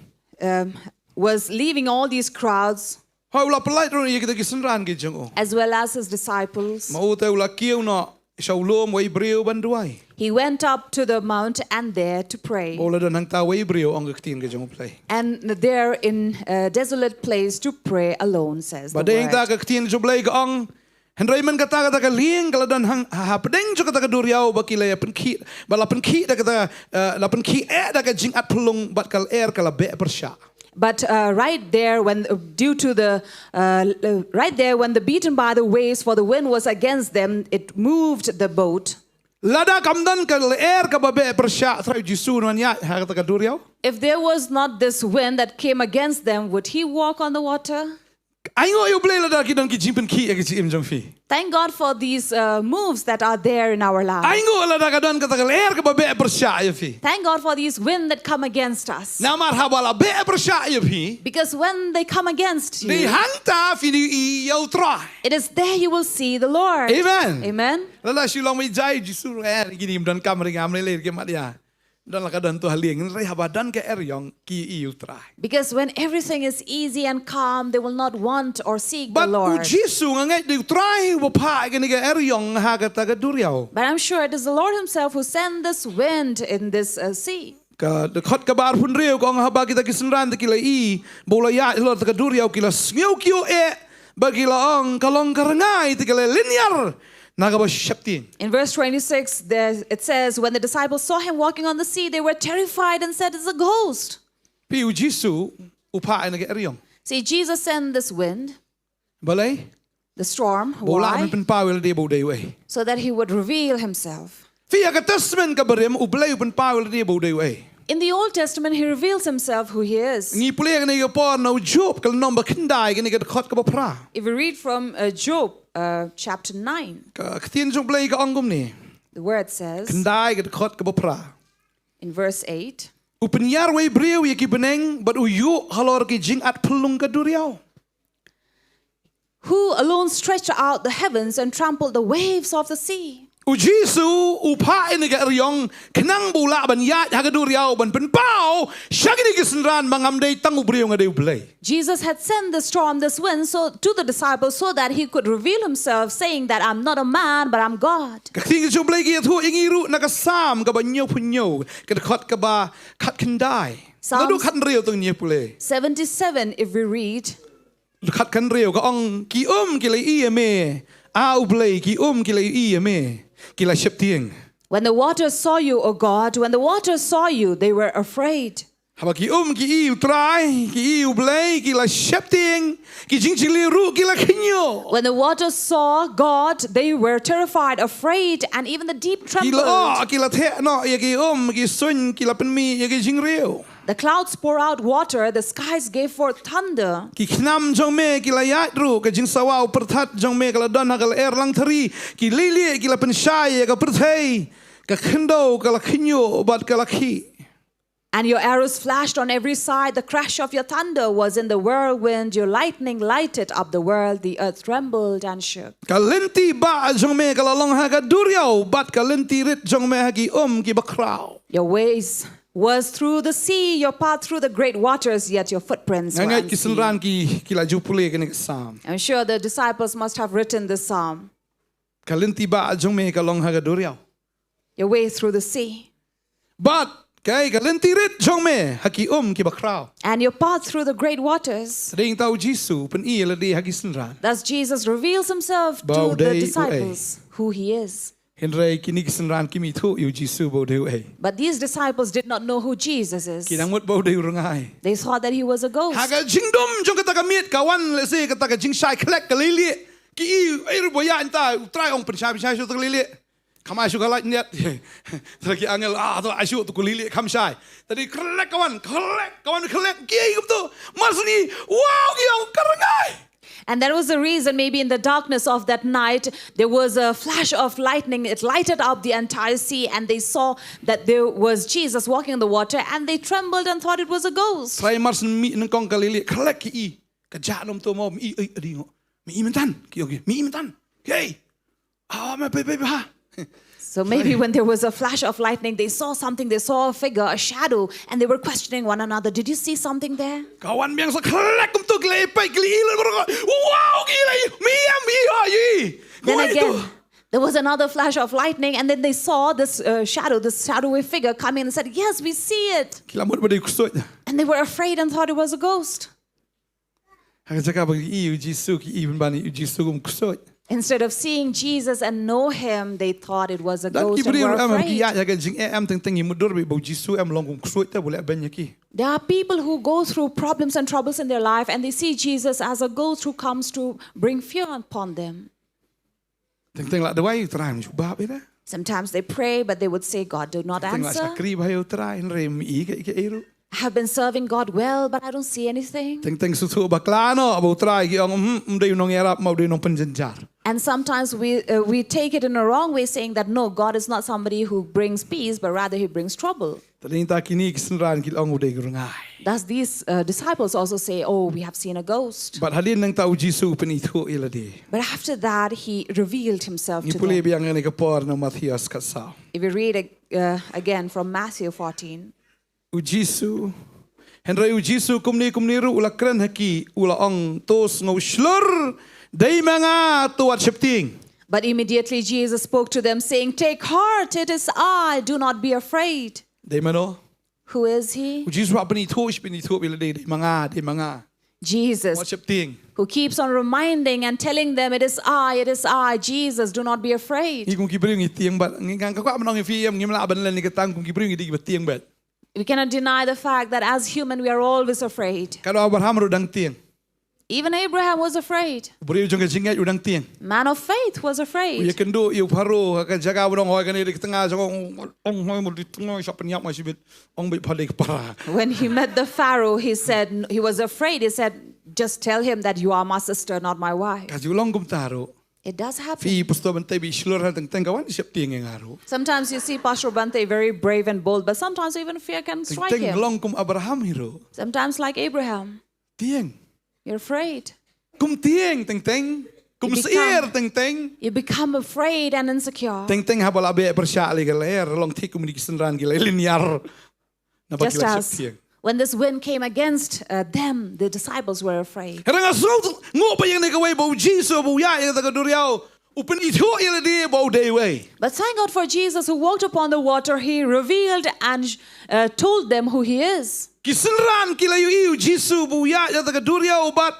um, was leaving all these crowds Hoi u la pyllait ruh ïa kita ki synran ki jong u. as well as his disciples, Ma u te u la kiew noh sha u lum wei briew ban duwai. he went up to the mount and there to pray. Ba u la don hangta wei briew, ong ka ktien ka jong U Blei. And there in a desolate place to pray alone, says the Ba dei hangta word. ka ktien jong U Blei ka ong, hynrei mynta kata ka lieng ka la don hang, ha, hapdeng jong kata ka duriaw ba ki la ïa pynkhih, ba la pynkhih da kata, eh, la pynkhih eh da ka jingat phyllung bad ka lyer ka la beh pyrshah. But uh, right there, when uh, due to the uh, uh, right there, when the beaten by the waves, for the wind was against them, it moved the boat. Lada kam don ka lyer kaba beh pyrshah, Trai Jisu un wan ïaid ha kata ka duriaw? If there was not this wind that came against them, would he walk on the water? Ainguh ïa U Blei lada ki don ki jingpynkhih ïa ki jingim jong phi. Thank God for these uh, moves that are there in our life. Ainguh lada ka don kata ka lyer kaba beh pyrshah ïa phi. Thank God for these wind that come against us. Namar haba la beh pyrshah ïa phi. Because when they come against you, dei hangta phin ïohi ïa U Trai. It is there you will see the Lord. Amen. Amen. Lada shu long mei jai Jisu ruh, eh, kine kim donkam ri nga, ym lei lei ki mat ïa. Don la ka don tu ha lieng, hynrei haba don ka eriong ki ïohi ïa U Trai. Because when everything is easy and calm, they will not want or seek the Lord. Bad u Jisu nga ngeit dei U Trai uba phah ïa kane ka eriong ha kata ka duriaw. But I'm sure it is the Lord himself who sent this wind in this uh, sea. Ka dkhot kaba arphew hynriew ka ong, haba kita ki synran te ki la i ba u la ïaid halor kata ka duriaw, ki la sngew kyiuh eh, bad ki la ong, ka long ka rngai, te ki la lynñiar na kaba sheptieng. In verse twenty-six, there, it says, "When the disciples saw him walking on the sea, they were terrified and said, 'It's a ghost.'" Phi, u Jisu u phah ïa kane ka eriong. See, Jesus sent this wind, Balei? The storm. Ba u lah ban pynpaw ïa lade ba u dei uei. So that he would reveal himself. Phi, ha ka Testament kaba rim U Blei u pynpaw ïa lade ba u dei uei. In the Old Testament, he reveals himself who he is. Ngi pule kane ka por na u Job, ka lynnong ba khyndai, kane ka dkhot kaba phra. If we read from uh, Job uh, chapter nine, ka ktien jong U Blei ka ong kumne. The word says, khyndai ka dkhot kaba phra, in verse eight, u pynïar wei briew ïa ki bneng, bad u ïuh halor ki jingat phyllung ka duriaw. Who alone stretched out the heavens and trampled the waves of the sea. U Jisu u phah ïa kane ka eriong khnang ba u lah ban ïaid ha ka duriaw ban pynpaw sha kine ki synran ba ngam dei tang u briew, nga dei U Blei. Jesus had sent the storm, this wind, so to the disciples so that he could reveal himself, saying that I'm not a man, but I'm God. Ka ktien ka jong U Blei ka ïathuh ïa ngi ruh na ka Salm kaba hynñiewphew hynñiew, ka dkhot kaba khatkhyndai. Naduh khathynriew to ngin ïa pule. Seventy-seven, if we read, khatkhyndai ka ong, ki um ki la ïohi ïa me, A U Blei, ki um ki la ïohi ïa me, ki la sheptieng. When the waters saw you, O God, when the waters saw you, they were afraid. Haba ki um ki ïohi U Trai, ki ïohi U Blei, ki la sheptieng, ki jingjylliew ruh ki la khñiuh. When the waters saw God, they were terrified, afraid, and even the deep trembled. Ki la, oh, ki la theh noh ïa ki um, ki suiñ ki la pynmih ïa ki jingriew. The clouds pour out water, the skies gave forth thunder. Ki khnam jong me ki la ïaid ruh, ka jingsawa u pyrthat jong me ka la don ha ka lyer langthari, ki lili ki la pynshai ïa ka pyrthei, ka khyndew ka la khñiuh bad ka la khih. And your arrows flashed on every side. The crash of your thunder was in the whirlwind. Your lightning lighted up the world. The earth trembled and shook. Ka lynti bah jong me ka la long ha ka duriaw, bad ka lynti rit jong me ha ki um ki bakhraw. Your ways was through the sea, your path through the great waters, yet your footprints were unseen. Nga ngeit ki synran ki, ki la ju pule kane ka Salm. I'm sure the disciples must have written this Psalm. Ka lynti bah jong me ka long ha ka duriaw. Your way through the sea. Bad kaei ka lynti rit jong me ha ki um ki bakhraw. And your path through the great waters. Te dei hangta u Jisu u pyni ïa lade ha ki synran. Thus Jesus reveals himself to the disciples. who he is. Hynrei kine ki synran kim ithuh ïa u Jisu ba u dei uei. But these disciples did not know who Jesus is. Ki dang mut ba u dei u rngai. They thought that he was a ghost. Ha ka jingdum jong kata ka miet ka wan lehse kata ka jingshai khlek ka leilieh. Ki i ei ruh ba ïa nta u Trai ong pynshai pynshai shuh ta ka leilieh. Kam ai shuh ka light net. Tara ki angel ah to ai shuh tu ka leilieh kam shai. Tadi khlek ka wan khlek ka wan khlek ki ei kumtu. Mar sini wow ki ong ka rngai. And that was the reason, maybe in the darkness of that night, there was a flash of lightning. It lighted up the entire sea, and they saw that there was Jesus walking on the water, and they trembled and thought it was a ghost. Trai mar sini mi nyngkong ka leilieh khlek ki i. Ka jah nom to mo mi i ei adi ngo. Mi i myntan ki ong ki mi i myntan. Hey. Ah ma pe pe ha. So maybe when there was a flash of lightning, they saw something, they saw a figure, a shadow, and they were questioning one another, "Did you see something there?" Ka wan biang sa khlek kumtu ki la i peit ki la i leh bro. Wow ki la i mi em i ha i. Then again, there was another flash of lightning, and then they saw this uh, shadow, this shadowy figure coming and said, "Yes, we see it." Ki la mut ba dei u ksuid. And they were afraid and thought it was a ghost. Ha ka jaka ba ki i u Jisu ki i pynban ïa u Jisu kum u ksuid. Instead of seeing Jesus and know him, they thought it was a Dan ki ghost and briew were em ki afraid. ïaid ha ka jingeh em teng teng i mutdur beit ba u Jisu em long kum u ksuid te ba u leh beiñ ïa ki. There are people who go through problems and troubles in their life and they see Jesus as a ghost who comes to bring fear upon them. Teng teng la duwai u Trai um jubab ïa. Sometimes they pray, but they would say, "God do not Teng la answer." shakri ba ïa u Trai hynrei mi i ka i ka i ruh. I have been serving God well, but I don't see anything. Teng teng suthu bakla noh ba u Trai ki ong um um dei u nongïarap ma u dei u nongpynjynjar. And sometimes we, uh, we take it in a wrong way, saying that, "No, God is not somebody who brings peace, but rather he brings trouble." Tadi nta kine ki synran ki la ong u dei u rngai. Thus, these uh, disciples also say, "Oh, we have seen a ghost." Bad hadien nangta u Jisu u pynithuh ïa lade. But after that, he revealed himself Ngi to pule them. Biang ïa kane ka por na Mathaios khatshaw. If we read uh, again from Matthew fourteen, U Jisu. Hynrei u Jisu kumne kumne ruh u la kren ha ki u la ong to sngew shlur dei ma nga to wat sheptieng. But immediately Jesus spoke to them, saying, "Take heart, it is I, do not be afraid." Dei mano? Who is he? U Jisu hap pynithuh, pynithuh ïa lade dei ma nga, dei ma nga. Jesus, Wat sheptieng. Who keeps on reminding and telling them, "It is I, it is I, Jesus, do not be afraid." Ngi kum ki briew ngi tieng bad ngi ngang ka kwah ban ong ïa phi em ngim lah ban len ïa ka tang kum ki briew ngi dei kiba tieng bad. We cannot deny the fact that as human we are always afraid. Ka dei u Abraham ruh dang tieng. Even Abraham was afraid. U briew jong ka jingngeit u dang tieng. Man of faith was U afraid. ïakynduh ïa u Pharaoh ha ka jaka ba u dang hoi kane dei ka tnga jong u, ong hoi mut dei tnga sha pynïap nga shibit. Ong beit pha dei ka para. When he met the Pharaoh, he said, he was afraid. He said, "Just tell him that you are my sister, not my wife." Ka ju long kumta ruh. It does happen. Phi Pastor Bante beit shlur ha teng teng ka wan sheptieng ïa nga ruh. Sometimes you see Pastor Bante very brave and bold, but sometimes even fear can Teng strike teng him. Long kum Abraham hi ruh. Sometimes, like Abraham, Tieng. You're afraid. Kum tieng teng teng. Kum You syier become- teng teng. You become afraid and insecure. Teng teng haba la beh pyrshah lei ka lyer, long thik kum ni ki synran ki lei lynñiar. Naba ki Just la as sheptieng. When this wind came against uh, them, the disciples were afraid. Hynrei nga sngew nguh ba ïeng ne kawei ba u Jisu ba u ïaid ïa kata ka duriaw. U pynithuh ïa lade ba u dei uei. But thank God for Jesus who walked upon the water. He revealed and uh, told them who he is. Ki synran ki la ïohi u Jisu ba u ïaid ïa kata ka duriaw bad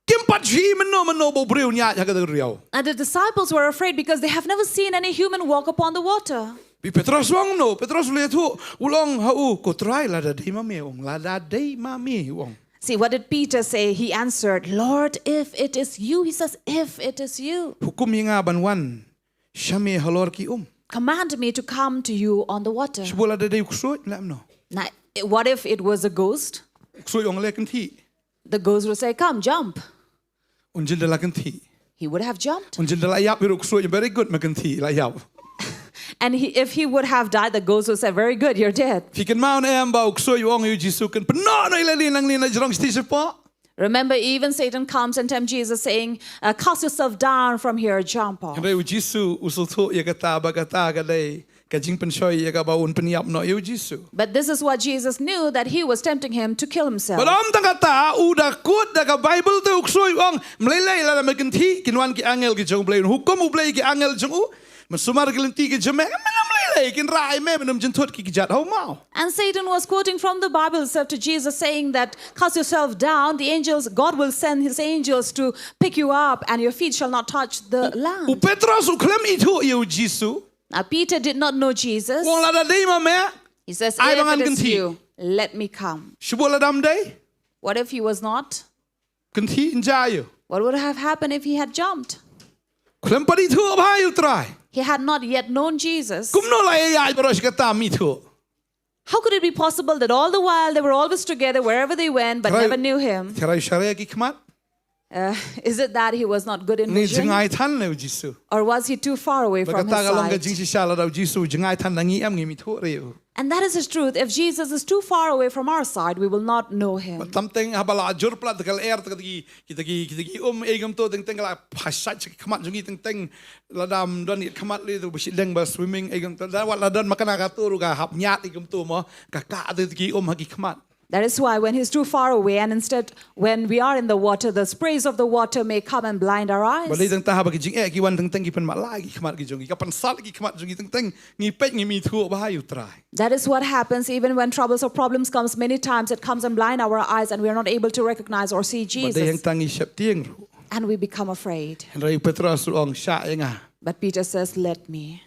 kim pat shu i mynno mynno ba u briew un ïaid ha kata ka duriaw. And the disciples were afraid because they have never seen any human walk upon the water. Phi Petros u ong no, Petros u la ïathuh, u la ong ha u, ko Trai lada dei ma me, u ong lada dei ma me, u ong. See, what did Peter say? He answered, "Lord, if it is you," he says, "if it is you, Hukum ïa nga ban wan sha me halor ki um. Command me to come to you on the water." Shu bun lada dei u ksuid, leh kumno? Now, what if it was a ghost? U ksuid u ong leh kynthih. The ghost would say, "Come, jump." Un jin da la kynthih. He would have jumped. Un jin da la ïap hi ruh u ksuid, very good, me kynthih la ïap. And he, if he would have died, the ghost would say, "Very good, you're dead." Phi kynmaw ne em ba u ksuid u ong ïa u Jisu kan pynnoh noh ïa lade nangne na jrong shatei shapoh. Remember, even Satan comes and tempts Jesus, saying, uh, "Cast yourself down from here, jump off." Hynrei u Jisu u sngewthuh ïa kata ba kata ka dei ka jingpynshoi ïa kaba un pynïap noh ïa u Jisu. But this is what Jesus knew, that he was tempting him to kill himself. Bad ym tang kata, u da kut da ka Baibl te u ksuid u ong, mlei lei lada me kynthih, kin wan ki angel ki jong u Blei, un hukum u Blei ki angel jong u, ban sumar ki lynti ki jong me, me mlei Ei, kin rai me, mynnym jynthut ki kjat haw maw. And Satan was quoting from the Bible itself to Jesus, saying that, "Cast yourself down, the angels, God will send his angels to pick you up, and your feet shall not touch the land." U Petros u khlem ithuh ïa u Jisu. Now, Peter did not know Jesus. U ong lada dei ma me, He says, "Ai ba ngan kynthih. If it is you, let me come." Shu bun lada ym dei. What if he was not? Kynthih ïa u. What would have happened if he had jumped? Khlem pat ithuh bha ïa u Trai. He had not yet known Jesus. Kumno la ïaid baroh shi katta ym ithuh. How could it be possible that all the while they were always together wherever they went, but never knew him? Tharai u shah re ki khmat. Uh, is it that he was not good in vision? Jngai than leh u Jisu. Or was he too far away from his side? Ba kata ka long ka jingshisha, lada u Jisu jngai than na ngi em, ngim ithuh re u. And that is the truth. If Jesus is too far away from our side, we will not know him. Tam teng haba la jur palat ka lyer, kita ki, kita ki, kita ki um ei kumto teng teng la phah sha ki khmat jong ngi teng teng, lada ym don ki khmat lei to ba shi deng ba swimming ei kumto. Da wat la don ma kane ka tur ka hap ñiad ei kumto mo, ka kah kita ki um ha ki khmat. That is why when he's too far away, and instead when we are in the water, the sprays of the water may come and blind our eyes. Ba dei tang ta haba ki jingeh ki wan teng teng ki pynmatlah ki khmat ki jong ngi, ka pynsat ki khmat jong ngi teng teng, ngi peit ngim ithuh bha ïa u Trai. That is what happens even when troubles or problems comes. Many times it comes and blind our eyes and we are not able to recognize or see Jesus. Ba dei hangta ngi sheptieng ruh. And we become afraid. Hynrei u Petros u ong, "Shah ïa nga." But Peter says, "Let me."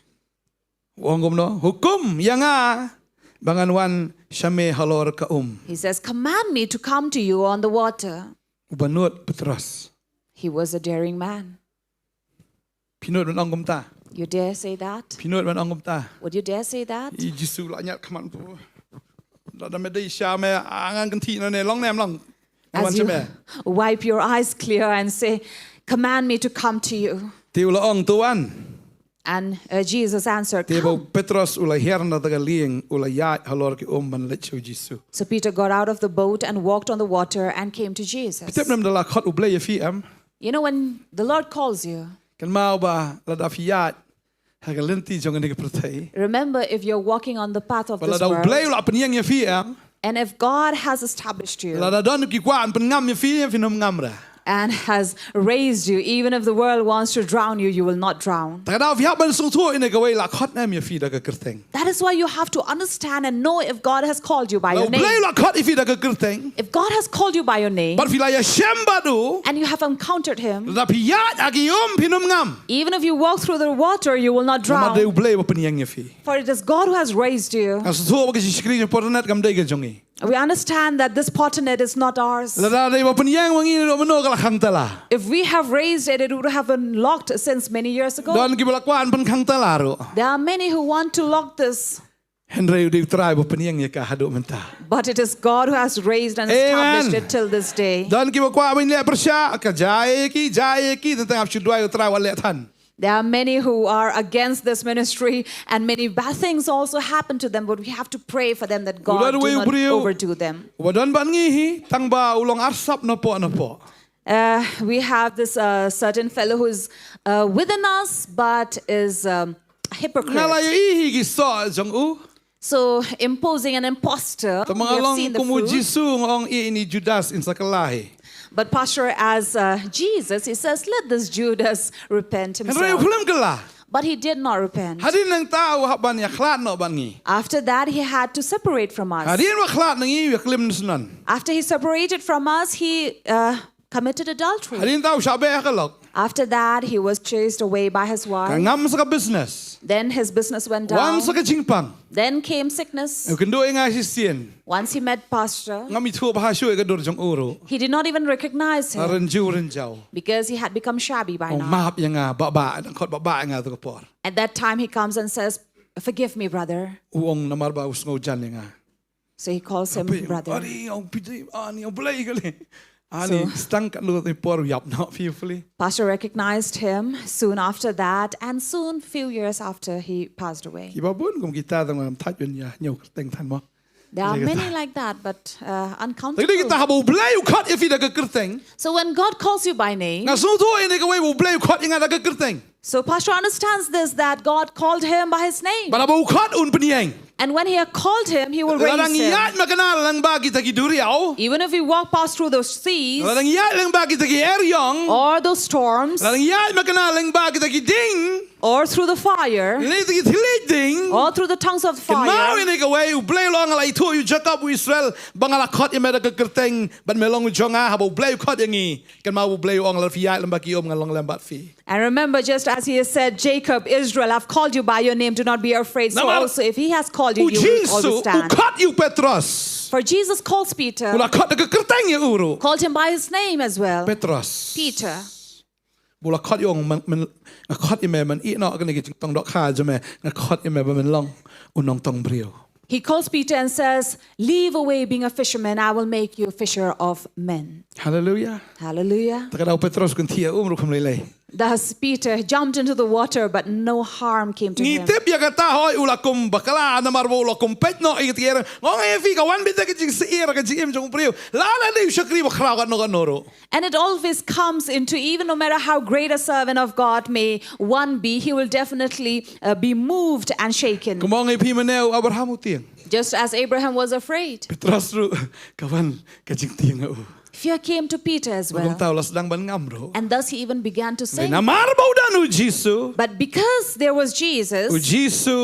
U ong kumno? "Hukum ïa nga ba ngan wan sha me halor ka um." He says, "Command me to come to you on the water." Uba nud Petros. He was a daring man. Phi nud ban ong kumta? You dare say that? Phi nud ban ong kumta? Would you dare say that? I Jisu la ñiad khmat. Da da me dei sha me, ngan kynthih nangne, long ne em long? As you wipe your eyes clear and say, "Command me to come to you." Te u la ong, "To wan." And, uh, Jesus answered, "Come." Te ba u Petros u la hiar na kata ka lieng, u la ïaid halor ki um ban leit sha u Jisu. So Peter got out of the boat and walked on the water and came to Jesus. Phi tip ne em da la khot U Blei ïa phi em? You know, when the Lord calls you, kynmaw ba lada phi ïaid ha ka lynti jong kane ka pyrthei, remember, if you're walking on the path of this world, ba lada U Blei u la pynïeng ïa phi em, and if God has established you, lada don ki kwah ban pynngam ïa phi, phin ym ngam re. And has raised you, even if the world wants to drown you, you will not drown. Te ka daw phi hap ban sngewthuh ïa kane kawei la khot ne em ïa phi da ka kyrteng. That is why you have to understand and know if God has called you by your name. Lada U Blei u la khot ïa phi da ka kyrteng, if God has called you by your name, bad phi la ïashem bad u, and you have encountered him, lada phi ïaid ha ki um phin ym ngam. Even if you walk through the water, you will not drown. Namar dei U Blei uba pynïeng ïa phi. For it is God who has raised you. Nga sngewthuh ba ka jingshakri jong ka por internet kam dei ka jong ngi. We understand that this internet is not ours. Lada dei ba pynïeng ma ngi naduh mynno ka la khang tala. If we have raised it, it would have been locked since many years ago. Don kiba la kwah ban pynkhang tala ruh. There are many who want to lock this. Hynrei u dei U Trai ba pynïeng ïa ka haduh mynta. But it is God who has raised and established it till this day. Amen. Don kiba kwah ban leh pyrshah, ka jia ïa ki, jia ïa ki, tang tang ap shu duwai U Trai wat leh than. There are many who are against this ministry, and many bad things also happen to them, but we have to pray for them that God do not overdo them. U don bad ngi hi, tang ba u long arsap napoh napoh. Uh, we have this, uh, certain fellow who is, uh, within us, but is, um, a hypocrite. Nga la ïohi hi ki soh jong u. So, imposing an impostor, we have seen the fruit. Tang ba nga long kum u Jisu, nga ong, "Ïa ine i Judas in sa kylla hi." But Pastor, as, uh, Jesus, he says, "Let this Judas repent himself." Hynrei u khlem kylla. But he did not repent. Hadien nangta u hap ban ïakhlad noh bad ngi. After that, he had to separate from us. Hadien ba khlad na ngi, u ïaklim shnong. After he separated from us, he, uh, committed adultery. Hadien ta u shah beh ha ka lok. After that, he was chased away by his wife. Ka ngam sa ka business. Then his business went down. Wan sa ka jingpang. Then came sickness. U kynduh ïa nga shisien. Once he met Pastor, ngam ithuh bha shuh ïa ka dur jong u ruh. He did not even recognize him. Nga rynjiew rynjaw. Because he had become shabby by now. Ong, "Map ïa nga, Bah Bah," dang khot Bah Bah ïa nga tu ka por. At that time, he comes and says, "Forgive me, brother." U ong, namar ba u sngew jan ïa nga. So he calls him brother. Ani, ong phi dei, ani, ong Blei kali. Ani, so, stang katno te por u ïap noh fearfully. Pastor recognized him soon after that, and soon, few years after, he passed away. Kiba bun kum kita tang ngam thait ban ïa ñiew kyrteng than mo. There are many like that, but, uh, uncountable. Te kita haba U Blei u khot ïa phi da ka kyrteng. So when God calls you by name, nga sngewthuh ïa kane kawei ba U Blei u khot ïa nga da ka kyrteng. So Pastor understands this, that God called him by his name. Bad haba u khot un pynïeng. And when he had called him, he will raise him. Lada ngi ïaid makna lyngba kita ki duriaw. Even if we walk past through those seas, lada ngi ïaid lyngba kita ki eriong, or those storms, lada ngi ïaid makna lyngba kita ki ding, or through the fire, lei da ki thylliej ding. Or through the tongues of Kynmaw fire. ïa kane kawei, U Blei u la ong, nga la ïathuh ïa u Jakob, u Israel, ba nga la khot ïa me da ka kyrteng bad me long u jong nga. Haba U Blei u khot ïa ngi, kynmaw U Blei u ong, lada phi ïaid lem bad ki um, ngan long lem bad phi. And remember, just as he has said, Jacob, Israel, I've called you by your name, do not be afraid. So Namar also, if he has called you, U you will always Jisu u stand. Khot ïa u Petros. For Jesus calls U Peter, la khot da ka kyrteng ïa u ruh. Called him by his name as well. Petros. Peter. Ba u la khot ïa u, man, man, nga khot ïa me, man ïeh noh kane ka jingtong dohkha jong me. Nga khot ïa me ba men long u nongtong briew. He calls Peter and says, "Leave away being a fisherman. I will make you a fisher of men." Hallelujah. Hallelujah. Ta ka daw Petros kan thiah um ruh kam lei lei. Thus Peter jumped into the water, but no harm came to Ngi him. Tip ïa kata hoi u la kum bakla namar ba u la kum peit noh ïa ka tiar. Nga ong ïa phi ka wan beit da ka jingsyier ka jingim jong u briew. Lada dei u shakri bakhraw katno katno ruh. And it always comes into, even no matter how great a servant of God may one be, he will definitely uh, be moved and shaken. Kumba ong ïa phi mynne u Abraham u tieng. Just as Abraham was afraid, Petros ruh ka wan ka jingtieng ha u. Fear came to Peter as well. Kumta u la sdang ban ngam ruh. And thus he even began to sing. Namar ba u don u Jisu. But because there was Jesus, U Jisu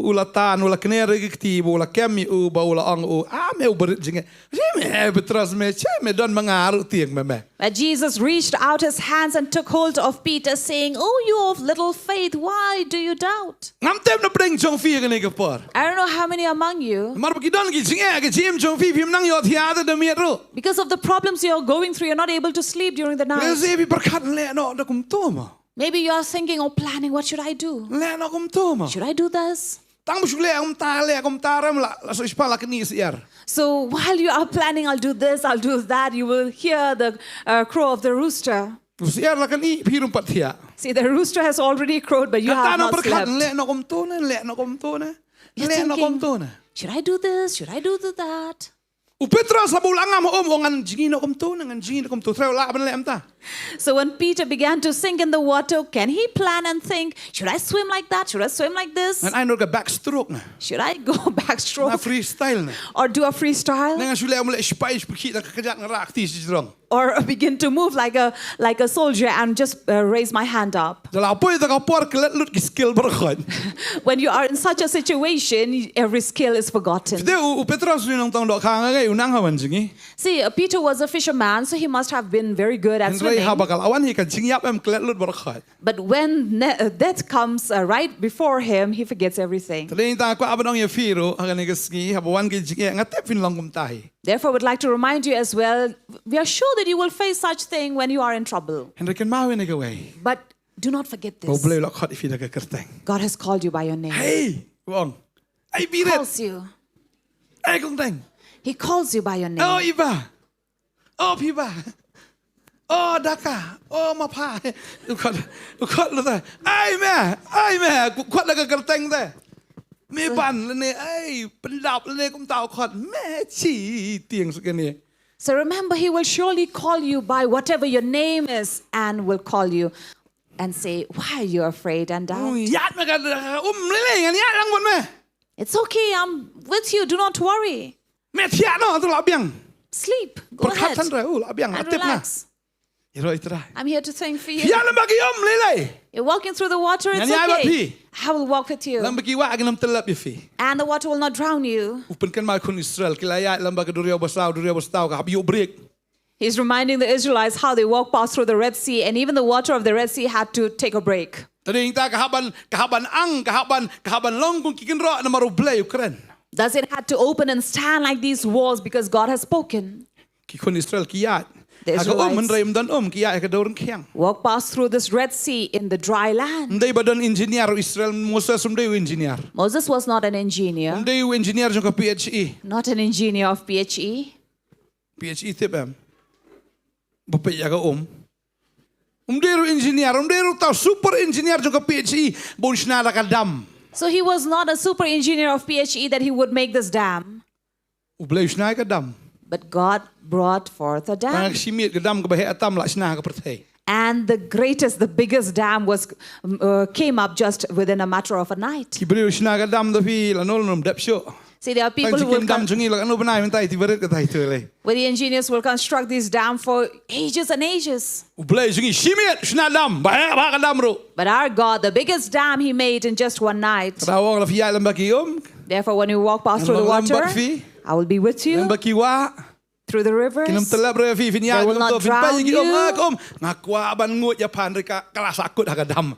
u la tan, u la kner ïa ka kti, ba u la kem ïa u, ba u la ong u, ah, me u barit jingeh. Ri me, Petros me, che me don ma nga ruh tieng me me. But Jesus reached out his hands and took hold of Peter, saying, "Oh, you of little faith, why do you doubt?" Ngam tip na pdeng jong phi kane ka por. I don't know how many among you. Namar ba ki don ki jingeh ha ka jingim jong phi, phim nang ïohthiah da miet ruh. Because of the problems you're going through, you're not able to sleep during the night. Lehse phi pyrkhat, leh noh da kumto ma. Maybe you are thinking or planning, "What should I do? Leh noh kumto ma. Should I do this?" Tang ba shu leh kumta, leh kumta, rem la, la shu shipang la kani syiar. So while you are planning, "I'll do this, I'll do that," you will hear the uh, crow of the rooster. Syiar la kani, phi ruh pat thiah. See, the rooster has already crowed, but you have not slept. Leh noh kumto ne, leh noh kumto ne. You're thinking, "Should I do this? Should I do th- that?" U Petros haba u la ngam ha um, u ong, ngan jngi noh kumto ne, ngan jngi noh kumto. Trai u lah ban leh kumta. So when Peter began to sink in the water, can he plan and think, "Should I swim like that? Should I swim like this? Ngan ai noh ka backstroke ne. Should I go backstroke? Ngan freestyle ne. Or do a freestyle? Ngan shu leh, um leh shipai, shipyrkhih da ka kjat, ngan rah kti shajrong." Or begin to move like a like a soldier and just uh, raise my hand up. Da la poi da ka por, klet lut ki skill baroh khoit. When you are in such a situation, every skill is forgotten. Te u, u Petros u nongtong dohkha, nga ngeit u nang ha wan jngi. See, uh, Peter was a fisherman, so he must have been very good at swimming. Hynrei haba ka la wan hi ka jingïap, em klet lut baroh khoit. But when ne- uh, death comes uh, right before him, he forgets everything. Te dei tang kwah ban ong ïa phi ruh ha kane ka sngi, haba wan ki jingeh, nga tip phin long kumta hi. Therefore, I would like to remind you as well, we are sure that you will face such thing when you are in trouble. Hynrei kynmaw ïa kane kawei. But do not forget this. Ba U Blei u la khot ïa phi da ka kyrteng. God has called you by your name. Hey, u ong. Ai Biret. Calls you. Ai Kongteng. He calls you by your name. Oh Iba. Oh Piba. Oh Daka. Oh Mapha. U khot, u khot la ta. Ai me, ai me, u khot la ka kyrteng te. Me ban lane, ai pyndap lane, kumta u khot. Me chi tieng suk kane. So remember, he will surely call you by whatever your name is and will call you and say, "Why are you afraid and doubt?" Ïaid me ka um lei lei, ngan ïaid lang bad me. It's okay, I'm with you, do not worry. Me thiah noh, to lah biang. Sleep, go ahead. Pyrkhat hynrei, u lah biang, la tip nga. Ïaroh ïa Trai. I'm here to sing for you. Ïaid lem bad ki um lei lei. You're walking through the water, it's okay. Ngan ïaid bad phi. I will walk with you. Lem bad ki wah kin ym tyllep ïa phi. And the water will not drown you. U pynkynmaw khun Israel, ki la ïaid lem bad ka duriaw basaw, duriaw basaw, ka hap ïuh break. He's reminding the Israelites how they walked past through the Red Sea, and even the water of the Red Sea had to take a break. Te dei ta ka hap ban, ka hap ban ang, ka hap ban, ka hap ban long kum ki kynroh namar U Blei u kren. Thus it had to open and stand like these walls because God has spoken. Ki khun Israel ki ïaid. The Israelites. Ha ka um, hynrei ym don um, ki ïaid ha ka dewryngkhiang. Walk past through this Red Sea in the dry land. Ym dei ba don engineer u Israel, Moses ym dei u engineer. Moses was not an engineer. Ym dei u engineer jong ka PHE. Not an engineer of PHE. PHE tip em. Ba peit ïa ka um. Ym dei ruh engineer, ym dei ruh tang super engineer jong ka PHE ba un shna da ka dam. So he was not a super engineer of PHE that he would make this dam. U Blei u shna ïa ka dam. But God brought forth a dam. Tang ka shi miet ka dam kaba heh tam la shna ha ka pyrthei. And the greatest, the biggest dam was um, uh, came up just within a matter of a night. Ki briew shna ka dam da phi lano lano ym dep shuh. See, there are people who will come, jong ngi la kano bnai mynta iti barit kata itu le. Where the engineers will construct this dam for ages and ages. U Blei jong ngi shimiet shna dam, ba heh ba ka dam ruh. But our God, the biggest dam he made in just one night. Ka daw ong la phi ïaid lem bad ki um. Therefore, when you walk past through the water, I will be with you. Lem bad ki wah. Through the rivers. Kin ym tyllep re phi, phin ïaid lem to, phin peit ki um, ah, ki um. Nga kwah ban nguid ïa pha hynrei ka la sahkut ha ka dam.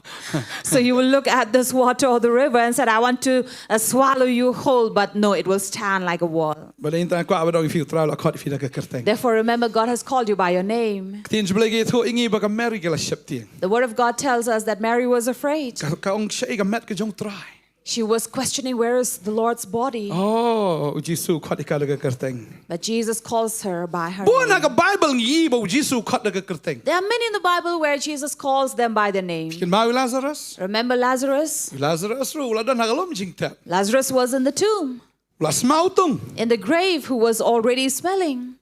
So you will look at this water or the river and said, "I want to uh, swallow you whole," but no, it will stand like a wall. Bad ynda nga kwah ban ong ïa phi, U Trai u la khot ïa phi da ka kyrteng. Therefore, remember, God has called you by your name. Ktien jong U Blei ka ïathuh ïa ngi ba ka Mary ka la sheptieng. The word of God tells us that Mary was afraid. Ka, ka ong shaei ka met ka jong U Trai. She was questioning, "Where is the Lord's body?" Oh, U Jisu u khot ïa ka da ka kyrteng. But Jesus calls her by her name. Bun ha ka Bible ngi ïohi ba U Jisu u khot da ka kyrteng. There are many in the Bible where Jesus calls them by their name. Kynmaw ïa u Lazarus. Remember Lazarus? U Lazarus ruh u la don ha ka lum jingtep. Lazarus was in the tomb. U la sma utung. In the grave, who was already smelling.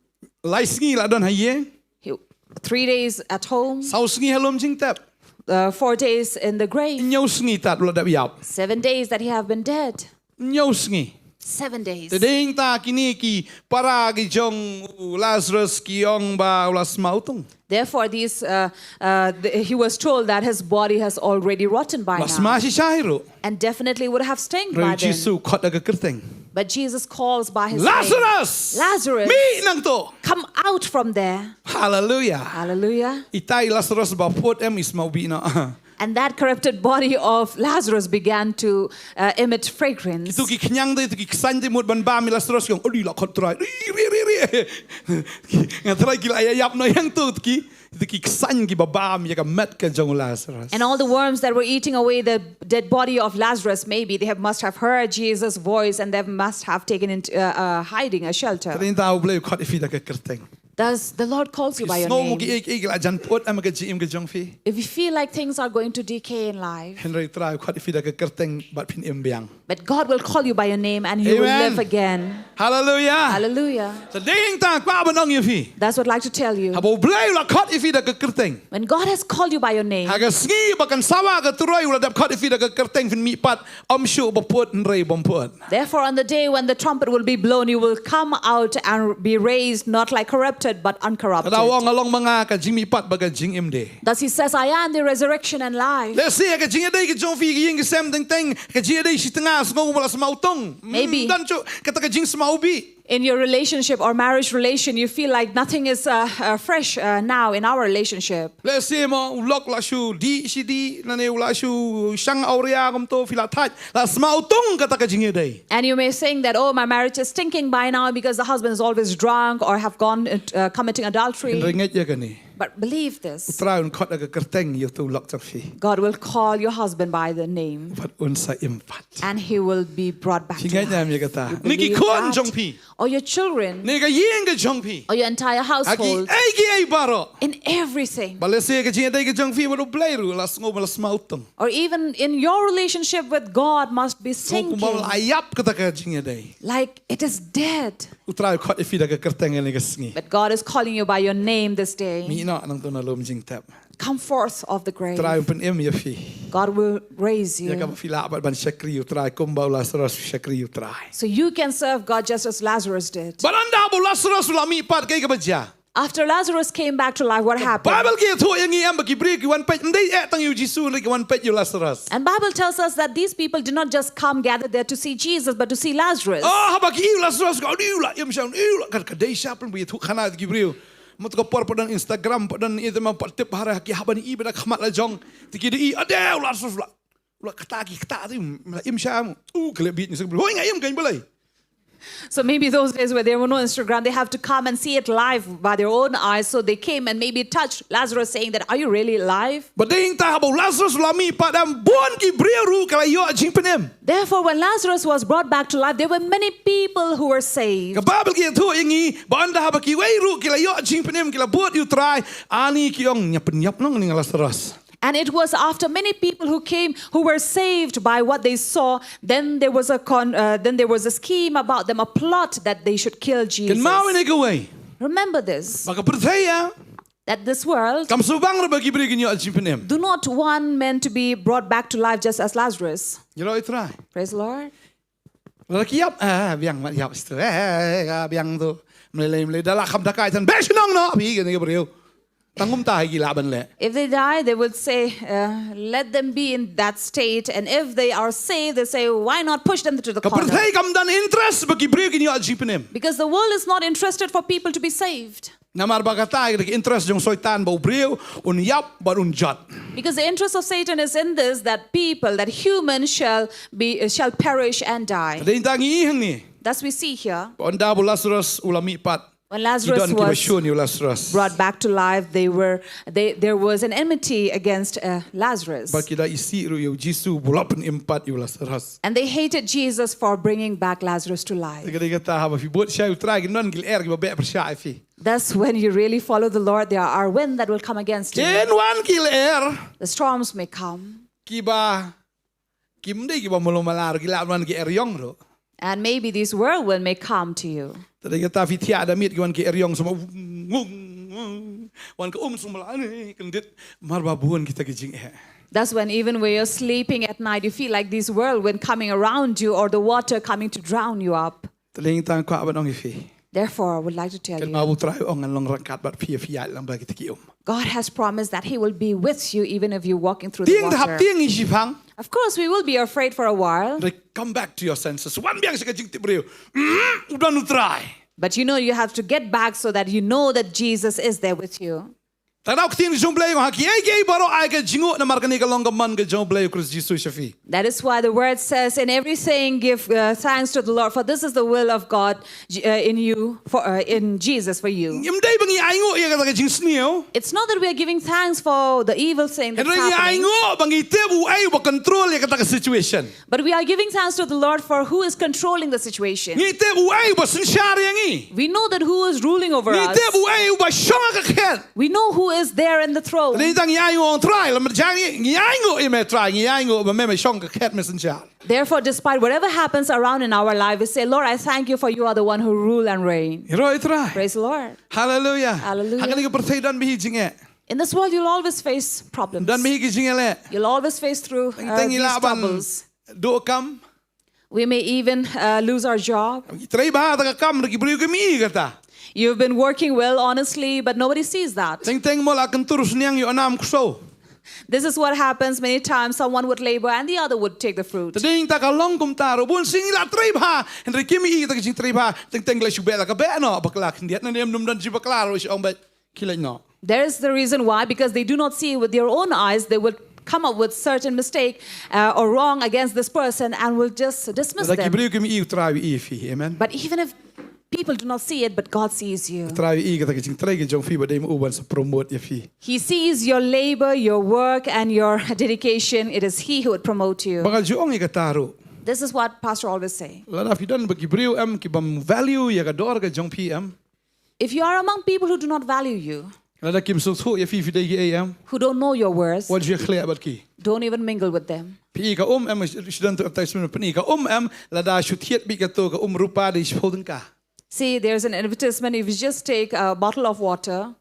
Lai sngi la don ha ïing. He, three days at home. Saw sngi ha lum jingtep. Uh, four days in the grave. Hynñiew sngi tad u la dep ïap. Seven days that he have been dead. Hynñiew sngi. Seven days. Te dei hangta kine ki para ki jong u Lazarus ki ong ba u la sma utung. Therefore, these, uh, uh, the, he was told that his body has already rotten by now. U la sma shisha hi ruh. And definitely would have stunk by then. Hynrei U Jisu u khot da ka kyrteng. But Jesus calls by his name. Lazarus! Lazarus! Mih nangto! Come out from there. Hallelujah. Hallelujah. Itai Lazarus ba put em i sma u bih noh. And that corrupted body of Lazarus began to uh, emit fragrance. Kito ki khñiang te, kito ki ksain te mut ban bam ïa u Lazarus ki ong, "Adi la khot Trai." Ri, ri, ri, ri. Nga Trai ki la ïa ïap noh ïa ngi to ki. Kito ki ksain kiba bam ïa ka met ka jong u Lazarus. And all the worms that were eating away the dead body of Lazarus, maybe they have, must have heard Jesus' voice and they must have taken into uh, uh, hiding, a shelter. Te dei hangta U Blei u khot ïa phi da ka kyrteng. Does the Lord calls you by your name? Phi sngew mo ki ei ki ei ki la jan put em ha ka jingim ka jong phi? If you feel like things are going to decay in life, hynrei U Trai u khot ïa phi da ka kyrteng bad phin im biang. But God will call you by your name and you will live again. Amen. Hallelujah. Hallelujah. Te dei hangta kwah ban ong ïa phi. That's what I'd like to tell you. Haba U Blei u la khot ïa phi da ka kyrteng. When God has called you by your name, ha ka sngi ba kan sawa ka turoi u la dep khot ïa phi da ka kyrteng phin mihpat, ym shuh ba put hynrei bym put. Therefore, on the day when the trumpet will be blown, you will come out and be raised, not like corrupted, but uncorrupted. Ka daw ong, "Nga long ma nga ka jingmihpat bad ka jingim de." Thus he says, "I am the resurrection and life." Lehse ha ka jingïadei ka jong phi, ka ïing ka sem teng teng, ka jingïadei shi tnga sngew ba la sma utung. Maybe. Ym don shuh kata ka jingsma u bih. In your relationship or marriage relation, you feel like nothing is uh, uh, fresh uh, now in our relationship. Lehse mo u lok la shu dih shi dih, lane u la shu shang awria kumto, phi la thait, la sma utung kata ka jingïadei. And you may think that, "Oh, my marriage is stinking by now because the husband is always drunk or have gone uh, committing adultery." Hynrei ngeit ïa kane. But believe this. U Trai un khot da ka kyrteng ïa uto u lok jong phi. God will call your husband by the name. Bad un sa im pat. And he will be brought back to life. Phi ngeit ne em ïa kata? You believe that? Ne ki khun jong phi. Or your children. Ne ka ïing ka jong phi. Or your entire household. Ha ki ei ki ei baroh. In everything. Ba lehse ka jingïadei ka jong phi bad U Blei ruh la sngew ba la sma utung. Or even in your relationship with God must be sinking. Sngew kumba la ïap kata ka jingïadei. Like it is dead. U Trai u khot ïa phi da ka kyrteng ha kane ka sngi. But God is calling you by your name this day. Mih noh nangto na lum jingtep. Come forth of the grave. U Trai un pynim ïa phi. God will raise you. Ïa kaba phi lah pat ban shakri ïa U Trai kumba u Lazarus u shakri ïa U Trai. So you can serve God just as Lazarus did. Bad ynda haba u Lazarus u la mihpat, kaei kaba jia? After Lazarus came back to life, what happened? Ka Baibl ka ïathuh ïa ngi em ba ki briew ki wan peit, ym dei eh tang ïa u Jisu, hynrei ki wan peit ïa u Lazarus. And Bible tells us that these people did not just come gather there to see Jesus, but to see Lazarus. Oh, haba ki ïohi u Lazarus, ka ong, "Adi u la im sha, adi u la," ka, ka dei sha pynban ïathuhkhana ïa ki briew. Mo, to ka por pat don Instagram, pat don ïa te, ma pat tip ha re ha ki, haba ngi ïohi bad ka khmat la jong. Te ki da ïohi, "Ade u Lazarus u la, u la kata ki kata te, u la im sha mo." U, ka leh bit ngi sa, "Hoi, nga im, ka im balei?" So maybe those days where there were no Instagram, they have to come and see it live by their own eyes. So they came and maybe touched Lazarus, saying that, "Are you really alive?" Bad dei hangta haba u Lazarus u la mihpat, em, bun ki briew ruh ki la ïoh jingpynim. Therefore, when Lazarus was brought back to life, there were many people who were saved. Ka Baibl ka ïathuh ïa ngi ba ynda haba kiwei ruh ki la ïoh jingpynim, ki la bud ïa u Trai, ani ki ong, "Ngi pynïap noh ïa u Lazarus." And it was after many people who came, who were saved by what they saw, then there was a con, uh, then there was a scheme about them, a plot that they should kill Jesus. Kynmaw ïa kane kawei. Remember this. Ba ka pyrthei ïa, that this world, kam sngewbang ruh ba ki briew kin ïoh jingpynim. Do not want men to be brought back to life just as Lazarus. Ïaroh ïa u Trai. Praise the Lord. Lada ki ïap, eh, biang mat ïap sha tu, eh, eh, eh, biang tu. Mlei lei mlei da la kham da kai tan, beh shnong noh phi kane ka briew. Tang kumta hi ki lah ban leh. If they die, they would say, uh, "Let them be in that state." And if they are saved, they say, "Why not push them to the corner?" Ka pyrthei kam don interest ba ki briew kin ïoh jingpynim. Because the world is not interested for people to be saved. Namar ba kata ka dei ka interest jong Soitan ba u briew un ïap bad un jot. Because the interest of Satan is in this, that people, that humans shall be, uh, shall perish and die. Ka dei tang ngi hangne. Thus we see here. Ba ynda ba u Lazarus u la mih pat. When Lazarus was brought back to life, they were, they, there was an enmity against, uh, Lazarus. Bad ki da isih ruh ïa u Jisu ba u la pynim pat ïa u Lazarus. And they hated Jesus for bringing back Lazarus to life. Te ka dei kata haba phi bud shai u Trai ki don ki lyer kiba beh pyrshah ïa phi. Thus, when you really follow the Lord, there are winds that will come against you. Kin wan ki lyer. The storms may come. Kiba, kim dei kiba malu mala ruh, ki lah ban wan ki eriong ruh. And maybe this whirlwind may come to you. Te dei kata phi thiah da miet ki wan ki eriong sma, wan ka um sma la ne kyndit, mar ba bun kita ki jingeh. Thus, when even when you're sleeping at night, you feel like this whirlwind coming around you or the water coming to drown you up. Te dei tang kwah ban ong ïa phi. Therefore, I would like to tell you, kynmaw ba u Trai u ong ngan long ryngkat bad phi ïa phi ïaid lang bad kita ki um. God has promised that He will be with you even if you're walking through the water. Tieng da hap tieng ngi shipang. Of course, we will be afraid for a while. Hynrei come back to your senses. Wan biang sha ka jingtip briew. Mm, u don u Trai. But you know, you have to get back so that you know that Jesus is there with you. Tang da u ktien jong u Blei u ong ha kiei kiei baroh ai ka jingnguh namar kane ka long ka mon ka jong u Blei u Khrist Jisu sha phi. That is why the word says, "In everything give, uh, thanks to the Lord, for this is the will of God, uh, in you, for, uh, in Jesus for you." Ngim dei ba ngi ainguh ïa kata ka jingsniew. It's not that we are giving thanks for the evil thing that's happening. Hynrei ngi ainguh ba ngi tip uei uba control ïa kata ka situation. But we are giving thanks to the Lord for who is controlling the situation. Ngi tip uei uba synshar ïa ngi. We know that who is ruling over us. Ngi tip uei uba shong ha ka khet. We know who is there in the throne. Te dei tang ngi ainguh, ong Trai, lada jia ngi, ngi ainguh ïa me Trai, ngi ainguh ba me me shong ha ka khet me synshar. Therefore, despite whatever happens around in our life, we say, "Lord, I thank you for you are the one who rule and reign." Ïaroh ïa u Trai. Praise the Lord. Hallelujah. Hallelujah. Ha kane ka pyrthei don bha hi jingeh. In this world, you'll always face problems. Don bha hi ki jingeh leh. You'll always face through, uh, these troubles. Teng teng ngi lah ban duh kam. We may even, uh, lose our job. Trei bha ha kata ka kam, hynrei ki briew kim i kata. You've been working well, honestly, but nobody sees that. Teng teng mo la kyntur sniang ïoh nam ksew. This is what happens many times. Someone would labor and the other would take the fruit. Te dei tang ka long kumta ruh, bun sien ngi la trei bha, hynrei kim i kata ka jingtrei bha. Teng teng la shu beh la ka beh noh, bakla khyndiat, nangne ym don jingpakla ruh, shu ong beit. Ki leit noh. There is the reason why, because they do not see with their own eyes, they will come up with certain mistake, uh, or wrong against this person and will just dismiss them. Lada ki briew kim i, u Trai u i ïa phi. Amen. But even if people do not see it, but God sees you. U Trai u i kata ka jingtrei ka jong phi, bad dei ma u ban sa promote ïa phi. He sees your labor, your work, and your dedication. It is He who would promote you. Ba nga ju ong ïa kata ruh. This is what Pastor always say. Lada phi don bad ki briew em ki bym value ïa ka dor ka jong phi em. If you are among people who do not value you, lada kim sngewthuh ïa phi, phi dei kiei em, who don't know your worth, wat ju ïakhleh bad ki. Don't even mingle with them. Phi i ka um em, shu don tu advertisement, phi i ka um em, lada shu thied beit kato ka um rupa dei shiphew tyngka. See, there's an advertisement, if you just take a bottle of water,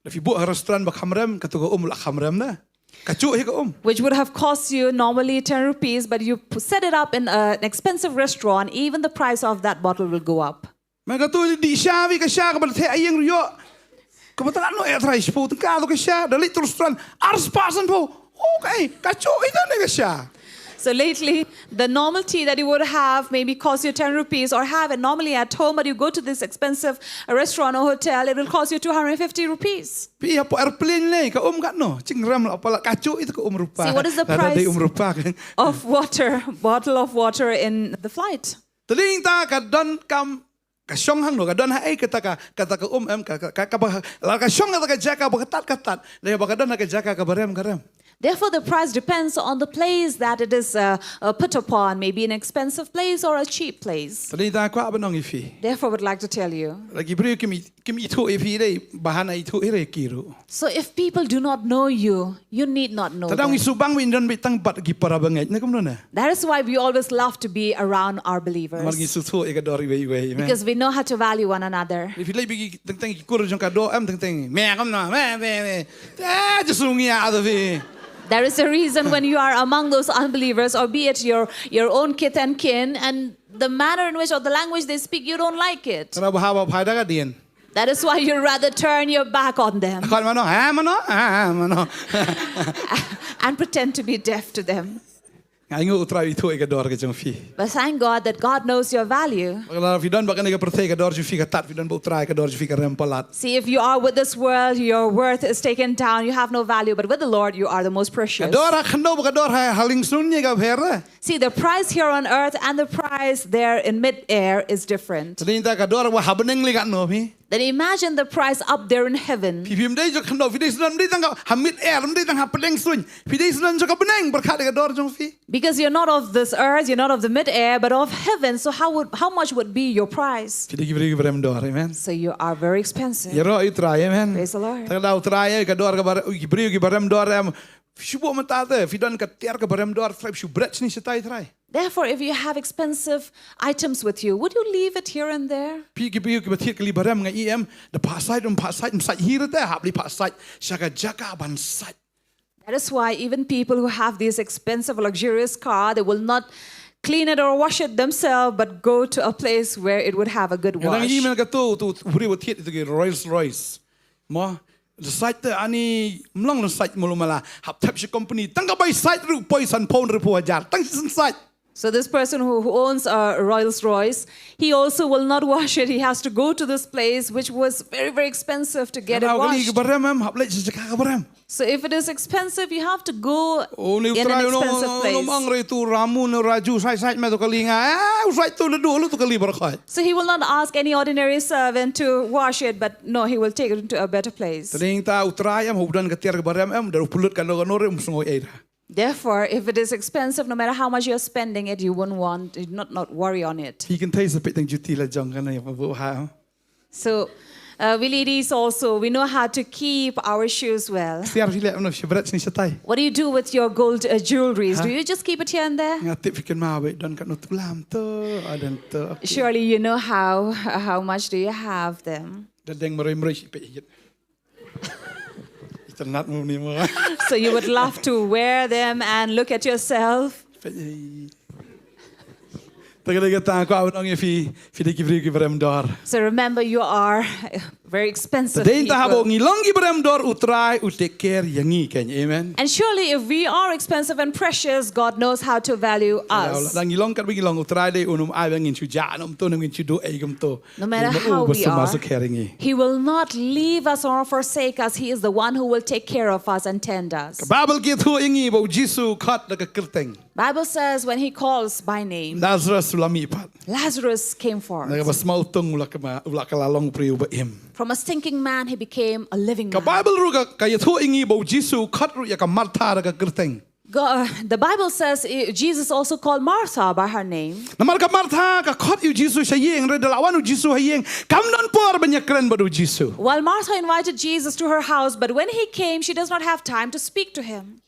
lada phi buh ha restaurant ba kham rem, kato ka um la kham rem na. Kajuh hi ka um. Which would have cost you normally ten rupees, but you p-, set it up in a, an expensive restaurant, even the price of that bottle will go up. Mynta kato dih sha, phi, ka sha kaba la theh ha ïing ruh ïoh. Kaba tang noh ïa Trai, shiphew tyngka to ka sha, da leit to restaurant, arspah sanphew. Okay, kajuh ita ne ka sha. So lately, the normal tea that you would have maybe cost you ten rupees or have it normally at home, but you go to this expensive restaurant or hotel, it will cost you two hundred fifty rupees. Phi, hapoh airplane lei, ka um katno, jingrem la palat, kajuh ita ka um rupa. See, what is the price of water, bottle of water in the flight? Te dei tang ka don kam, ka shong hangno, ka don haei kata ka, kata ka um em, ka, ka, ka, kaba, la ka shong kata ka jaka ba ka tad ka tad, lei ba ka don ha ka jaka kaba rem ka rem. Therefore, the price depends on the place that it is, uh, uh, put upon, maybe an expensive place or a cheap place. Te dei tang kwah ban ong ïa phi. Therefore, I would like to tell you. Lada ki briew kim i, kim ithuh ïa phi dei, ba hana ithuh ïa ki ruh. So if people do not know you, you need not know them. Te dang ngi shu bang beit don beit tang bad ki para bangeit, ne kumno ne? That is why we always love to be around our believers. Namar ngi sngewthuh ïa ka dor iwei iwei, amen. Because we know how to value one another. Phi leit beit teng teng ki kur jong ka doh em, teng teng. Me kumno, me, me, me. Te ju sngewthuh ïa phi. There is a reason when you are among those unbelievers, or be it your, your own kith and kin, and the manner in which or the language they speak, you don't like it. Kane ba ha ba phai da ka dien. That is why you rather turn your back on them. Khot mano, ha mano, ha mano. And pretend to be deaf to them. Nga ainguh U Trai u ithuh ïa ka dor ka jong phi. But thank God that God knows your value. Ba la phi don bad kane ka pyrthei ka dor jong phi ka tad, phi don bad U Trai ka dor jong phi ka rem palat. See, if you are with this world, your worth is taken down, you have no value, but with the Lord, you are the most precious. Ka dor ha khyndew bad ka dor ha, ha liengsuiñ ka pher. See, the price here on earth and the price there in mid-air is different. Te dei ta ka dor ba ha bneng lei katno phi. Then imagine the price up there in heaven. Phi, phim dei jong ka khyndew, phi dei sdang, ym dei tang ha mid-air, ym dei tang ha pdeng suiñ. Phi dei sdang jong ka bneng, pyrkhat ïa ka dor jong phi. Because you're not of this earth, you're not of the mid-air, but of heaven. So how would, how much would be your price? Phi dei ki briew kiba rem dor, amen. So you are very expensive. Ïaroh ïa U Trai, amen. Praise the Lord. Te lada U Trai ïa ka dor kaba, ki briew kiba rem dor em, shu buh mynta te, phi don ka tiar kaba rem dor, Trai, shu bret shane shatai, Trai. Therefore, if you have expensive items with you, would you leave it here and there? Phi ki briew kiba thied kali ba rem, nga i em, da phah sait, ym phah sait, ym sait hi re te, hap leit phah sait sha ka jaka ban sait. That is why even people who have these expensive, luxurious car, they will not clean it or wash it themselves, but go to a place where it would have a good wash. Nga dang i mynta kato, to, u briew ba thied ito ki Rolls Royce. Mo, da sait te ani, ym long da sait malu mala. Hap thep sha company. Tang ka bai sait ruh poi san phew hynriewphew hajar. Tang shisien sait. So this person who, who owns a Rolls Royce, he also will not wash it. He has to go to this place which was very, very expensive to get it washed. Kane kali kaba rem em, hap leit sha jaka kaba rem. So if it is expensive, you have to go in an expensive place. Oh, une U Trai, une, une, une ong re to Ramu ne Raju, sait, sait me to kali nga. Ah, u sait to, naduh lut to kali baroh khoit. So he will not ask any ordinary servant to wash it, but no, he will take it to a better place. Te dei ta U Trai em, haba u don ka tiar kaba rem em, da u pynlut kano kano re, um sngew ei da. Therefore, if it is expensive, no matter how much you're spending it, you won't want, you'd not, not worry on it. Phi kynthei sa peit tang juti la jong kane ba buh ha. So, uh, we ladies also, we know how to keep our shoes well. Tiar phi leh kumno, shu bret shane shatai? What do you do with your gold, uh, jewelries? Ha? Do you just keep it here and there? Nga tip phi kynmaw ba don katno tulam to, adan to. Surely you know how, how much do you have them? Da deng maroi maroi shi peit ïit. Itynnad mo ni mo. So you would love to wear them and look at yourself. Peit ïit. Te ka dei kata nga kwah ban ong ïa phi, phi dei ki briew kiba rem dor. So remember, you are very expensive people. Te dei ta haba ngi long kiba rem dor, U Trai u take care ïa ngi kein. Amen. And surely if we are expensive and precious, God knows how to value us. Lada ngi long katba ngi long, U Trai dei un ym ai ba ngin shu jah, ym to, ngin shu duh ei kumto. No matter how we are, He will not leave us or forsake us. He is the one who will take care of us and tend us. Ka Baibl ka ïathuh ïa ngi ba U Jisu u khot da ka kyrteng. Bible says when he calls by name, Lazarus u la mih pat. Lazarus came forth. Na kaba sma utung u la kma, u la kylla long u briew ba im. From a stinking man, he became a living man. Ka Baibl ruh ka, ka ïathuh ïa ngi ba U Jisu u khot ruh ïa ka Martha da ka kyrteng. Go-, uh, the Bible says, eh, Jesus also called Martha by her name. Namar ka Martha ka khot ïa U Jisu sha ïing, hynrei da la wan U Jisu ha ïing, kam don por ban ïakren bad U Jisu. While Martha invited Jesus to her house, but when he came, she does not have time to speak to him.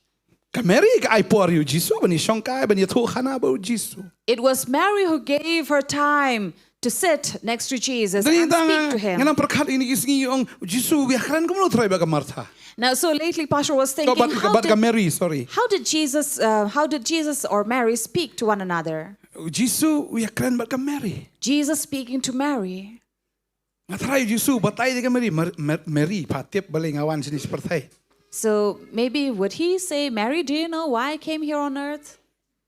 Ka Mary ka ai por ïa U Jisu ban ïashongkai, ban ïathuhkhana bad U Jisu. It was Mary who gave her time to sit next to Jesus and speak to him. Nga nang pyrkhat ïa kine ki sngi, ong, U Jisu u ïakren kumno Trai bad ka Martha? Now, so lately, Pastor was thinking, how did, how did Jesus, uh, how did Jesus or Mary speak to one another? U Jisu u ïakren bad ka Mary. Jesus speaking to Mary. Nga tharai U Jisu u batai ïa ka Mary, Mar-, Mar-, Mary, pha tip balei nga wan shane sha pyrthei. So maybe would he say, Mary, do you know why I came here on earth?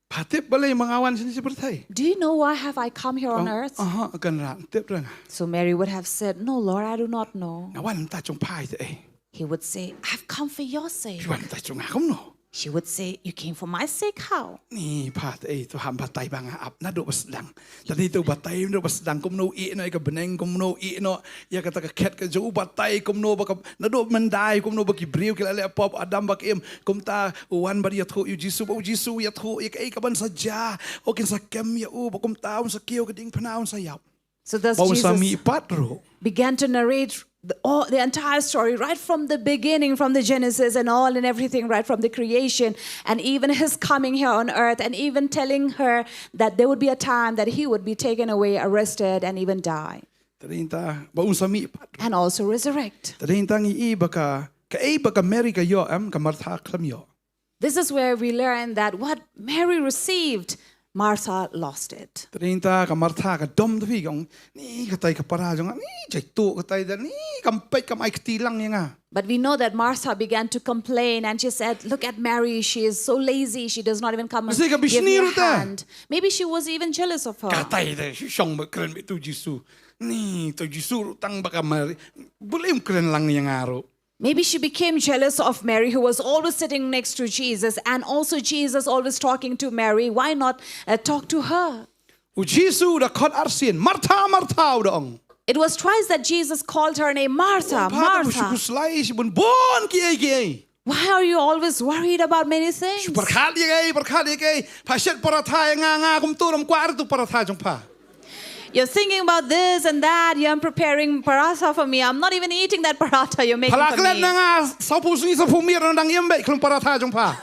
Pha tip balei ma nga wan shane sha pyrthei? Do you know why have I come here on earth? Aha, kan ra tip ra nga. So Mary would have said, no, Lord, I do not know. Nga wan mynta jong pha te ei. He would say, I've come for your sake. Phi wan mynta jong nga kumno? She would say, you came for my sake, how? Ni pha te ei, to ham batai ba nga ap naduh ba sdang. Tang ïa uto u batai naduh ba sdang, kumno u ïeh noh ïa ka bneng, kumno u ïeh noh ïa kata ka khet ka jong u, batai kumno ba ka, naduh myndai kumno ba ki briew ki la leh pop, Adam bad ka Im, kumta u wan ban ïathuh ïa U Jisu, ba U Jisu u ïathuh ïa kaei kaban sa jia, u kin sa kem ïa u, ba kumta un sa kiew ka diengphna, un sa ïap. So thus Jesus began to narrate the, all, the entire story, right from the beginning, from the Genesis and all and everything, right from the creation, and even his coming here on earth, and even telling her that there would be a time that he would be taken away, arrested, and even die. Te dei ta ba un sa mih pat. And also resurrect. Te dei ta ngi i ba ka, kaei ba ka Mary ka ïoh em, ka Martha khlem ïoh. This is where we learn that what Mary received, Martha lost it. Te dei ta ka Martha ka dom te phi ka ong, ni katai ka para jong nga, ni jai tu katai da, ni kam peit kam ai kti lang ïa nga. But we know that Martha began to complain and she said, "Look at Mary, she is so lazy, she does not even come and give me a hand." Maybe she was even jealous of her. Katai da, shu shong ba kren bad tu Jisu. Ni tu Jisu ruh tang ba ka Mary. Bun ym kren lang ïa nga ruh. Maybe she became jealous of Mary, who was always sitting next to Jesus, and also Jesus always talking to Mary. Why not, uh, talk to her? U Jisu da khot arsien, Martha, Martha, u da ong. It was twice that Jesus called her name, "Martha, Martha." Shu khuslai shibun bun kiei kiei. Why are you always worried about many things? Pyrkhat ïa kiei, pyrkhat ïa kiei. Pha shet paratha ïa nga, nga kumtu ym kwah ruh tu paratha jong pha. You're thinking about this and that. You're preparing paratha for me. I'm not even eating that paratha you're making for me. Pha la klet na nga saphew sngi saphew miet, nga dang im beit khlem paratha jong pha.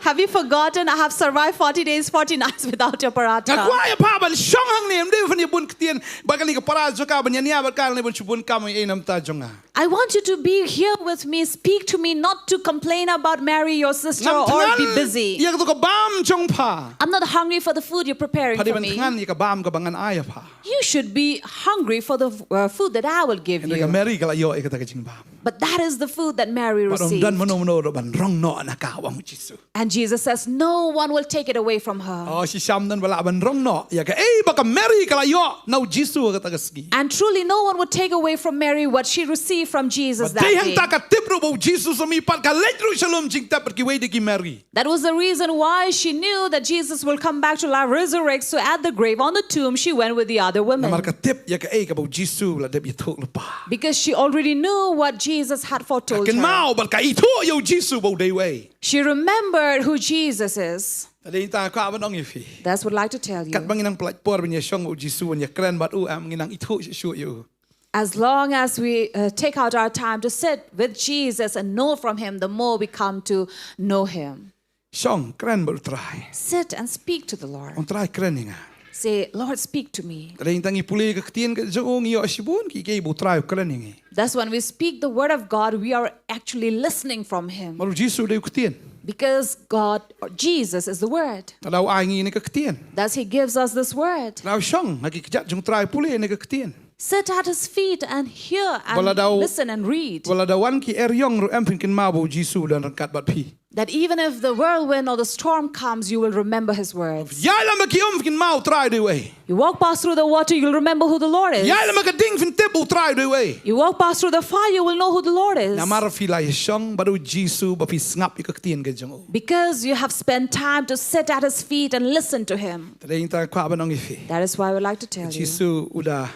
Have you forgotten? I have survived forty days, forty nights without your paratha. Nga kwah ïa pha ban shong hangne, ym dei ban ïa bun ktien bad kane ka para jong ka, ban ïania bad ka, ne ban shu bun kam ïa namta jong nga. I want you to be here with me. Speak to me, not to complain about Mary, your sister, or be busy. Ngam thngan ïa kato ka bam jong pha. I'm not hungry for the food you're preparing for me. Pha dei ban thngan ïa ka bam kaba ngan ai ïa pha. You should be hungry for the, uh, food that I will give you. Hynrei ka Mary ka la ïoh ïa kata ka jingbam. But that is the food that Mary received. Bad ym don mano mano ruh ban rong noh na ka, ong u Jisu. And Jesus says, "No one will take it away from her." Oh, shisha ym don ba lah ban rong noh ïa kaei ba ka Mary ka la ïoh na u Jisu ha kata ka sngi. And truly, no one would take away from Mary what she received from Jesus that day. Bad dei hangta ka tip ruh ba u Jisu sa mih pat, ka leit ruh sha lum jingtep bad kiwei de ki Mary. That was the reason why she knew that Jesus will come back to life, resurrect, so at the grave, on the tomb, she went with the other women. Namar ka tip ïa kaei kaba u Jisu la dep ïathuh lypa. Because she already knew what Jesus had foretold her. Ka kynmaw bad ka ithuh ïa u Jisu ba u dei uei. She remembered who Jesus is. Te dei ta nga kwah ban ong ïa phi. That's what I'd like to tell you. Katba ngi nang pyllait por ban ïashong bad u Jisu, ban ïakren bad u, em, ngi nang ithuh shuh shuh ïa u. As long as we, uh, take out our time to sit with Jesus and know from him, the more we come to know him. Shong, kren bad u Trai. Sit and speak to the Lord. Ong, Trai, kren ïa nga. Say, "Lord, speak to me." Te dei tang ngi pule ka ktien ka jong u, ngi ïoh shibun kiei kiei ba u Trai u kren ïa ngi. Thus, when we speak the word of God, we are actually listening from him. Namar u Jisu u dei u ktien. Because God, or Jesus, is the word. Te lada u ai ngi ïa kane ka ktien. Thus, he gives us this word. Te lada u shong ha ki kjat jong u Trai, pule ïa kane ka ktien. Sit at his feet and hear and listen and read. Wat la da wan ki eriong ruh, em, phin kynmaw ba u Jisu u don ryngkat bad phi. That even if the whirlwind or the storm comes, you will remember his words. Ïaid lem bad ki um, phin kynmaw u Trai u dei uei. You walk past through the water, you'll remember who the Lord is. Ïaid lem bad ka ding, phin tip u Trai u dei uei. You walk past through the fire, you will know who the Lord is. Namar phi la ïashong bad u Jisu, ba phi sngap ïa ka ktien ka jong u. Because you have spent time to sit at his feet and listen to him. Te dei tang nga kwah ban ong ïa phi. That is why I would like to tell you. U Jisu u da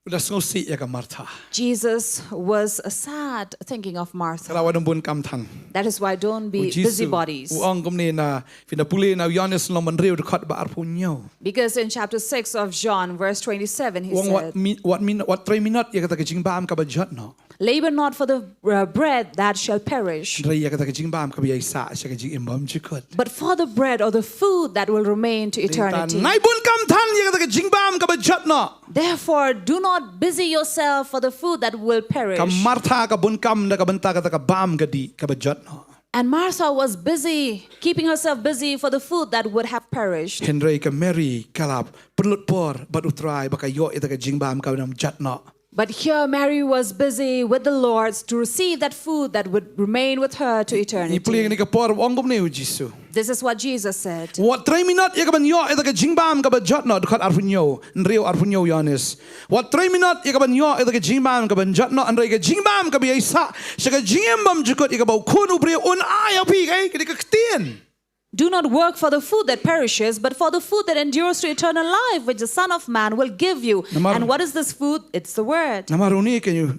U da sngewsih ïa ka Martha. Jesus was, uh, sad thinking of Martha. Ka daw ba ym bun kam than. That is why don't be busybodies. U Jisu u ong kumne, na, phin da pule na u Ïoannis lynnong ba hynriew dkhot ba arphew hynñiew. Because in chapter six of John, verse twenty-seven, he said, u ong, wat mi-, wat min-, wat trei minot ïa kata ka jingbam kaba jot noh. Labor not for the, uh, bread that shall perish. Hynrei ïa kata ka jingbam kaba ïaisah sha ka jingim bymjukut. But for the bread or the food that will remain to eternity. Te dei tang nai bun kam than ïa kata ka jingbam kaba jot noh. Therefore, do not busy yourself for the food that will perish. Ka Martha ka bun kam na ka bynta kata ka bam ka dih kaba jot noh. And Martha was busy, keeping herself busy for the food that would have perished. Hynrei ka Mary ka la pynlut por bad u Trai ba ka ïoh ïa kata ka jingbam kaba ym jot noh. But here Mary was busy with the Lord to receive that food that would remain with her to eternity. Ngi pule ïa kane ka por, u ong kumne u Jisu. This is what Jesus said. Wat trei minot ïa kaban ïoh ïa kata ka jingbam kaba jot noh, dkhot arphew hynñiew, hynriew arphew hynñiew Ïoannis. Wat trei minot ïa kaban ïoh ïa kata ka jingbam kaba jot noh, hynrei ka jingbam kaba ïaisah sha ka jingim bymjukut, ïa kaba u Khun u briew un ai ïa phi, kaei, ka dei ka ktien. Do not work for the food that perishes, but for the food that endures to eternal life, which the Son of Man will give you. Namar, and what is this food? It's the word. Namar une keiñ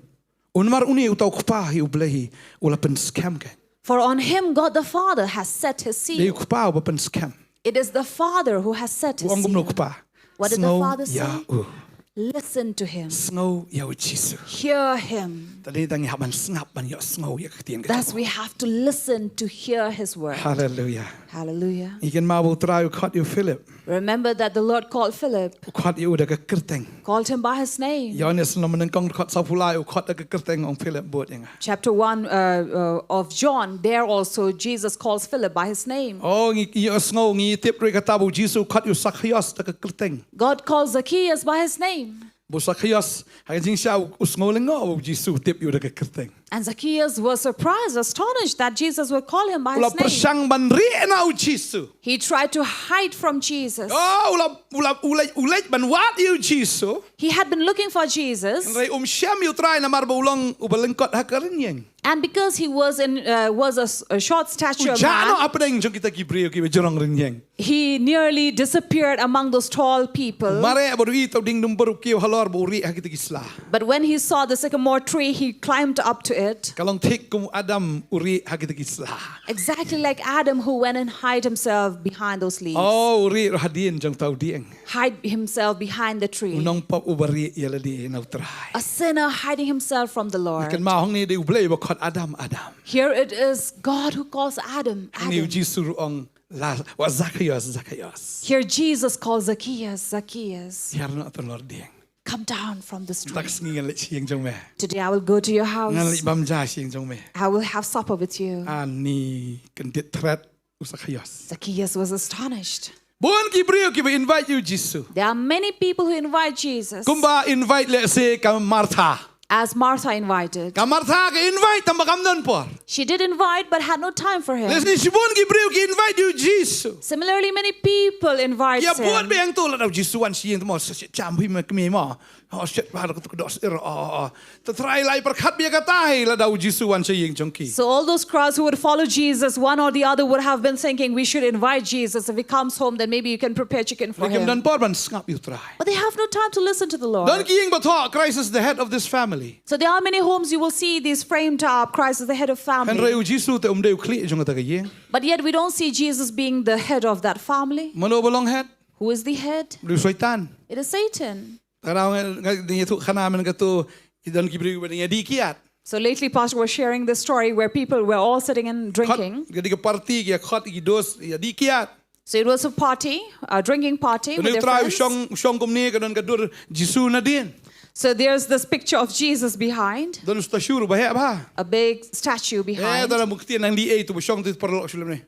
u, namar une uta u Kpa hi, u Blei hi, u la pynskhem keiñ. For on him God the Father has set his seal. Dei u Kpa uba pynskhem. It is the Father who has set his seal. U ong kumno u Kpa? What did the Father say? Sngew ïa u. Listen to him. Sngew ïa u Jisu. Hear him. Tang ngi hap ban sngap ban ïohsngew ïa ka ktien ka jong u. Thus we have to listen to hear his word. Hallelujah. Hallelujah. Ngi kynmaw ba u Trai u khot ïa u Philip. Remember that the Lord called Philip. U khot ïa u da ka kyrteng. Called him by his name. Ïoannis lynnong banyngkong dkhot sawphew lai, u khot da ka kyrteng, ong Philip, bud ïa nga. Chapter one, uh, uh, of John, there also Jesus calls Philip by his name. Oh, ngi, ngi ïohsngew, ngi tip ruh kata ba u Jisu u khot ïa u Sakhios da ka kyrteng. God calls Zacchaeus by his name. Ba u Sakhios, ha ka jingshisha u sngew lyngngoh ba u Jisu u tip ïa u da ka kyrteng. And Zacchaeus was surprised, astonished that Jesus would call him by his name. U la pyrshang ban rieh na u Jisu. He tried to hide from Jesus. Oh, u la, u la, u leit, u leit ban wad ïa u Jisu. He had been looking for Jesus. Hynrei um shem ïa u Trai namar ba u long uba lyngkot ha ka rynïeng. And because he was in, uh, was a s-, a short stature man, u jah noh hapdeng jong kita ki briew kiba jrong rynïeng. He nearly disappeared among those tall people. Mareh bad u ïohi ïa u dieng dumbur u kiew halor bad u rieh ha kita ki sla. But when he saw the sycamore tree, he climbed up to it. Ka long thik kum u Adam u rieh ha kita ki sla. Exactly like Adam, who went and hid himself behind those leaves. Oh, u rieh ruh hadien jong uta u dieng. Hide himself behind the tree. U nongpop uba rieh ïa lade na u Trai. A sinner hiding himself from the Lord. Kynmaw, hangne dei U Blei uba khot Adam, Adam. Here it is God who calls Adam, Adam. Hangne u Jisu ruh u ong, la, wa Zacchaeus, Zacchaeus. Here Jesus calls Zacchaeus, Zacchaeus. Hiar noh to halor dieng. Come down from this tree. Mynta ka sngi ngan leit sha ïing jong me. Today I will go to your house. Ngan leit bam ja sha ïing jong me. I will have supper with you. Ani kyndit thret u Zacchaeus. Zacchaeus was astonished. Bun ki briew kiba invite ïa u Jisu. There are many people who invite Jesus. Kumba invite lehse ka Martha. As Martha invited. Ka Martha ka invite tang ba kam don por. She did invite but had no time for him. Lehse shibun ki briew ki invite ïa u Jisu. Similarly, many people invite him. Ïa bud biang to lada u Jisu wan sha ïing to mo, sa sha jam hi ma kmie mo. Oh, shit, ba ka tu ka dos ir, oh, oh, oh. Te trai lai pyrkhat bia kata hi lada u Jisu wan sha ïing jong ki. So all those crowds who would follow Jesus, one or the other would have been thinking, "We should invite Jesus. If he comes home, then maybe you can prepare chicken for him." Kim don por ban sngap ïa u Trai. But they have no time to listen to the Lord. Don ki ïing ba thoh, Christ is the head of this family. So there are many homes you will see these framed up, "Christ is the head of family." Hynrei u Jisu te um dei u khlieh jong kata ka ïing. But yet we don't see Jesus being the head of that family. Mano ba long head? Who is the head? U Soitan. It is Satan. Te nga, nga, nga ïathuh khana mynne kato, ki don ki briew ba dang ïadih kiad. So lately, Pastor was sharing this story where people were all sitting and drinking. Khot, ka dei ka party, ki khot ki dos, ïadih kiad. So it was a party, a drinking party with their friends. Une u Trai u shong, u shong kumne, ka don ka dur Jisu nadien. So there's this picture of Jesus behind. Don statue ruh ba heh bha. A big statue behind. Eh, don bun ktien nang dih ei tu ba shong tu paralok shu lem ne.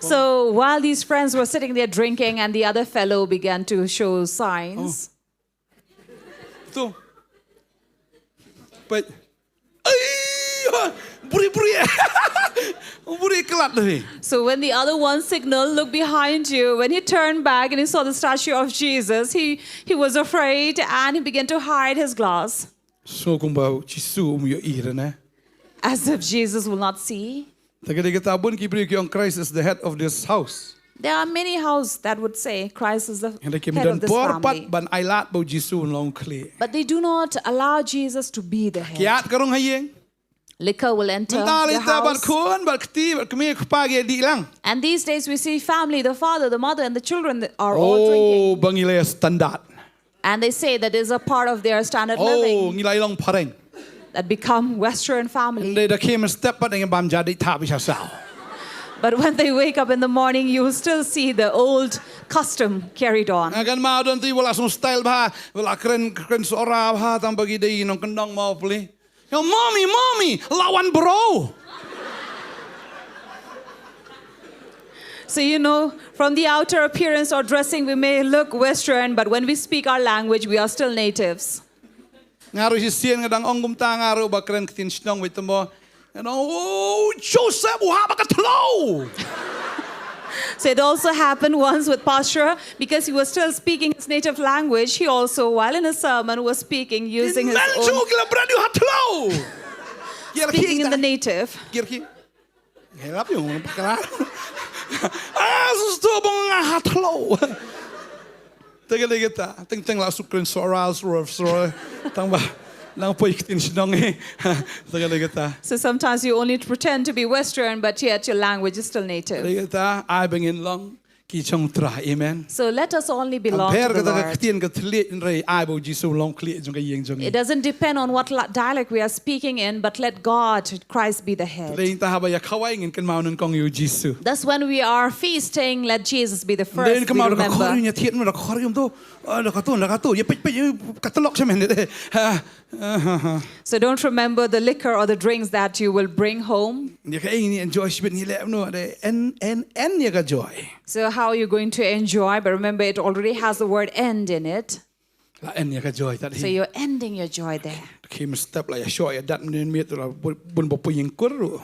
So while these friends were sitting there drinking and the other fellow began to show signs. Oh. Tu. Peit. Ai, ha, buri, buri. Buri kelat dei. So when the other one signaled, "Look behind you," when he turned back and he saw the statue of Jesus, he, he was afraid and he began to hide his glass. So kumba Jisu um ïohi re ne. As if Jesus will not see. Te ka dei kata bun ki briew ki ong Christ is the head of this house. There are many houses that would say Christ is the head of this family. Hynrei kim don por pat ban ailad ba u Jisu un long khlieh. But they do not allow Jesus to be the head. Kiad ka rung ha ïing. Liquor will enter the house. Mynta lei te bad khun, bad kti, bad kmie kpa ki dih lang. And these days we see family, the father, the mother, and the children are all drinking. Oh, ba ngi la ïa standard. And they say that is a part of their standard living. Oh, ngi la ïa long phareng. That become Western family. Hynrei da khie mynstep pat ngi bam ja dih thap sha saw. But when they wake up in the morning, you will still see the old custom carried on. Nga kynmaw don te ba la song style bha, ba la kren, kren sohra bha, tang ba ki dei nongkyndong mo pule. Yo, mommy, mommy, lawan bro. So, you know, from the outer appearance or dressing, we may look Western, but when we speak our language, we are still natives. Nga ruh shisien nga dang ong kumta, nga ruh ba kren ktien shnong beit mo. Nga ong, "Oh, Joseph, u hap ba ka thlo." So it also happened once with Pastor, because he was still speaking his native language, he also, while in a sermon, was speaking using his own, speaking in the native. Ngelap ïa nga bakla. Ah, sus to bong nga ha thlo. Te ka dei kata, teng teng la suk kren soral soral soral. Tang ba nang poi ktien shnong eh. Te ka dei kata. So sometimes you only pretend to be Western, but yet your language is still native. Te ka dei kata, ai ba ngin long Ki jong Trai, amen. So let us only belong Pher to the kata ka Lord. Ktien ka thylliej hynrei ai ba u Jisu long khlieh jong ka ïing jong ngi. It doesn't depend on what la- dialect we are speaking in, but let God, Christ be the head. Lei ta haba ïa khawai ngin kynmaw nyngkong ïa u Jisu. Thus, when we are feasting, let Jesus be the Hynrei first. kynmaw We da ka khor remember. ïa thied ma da ka khor ïa um to. Ah, da ka to, da ka to. Ïa peit peit ïa ka talok shamen. Ha. Ah, ha, ha. So don't remember the liquor or the drinks that you will bring home. Ïa ka ing ni enjoy shibit ngi leh no da en en en ïa ka joy. So how are you going to enjoy? But remember, it already has the word end in it. La en ïa ka joy ta So hi. You're ending your joy there. Kim step la ïa shoh ïa dat mnen miet la bun bun ba puying kur.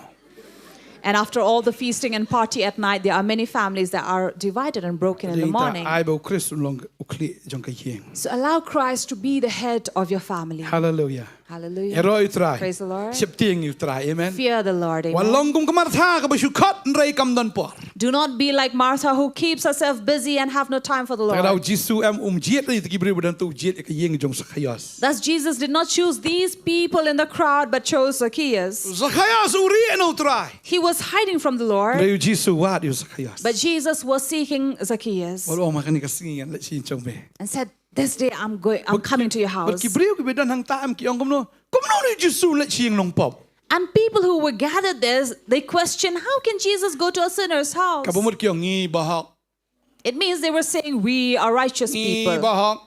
And after all the feasting and party at night, there are many families that are divided and broken in the Dei ta morning. Ai ba u Khrist u long u khlieh jong ka ïing. So allow Christ to be the head of your family. Hallelujah. Hallelujah. Ïaroh ïa u Trai. Praise the Lord. Sheptieng ïa u Trai. Amen. Fear the Lord. Wat Amen. long kum ka Martha kaba shu khot hynrei kam don por. Do not be like Martha, who keeps herself busy and have no time for the Ka dau Lord. Jisu em um jied ïa ki briew ba don tu jied ïa ka ïing jong Zacchaeus. Thus, Jesus did not choose these people in the crowd, but chose Zacchaeus. Zacchaeus u rieh na u Trai. He was hiding from the Lord, Hynrei u Jisu u wad ïa u Zacchaeus. But Jesus was seeking Zacchaeus Wat ong ma kane ka sngi ngan leit sha ïing jong me. And said, "This day I'm going, I'm coming to your Wat house." ki briew kiba don hangta em ki ong kumno. Kumno u Jisu u leit sha ïing nongpop. And people who were gathered there, they questioned, "How can Jesus go to a sinner's house?" Kaba mut ki ong ngi bahok. It means they were saying, "We are righteous Ngi people. Bahok.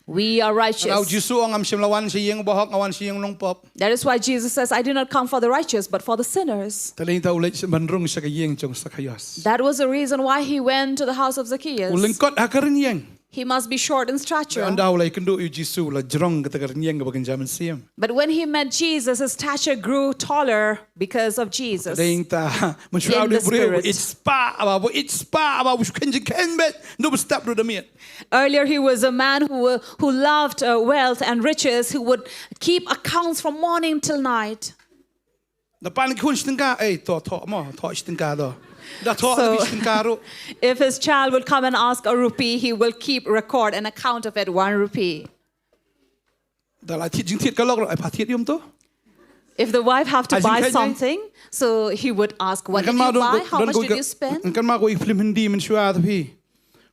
We are Ka dau righteous." Jisu u ong ngam shym la wan sha ïing bahok, nga wan sha ïing nongpop. That is why Jesus says, "I did not come for the righteous, but for the sinners." Te lei ta u leit ban rung sha ka ïing jong Zacchaeus. That was the reason why he went to the house of Zacchaeus. U lyngkot ha ka rynïeng. He must be short in stature. Ynda u la ïakynduh ïa u Jisu u la jrong kata ka rynïeng kaba kynja mynsiem. But when he met Jesus, his stature grew taller because of Jesus. Dei ta mynshuwa u In the dei u briew spirit. Ïeit spah ba, u ïeit spah ba u shu kheiñ jingkheiñ beit, ndu ba step ruh da miet. Earlier, he was a man who, who loved uh, wealth and riches, who would keep accounts from morning till night. Da pan ki khun shi tyngka, ei, thoh thoh mo, thoh shi tyngka do. Da thoh So- shi tyngka ruh. If his child would come and ask a rupee, he will keep record and account of it, one rupee. Da la thied jingthied ka lok ruh, ai pha thied ïa um to. If the wife have to Ai buy jingkheiñ. Something, so he would ask, "What did you buy? How much did you spend?" Kan ma ko i film Hindi mynshuwa ta phi.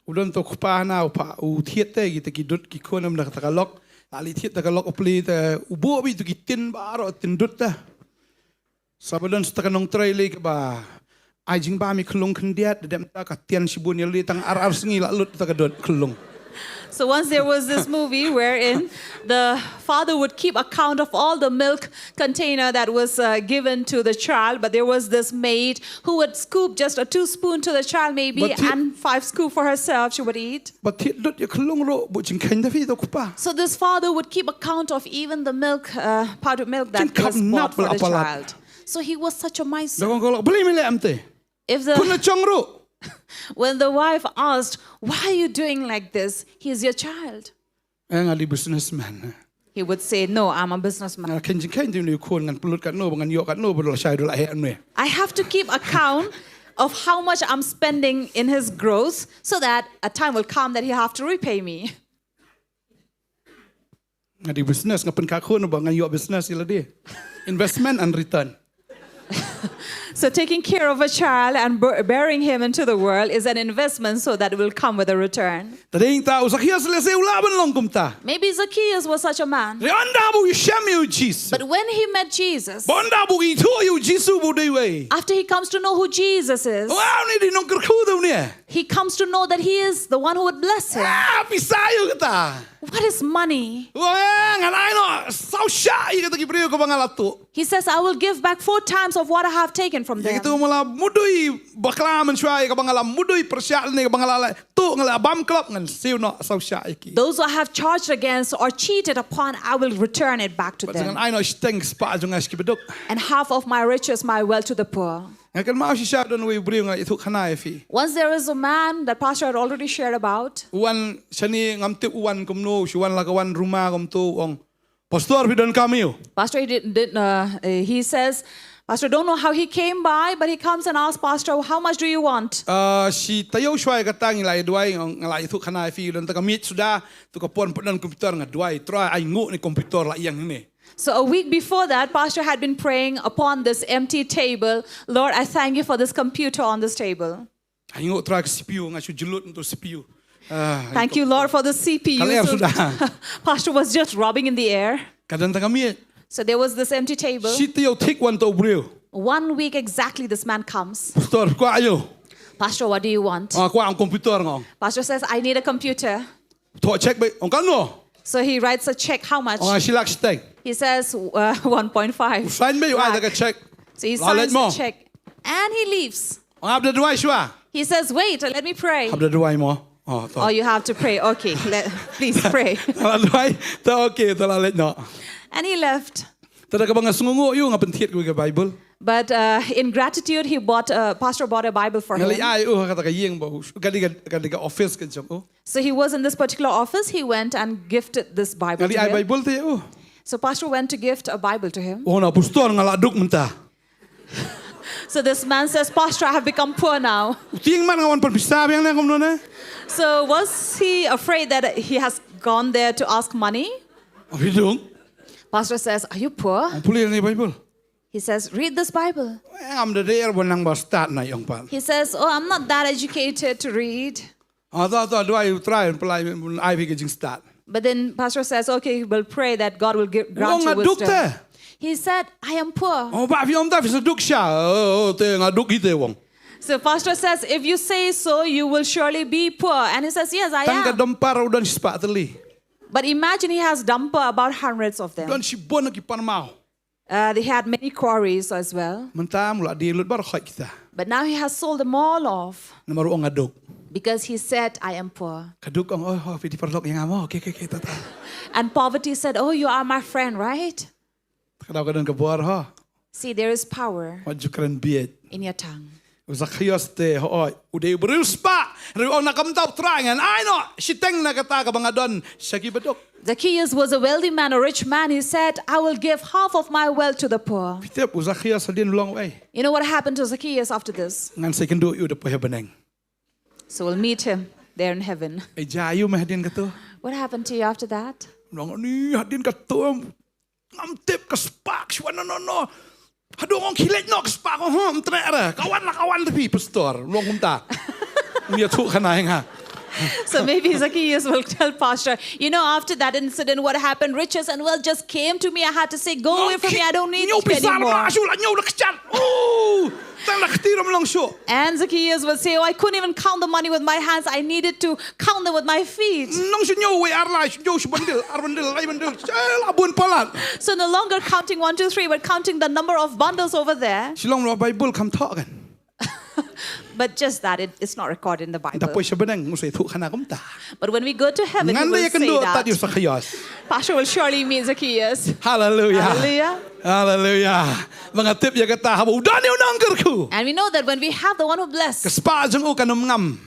U don to kpa na u pha u thied te kita ki dud ki khun em na kata ka lok. La li thied ta ka lok u pli te u buh beit tu ki tin baroh tin dud ta. Sa ba don sa ta ka nongtrei lei kaba ai jingbam ïa khyllung khyndiat, da dep ta ka tian shibun ïa lei tang ar ar sngi la lut ta ka dud khyllung. So once there was this movie wherein the father would keep account of all the milk container that was uh, given to the child, but there was this maid who would scoop just a two spoon to the child maybe But thi- and five scoop for herself she would eat. Ba thied dud ïa khyllung ruh, buh jingkheiñ da phi to kpa. So this father would keep account of even the milk, uh, powdered milk that Jingkhap was bought nap for la the palat. Child. So he was such a miser. Da kong ka lok, balei me leh em te. If the Khun la chong ruh. When the wife asked, "Why are you doing like this? He's your child." Eh, nga dei businessman. He would say, "No, I'm a businessman. Nga kheiñ jingkheiñ te u khun, ngan pynlut katno ba ngan ïoh katno ba la shai da la heh ne. I have to keep account of how much I'm spending in his growth so that a time will come that he have to repay me." Nga dei business, nga pynkhih khun ba ngan ïoh business ïa lade. Investment and return. So taking care of a child and b- bearing him into the world is an investment so that it will come with a return. Te dei ta u Zacchaeus lehse u lah ban long kumta. Maybe Zacchaeus was such a man. Hynrei ynda ba u ïashem ïa u Jisu. But when he met Jesus, Ba ynda ba u ithuh ïa u Jisu ba u dei uei. After he comes to know who Jesus is, Wow, ni dei nongkyrkhu te une. He comes to know that he is the one who would bless him. Ah, pisa ïa kata. What is money? Wah, ngan ai noh saw shah ïa kata ki briew kaba nga la tuh. He says, "I will give back four times of what I have taken from them." Ïa kito ba nga la mudui bakla mynshuwa, ïa kaba nga la mudui pyrshah ne kaba nga la tuh, nga la bam klop, ngan siew noh saw shah ïa ki. Those who I have charged against or cheated upon, I will return it back to them. Bad ngan ai noh shiteng spah jong nga sha ki baduk. And half of my riches, my wealth to the poor. Nga kynmaw shisha don uwei u briew nga ïathuh khana ïa phi. Once there is a man that Pastor had already shared about. U wan shane, ngam tip u wan kumno, u shu wan la ka wan ruma kumto, u ong, "Pastor, phi don kam aiu?" Pastor, he did, did, uh, he says, "Pastor, don't know how he came by, but he comes and asks, 'Pastor, how much do you want?'" Ah, shi taïew shuwa ïa kata ngi la ïa duwai, nga la ïathuh khana ïa phi, don ta ka miej suda, tu ka pon put don computer, nga duwai, Trai, ai nguh ne computer la ïeng ne. So a week before that, Pastor had been praying upon this empty table, "Lord, I thank you for this computer on this table." Ai, ngi ong Trai ka C P U, nga shu jylliew na tu C P U. Ah, Thank you, Lord, for the C P U. Ka lyer So suda. Pastor was just rubbing in the air. Ka don tang ka miej. So there was this empty table. Shi taïew thik wan uto u briew. One week exactly, this man comes. Pastor, kwah aïu? Pastor, what do you want? Ah, kwah ong computer, nga ong. Pastor says, I need a computer. Thoh check beit, ong, kano? So he writes a check. How much? Ong, ah, shi lak shiteng. He says, uh, one point five. Sign beit, ai da ka check. So he La leit signs the mo. Check. And he leaves. Ong, hap da duwai shuwa. He says, wait, let me pray. Hap da duwai mo. Oh, to. Oh, you have to pray. Okay, let, please pray. Te la duwai, te okay, te la leit noh. And he left. Te da kaba nga sngewnguh ïa u, nga pynthied ïa u ka Bible. But uh, in gratitude, he bought, uh, Pastor bought a Bible for Nga him. leit ai ïa u ha kata ka ïing ba u, ka dei ka, ka dei ka office ka jong u. So he was in this particular office. He went and gifted this Bible Nga to leit ai him. Bible te ïa u. So Pastor went to gift a Bible to him. Ong, na, Pastor, nga la duk mynta. So this man says, Pastor, I have become poor now. U tieng man nga wan pan pisa biang ne kumno ne? So was he afraid that he has gone there to ask money? Ong, phi duk. Pastor says, are you poor? Ong, pule ïa kane ka Bible. He says, read this Bible. Ngam da dei ban nang ba stad na ïong pat. He says, oh, I'm not that educated to read. Ah, to, to, duwai U Trai, pynlait, ai phi ka jingstad. But then Pastor says, okay, we'll pray that God will give, grant Ong, you nga duk wisdom. Te. He said, I am poor. Oh, ba phi ong ta phi sa duk sha. Oh, te nga duk hi te, ong. So Pastor says, if you say so, you will surely be poor. And he says, yes, I Tang ka am. Dumper u don shispah tylli. But imagine he has Dumper, about hundreds of Don them. shibun ki pan maw. Uh, they had many quarries as well. Mynta u la die lut baroh khoit kita. But now he has sold them all off Namar u ong nga duk. Because he said, I am poor. Ka duk ong, oh, oh, phi dei paralok ïa nga mo. Okay, okay, okay, ta, ta. And poverty said, oh, you are my friend, right? Ka dei ka don ka bor ho. See, there is power Wat ju kren bieit. In your tongue. U Zacchaeus te hooid u dei u briew spah. Hynrei u ong na ka bynta U Trai ngan ai noh shiteng na kata kaba nga don sha ki baduk. Zacchaeus was a wealthy man, a rich man. He said, I will give half of my wealth to the poor. Phi tip u Zacchaeus hadien u long wei. You know what happened to Zacchaeus after this? Ngan sa ïakynduh ïa u da poi ha bneng. So we'll meet him there in heaven. Ei, ja ïa u me hadien kato. What happened to you after that? U long ni hadien kato. Ngam tip ka spah shuwa, no, no, no. Haduh ong khie leit noh ka spah, ong, hmm, treh re. Ka wan la ka wan te phi, Pastor. U long kumta. Ïathuh khana ïa nga. So maybe Zacchaeus will tell Pastor, you know, after that incident, what happened? Riches and wealth just came to me. I had to say, go away from me. I don't need Ñiew it pisa anymore. la shu la ñiew da kjat. Oh, tang da kti ram long shu. And Zacchaeus will say, oh, I couldn't even count the money with my hands. I needed to count them with my feet. Nong shu ñiew wei ar lai, shu ñiew shu bundle, ar bundle, lai bundle. Shu la bun palat. So no longer counting one, two, three, but counting the number of bundles over there. Shu long lo Bible kham thoh kan. But just that, it, it's not recorded in the Da Bible. poi sha bneng ngu sa ïathuh khana kumta. But when we go to heaven, we Ngan da will say ïakynduh that. Tad ïa u Zacchaeus. Pastor will surely meet Zacchaeus. Hallelujah. Hallelujah. Hallelujah. Ba nga tip ïa kata haba u don ïa u nongkyrkhu. And we know that when we have the one who Ka blessed, spah jong u kan ym ngam.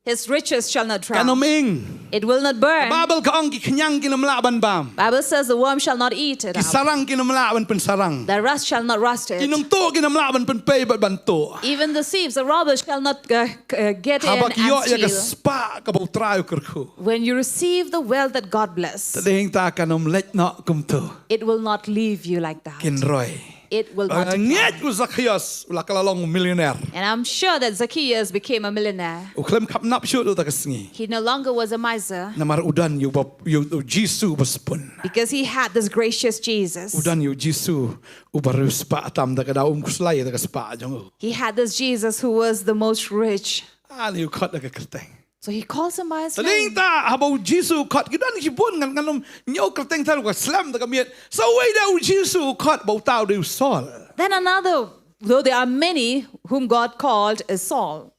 his riches shall not Kan drown. ym ing. It will not burn. Bible ka ong ki khñiang kin ym lah ban bam. Bible says the worm shall not eat it Ki up. sarang kin ym lah ban pynsarang. The rust shall not rust Ki it. nongtuh kin ym lah ban pynpei bad ban tuh. Even the thieves, the robbers shall not uh, c- uh, get in Haba ki ïoh and ïa ka steal. spah kaba U Trai u kyrkhu. When you receive the wealth that God bless, Te dei hangta kan ym leit noh kumto. It will not leave you like that. Kin roi. It will Ba nga multiply. ngeit u Zacchaeus u la kylla long u millionaire. And I'm sure that Zacchaeus became a millionaire. U khlem khapnap shuh da kata ka sngi. He no longer was a miser Namar u don ïa u ba, ïa u Jisu ba spun. Because he had this gracious Jesus. U don ïa u Jisu u ba riewspah tam da ka daw, um khuslai da ka spah jong u. He had this Jesus who was the most rich. Ani u khot da ka kyrteng. So he calls him by his Te name. nangta haba u Jisu u khot, ki don shibun, ngan, ngan ym ñiew kyrteng than u, ka slem da ka miet. Sa uwei de u Jisu u khot, ba uta u dei u Saul. Then another, though there are many whom God called as Saul.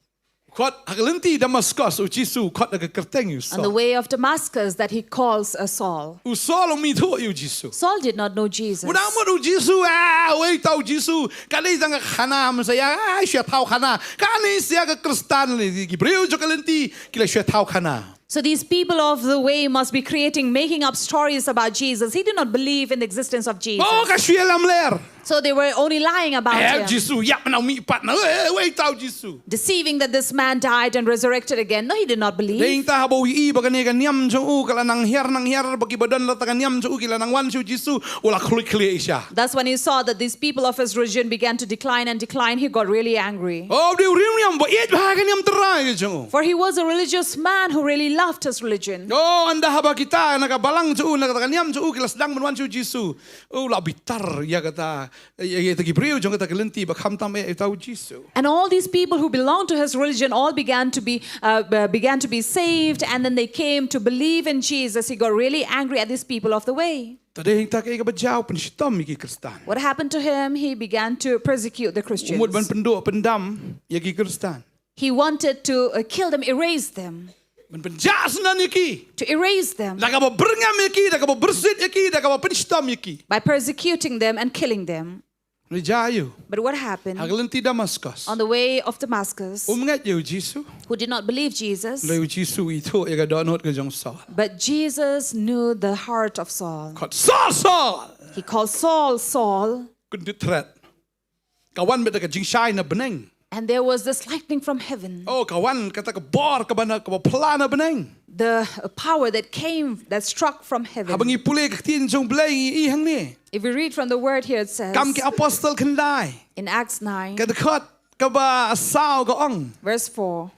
Khot ha ka lynti Damascus u Jisu u khot da ka kyrteng ïa u On the Saul. Way of Damascus that he calls a Saul. U Saul um ithuh ïa u Jisu. Saul did not know Jesus. U dang mut u Jisu, ah, uwei uta u Jisu. Kane tang ka khana, Messiah, ah, shu ïa thaw khana. Kane shisha ka Khristan, ki briew jong ka lynti ki la shu ïa thaw khana. So these people of the way must be creating, making up stories about Jesus. He did not believe in the existence of Jesus. Oh, ka shu ïalam ler. So they were only lying about Eh, him, Jisu ïap na u mih pat na. Eh, wei tau Jisu. deceiving that this man died and resurrected again. No, he did not believe. Dei ta haba u ïohi ba kane ka niam jong u ka la nang hiar nang hiar, ba ki ba don la ta ka niam jong u ki la nang wan sha u Jisu, u la khluit khlieh sha. Thus, when he saw that these people of his religion began to decline and decline, he got really angry. Oh, dei u riewniam ba ïeit bha ka niam Trai ka jong u. For he was a religious man who really loved his religion. Oh, ynda haba kita na ka balang jong u, na ka niam jong u ki la sdang ban wan sha u Jisu, u la bitar ïa kata, ïa, ïa kita ki briew jong kata ka lynti ba kham tam eh ïa uta u Jisu. And all these people who belonged to his religion all began to be uh, uh, began to be saved, and then they came to believe in Jesus. He got really angry at these people of the way. Ta dei ta kaei kaba jia, u pynshitom ïa ki Khristan. What happened to him? He began to persecute the U mut ban Christians. pynduh pyndam ïa ki Khristan. He wanted to uh, kill them, erase them, Ban pynjah syndon ïa ki. To erase them Da kaba byrngem ïa ki, da kaba byrsit ïa ki, da kaba pynshitom ïa ki. By persecuting them and killing them. Ni jia ïa u. But what happened? Ha ka lynti Damascus. On the way of Damascus, Um ngeit ïa u Jisu. Who did not believe Jesus. Dei u Jisu u ithuh ïa ka dohnud ka jong Saul. But Jesus knew the heart of Saul. Khot, Saul, Saul. He called Saul, Saul. Kyndit thret. Ka wan beit da ka jingshai na bneng. And there was this lightning from heaven. Oh, ka wan kata ka bor kaba na, kaba phla na bneng. The power that came, that struck from heaven. Haba ngi pule ka ktien jong U Blei ngi i hangne. If we read from the word here, it says, Kam ki Apostol khyndai. In Acts nine, Ka dkhot kaba saw ka ong. Verse four.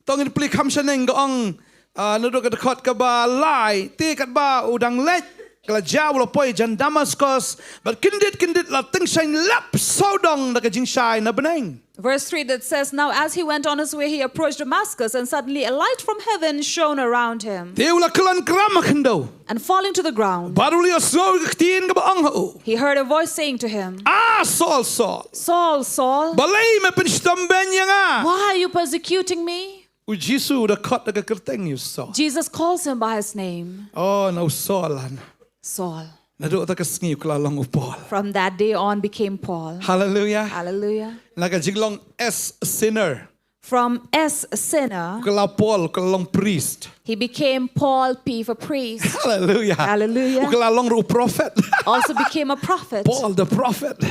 To ngin pule kham shaneng ka ong, ah, naduh ka dkhot kaba lai, te katba u dang leit, ka la jia u la poi jan Damascus, bad kyndit kyndit la tyngshaiñ lap sawdong da ka jingshai na bneng. Verse three that says, Now as he went on his way, he approached Damascus, and suddenly a light from heaven shone around him. Te u la kyllon kram ha khyndew. And falling to the ground, Bad u la ïohsngew ïa ka ktien kaba ong ha u. He heard a voice saying to him, Ah, Saul, Saul. Saul, Saul, Balei me pynshitom beiñ ïa nga? Why are you persecuting me? U Jisu u da khot da ka kyrteng ïa u Saul. Jesus calls him by his name. Oh, na u Saul, ah, na. Saul. Naduh kata ka sngi u kylla long u Paul. From that day on became Paul. Hallelujah. Hallelujah. Na ka jinglong as sinner. From as a sinner, U kylla Paul, u kylla long priest. He became Paul P for priest. Hallelujah. Hallelujah. U kylla long ruh u prophet. Also became a prophet. Paul the prophet.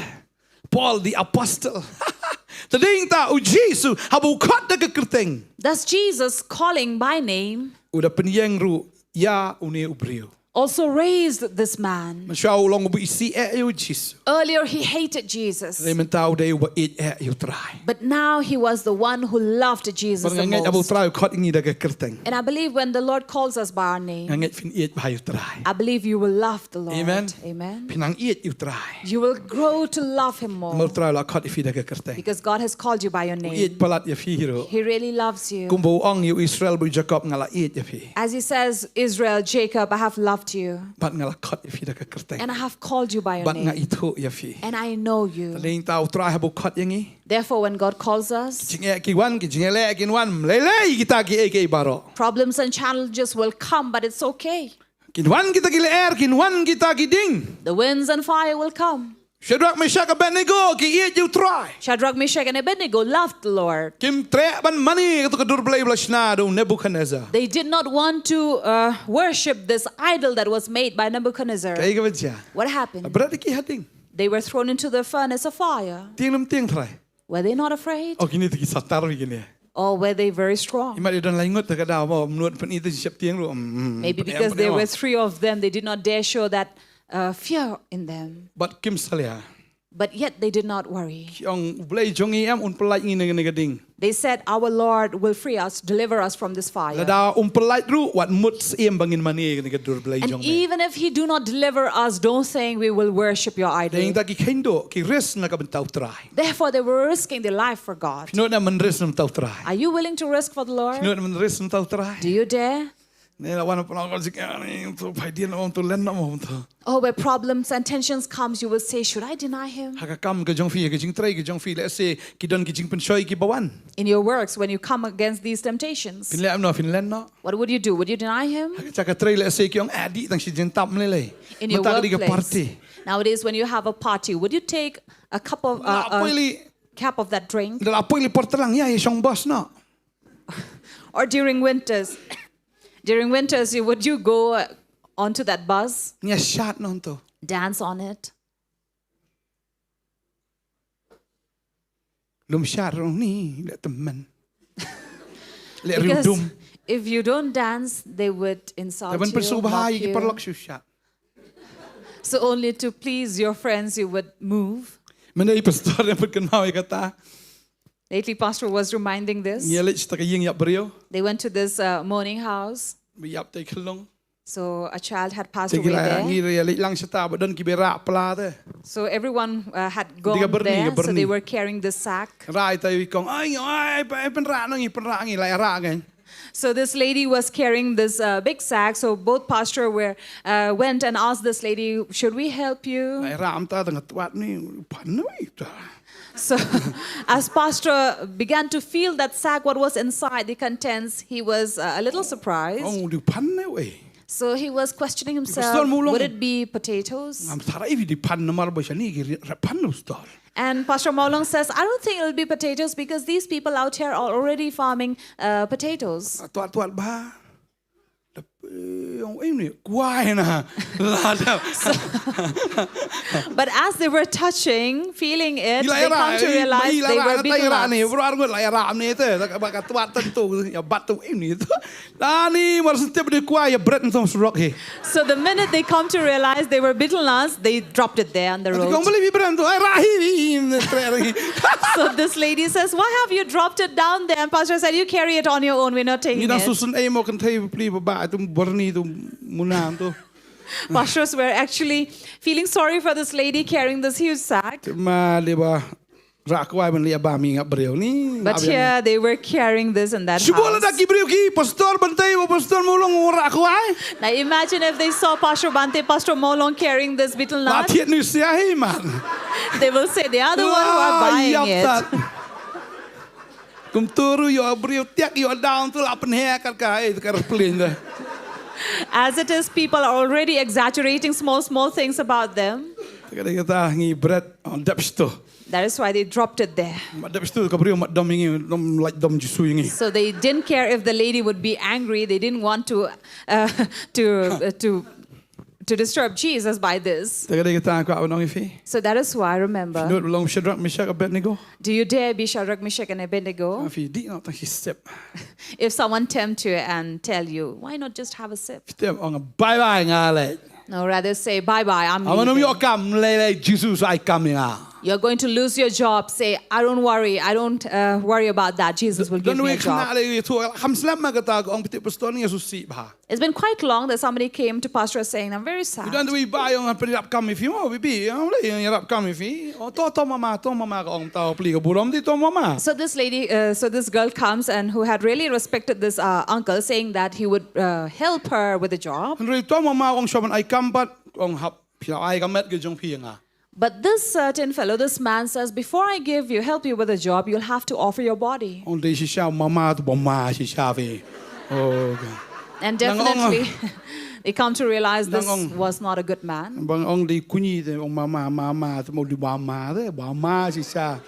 Paul the apostle. Te dei ta u Jisu, haba u khot da ka kyrteng. Thus Jesus, calling by name, U da pynïeng ruh ïa une u briew. Also raised this man. Mynshuwa u long uba isih eh ïa u Jisu. Earlier he hated Jesus. Te mynta u dei uba ïeit eh ïa u Trai. But now he was the one who loved Jesus Bad the nga ngeit haba u most. Trai u khot ïa ngi da ka kyrteng. And I believe when the Lord calls us by our name, Nga ngeit phin ïeit bha ïa u Trai. I believe you will love the Lord. Amen. Amen. Phin nang ïeit ïa u Trai. You will grow to love him Namar more u Trai u la khot ïa phi da ka kyrteng. Because God has called you by your U ïeit name. palat ïa phi hi ruh. He really loves you. Kumba u ong ïa u Israel bad u Jakob, nga la ïeit ïa phi. As he says, Israel, Jacob, I have loved you. Bad nga la khot ïa phi da ka kyrteng. And I have called you by your Bad nga name. ithuh ïa phi. And I know you. Te dei ta u Trai haba u khot ïa ngi. Therefore, when God calls us, Ki jingeh ki wan, ki jingleh kin wan. Lei lei kita kiei kiei baroh. Problems and challenges will come, but it's okay. Kin wan kita ki lyer, kin wan kita ki ding. The winds and fire will come. Shadrach, Meshach, Abednego ki ïeit ïa u Trai. Shadrach, Meshach, and Abednego loved the Lord. Kim treh ban mane kato ka dur blei ba la shna da u Nebuchadnezzar. They did not want to uh, worship this idol that was made by Nebuchadnezzar. Kaei kaba jia? What happened? Bret ïa ki ha ding. They were thrown into the furnace of fire. Tieng ne ym tieng trai? Were they not afraid? Oh, kine te ki satar bha kine. Or were they very strong? Imat i don lai ngut te ka daw ba mut pyn-i te shep tieng ruh. Mm, mm. Maybe because there were three of them, they did not dare show that uh, fear in them. Bad kim salia. But yet they did not worry. Ki ong, U Blei jong ngi em un pyllait ngi na kane ka ding. They said, "Our Lord will free us, deliver us from this fire." Lada um pyllait ruh, wat mut siem ba ngin mane ïa kane ka dur blei jong me. And even if he do not deliver us, don't think we will worship your idol. Dei ta ki kheiñ duh, ki risk na ka bynta u Trai. Therefore, they were risking their life for God. Phi nud em ban risk na ka bynta u Trai? Are you willing to risk for the Lord? Phi nud em ban risk na ka bynta u Trai? Do you dare? Ne la wan pynlong ko jingeh ni tu, phai dien ong tu, len noh mo tu. Oh, where problems and tensions comes, you will say, "Should I deny him?" Ha ka kam ka jong phi, ka jingtrei ka jong phi, lehse ki don ki jingpynshoi kiba wan. In your works, when you come against these temptations, phin leh em noh, phin len noh? What would you do? Would you deny him? Ha ka jaka trei lehse ki ong, "Ah, dih tang shi jingtap mlei lei." In your workplace. Mynta ka dei ka party. Nowadays, when you have a party, would you take a cup of, uh, a cup of that drink? Da la poi li por tlang, ïa, ïa shong bos noh. Or during winters, during winters, you, would you go uh, onto that bus? Ïa shad noh to. Dance on it. Lum shad rong ni, leh tymmen. Leh riu dum. Because if you don't dance, they would insult you, mock you. Ban pyrshah bha ïa ki paralok shu shad. So only to please your friends you would move. Mynne i pastor ne put kynmaw ïa kata. Lately, pastor was reminding this. Ngi leit sha ka ïing ïap briew. They went to this uh, mourning house. Ba ïap te khlong. So a child had passed away there. Te ki la ngi leit lang shata ba don ki ba rah pla te. So everyone uh, had gone there. So they were carrying this sack. Rai te i kong, ai ai, pynrah ngi, pynrah ngi, la rah ngi. So this lady was carrying this uh, big sack. So both pastor were uh, went and asked this lady, "Should we help you?" Ai ram ta tang twat ni pan ni ta. So as pastor began to feel that sack, what was inside the contents, he was uh, a little surprised. Ong di pan ni wei. So he was questioning himself, "Would it be potatoes?" Ngam tharai di pan namar ba shani ki ri-, ri pan ni stor. And Pastor Mawlong says, "I don't think it'll be potatoes because these people out here are already farming uh, potatoes." Twat twat ba. Ong ini kwai na. Lada. But as they were touching, feeling it, they come to realize they were betel nuts. Bro arngut la ïa ram ni te, ba ka twat tentu ïa bat tu ini tu. Dani mar sentep di kwai ïa bret ntu surok hi. So the minute they come to realize they were betel nuts, they dropped it there on the road. Kong beli bi bret tu, ai rahi ni tre rahi. So this lady says, "Why have you dropped it down there?" And pastor said, "You carry it on your own. We're not taking it." Ni dah susun ai mo kan thai beli ba ba tu berni tu munang tu. Pastors were actually feeling sorry for this lady carrying this huge sack. Ma leba rah kwai ban leba mi ngap briew ni. But here they were carrying this in that house. Shubo la da ki briew ki pastor Bante ba pastor Mawlong rah kwai. Now imagine if they saw Pastor Bante, Pastor Mawlong carrying this betel nut. Thied ni sia hi man. They will say they are the one who are buying it. Kum turu ïoh briew tiak ïoh down tu la pynheh kat ka ai ka plane da. As it is, people are already exaggerating small, small things about them. Ka dei kata ngi bret on dep stu. That is why they dropped it there. Ma dep stu ka briew ma dom ngi dom lait dom Jisu ngi. So they didn't care if the lady would be angry. They didn't want to uh, to uh, to to disturb Jesus by this. Te ka dei kata ka ong ïa phi. So that is why I remember. Nud long Shadrach, Meshach, Abednego. Do you dare be Shadrach, Meshach, and Abednego? Phi di na ta hi step. If someone tempt you and tell you, "Why not just have a sip?" Step ong bye bye nga leh. No, rather say, "Bye bye, I'm leaving." Ong ym ïoh kam lei lei, Jesus ai kam ïa nga. You're going to lose your job. Say, "I don't worry. I don't uh, worry about that. Jesus will give me a job." Don wei khana lei tu kam slem ma kata ong piti pastor ni susi bha. It's been quite long that somebody came to pastor saying, "I'm very sad." Don wei ba ong pynrap kam ïa phi mo bibi ong lei ïarap kam ïa phi. Oh to to mama to mama ka ong ta pli ka burom di to mama. So this lady, uh, so this girl comes and who had really respected this uh, uncle, saying that he would uh, help her with the job. Hynrei to mama ong shoman ai kam bat ong hap phi ai ka met ki jong phi nga. But this certain fellow, this man says, "Before I give you, help you with a job, you'll have to offer your body." Ong dei shisha mama tu ba ma shisha phi. Oh. And definitely, they come to realize this was not a good man. Bang ong dei kunyi te ong mama mama tu mo di ba ma te ba ma shisha.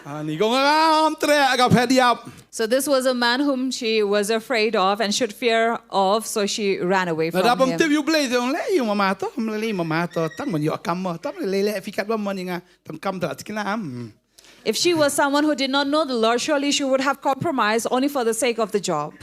Ani kong am tre aga phet ïap. So this was a man whom she was afraid of and should fear of, so she ran away from him. Lada bam tip ïa u Blei te ong leh ïa u mama to, ym leh ïa u mama to, tang ban ïoh kam mo, tang leh leh phi kat bam mo ni nga, tang kam ta tikna am. If she was someone who did not know the Lord, surely she would have compromised only for the sake of the job.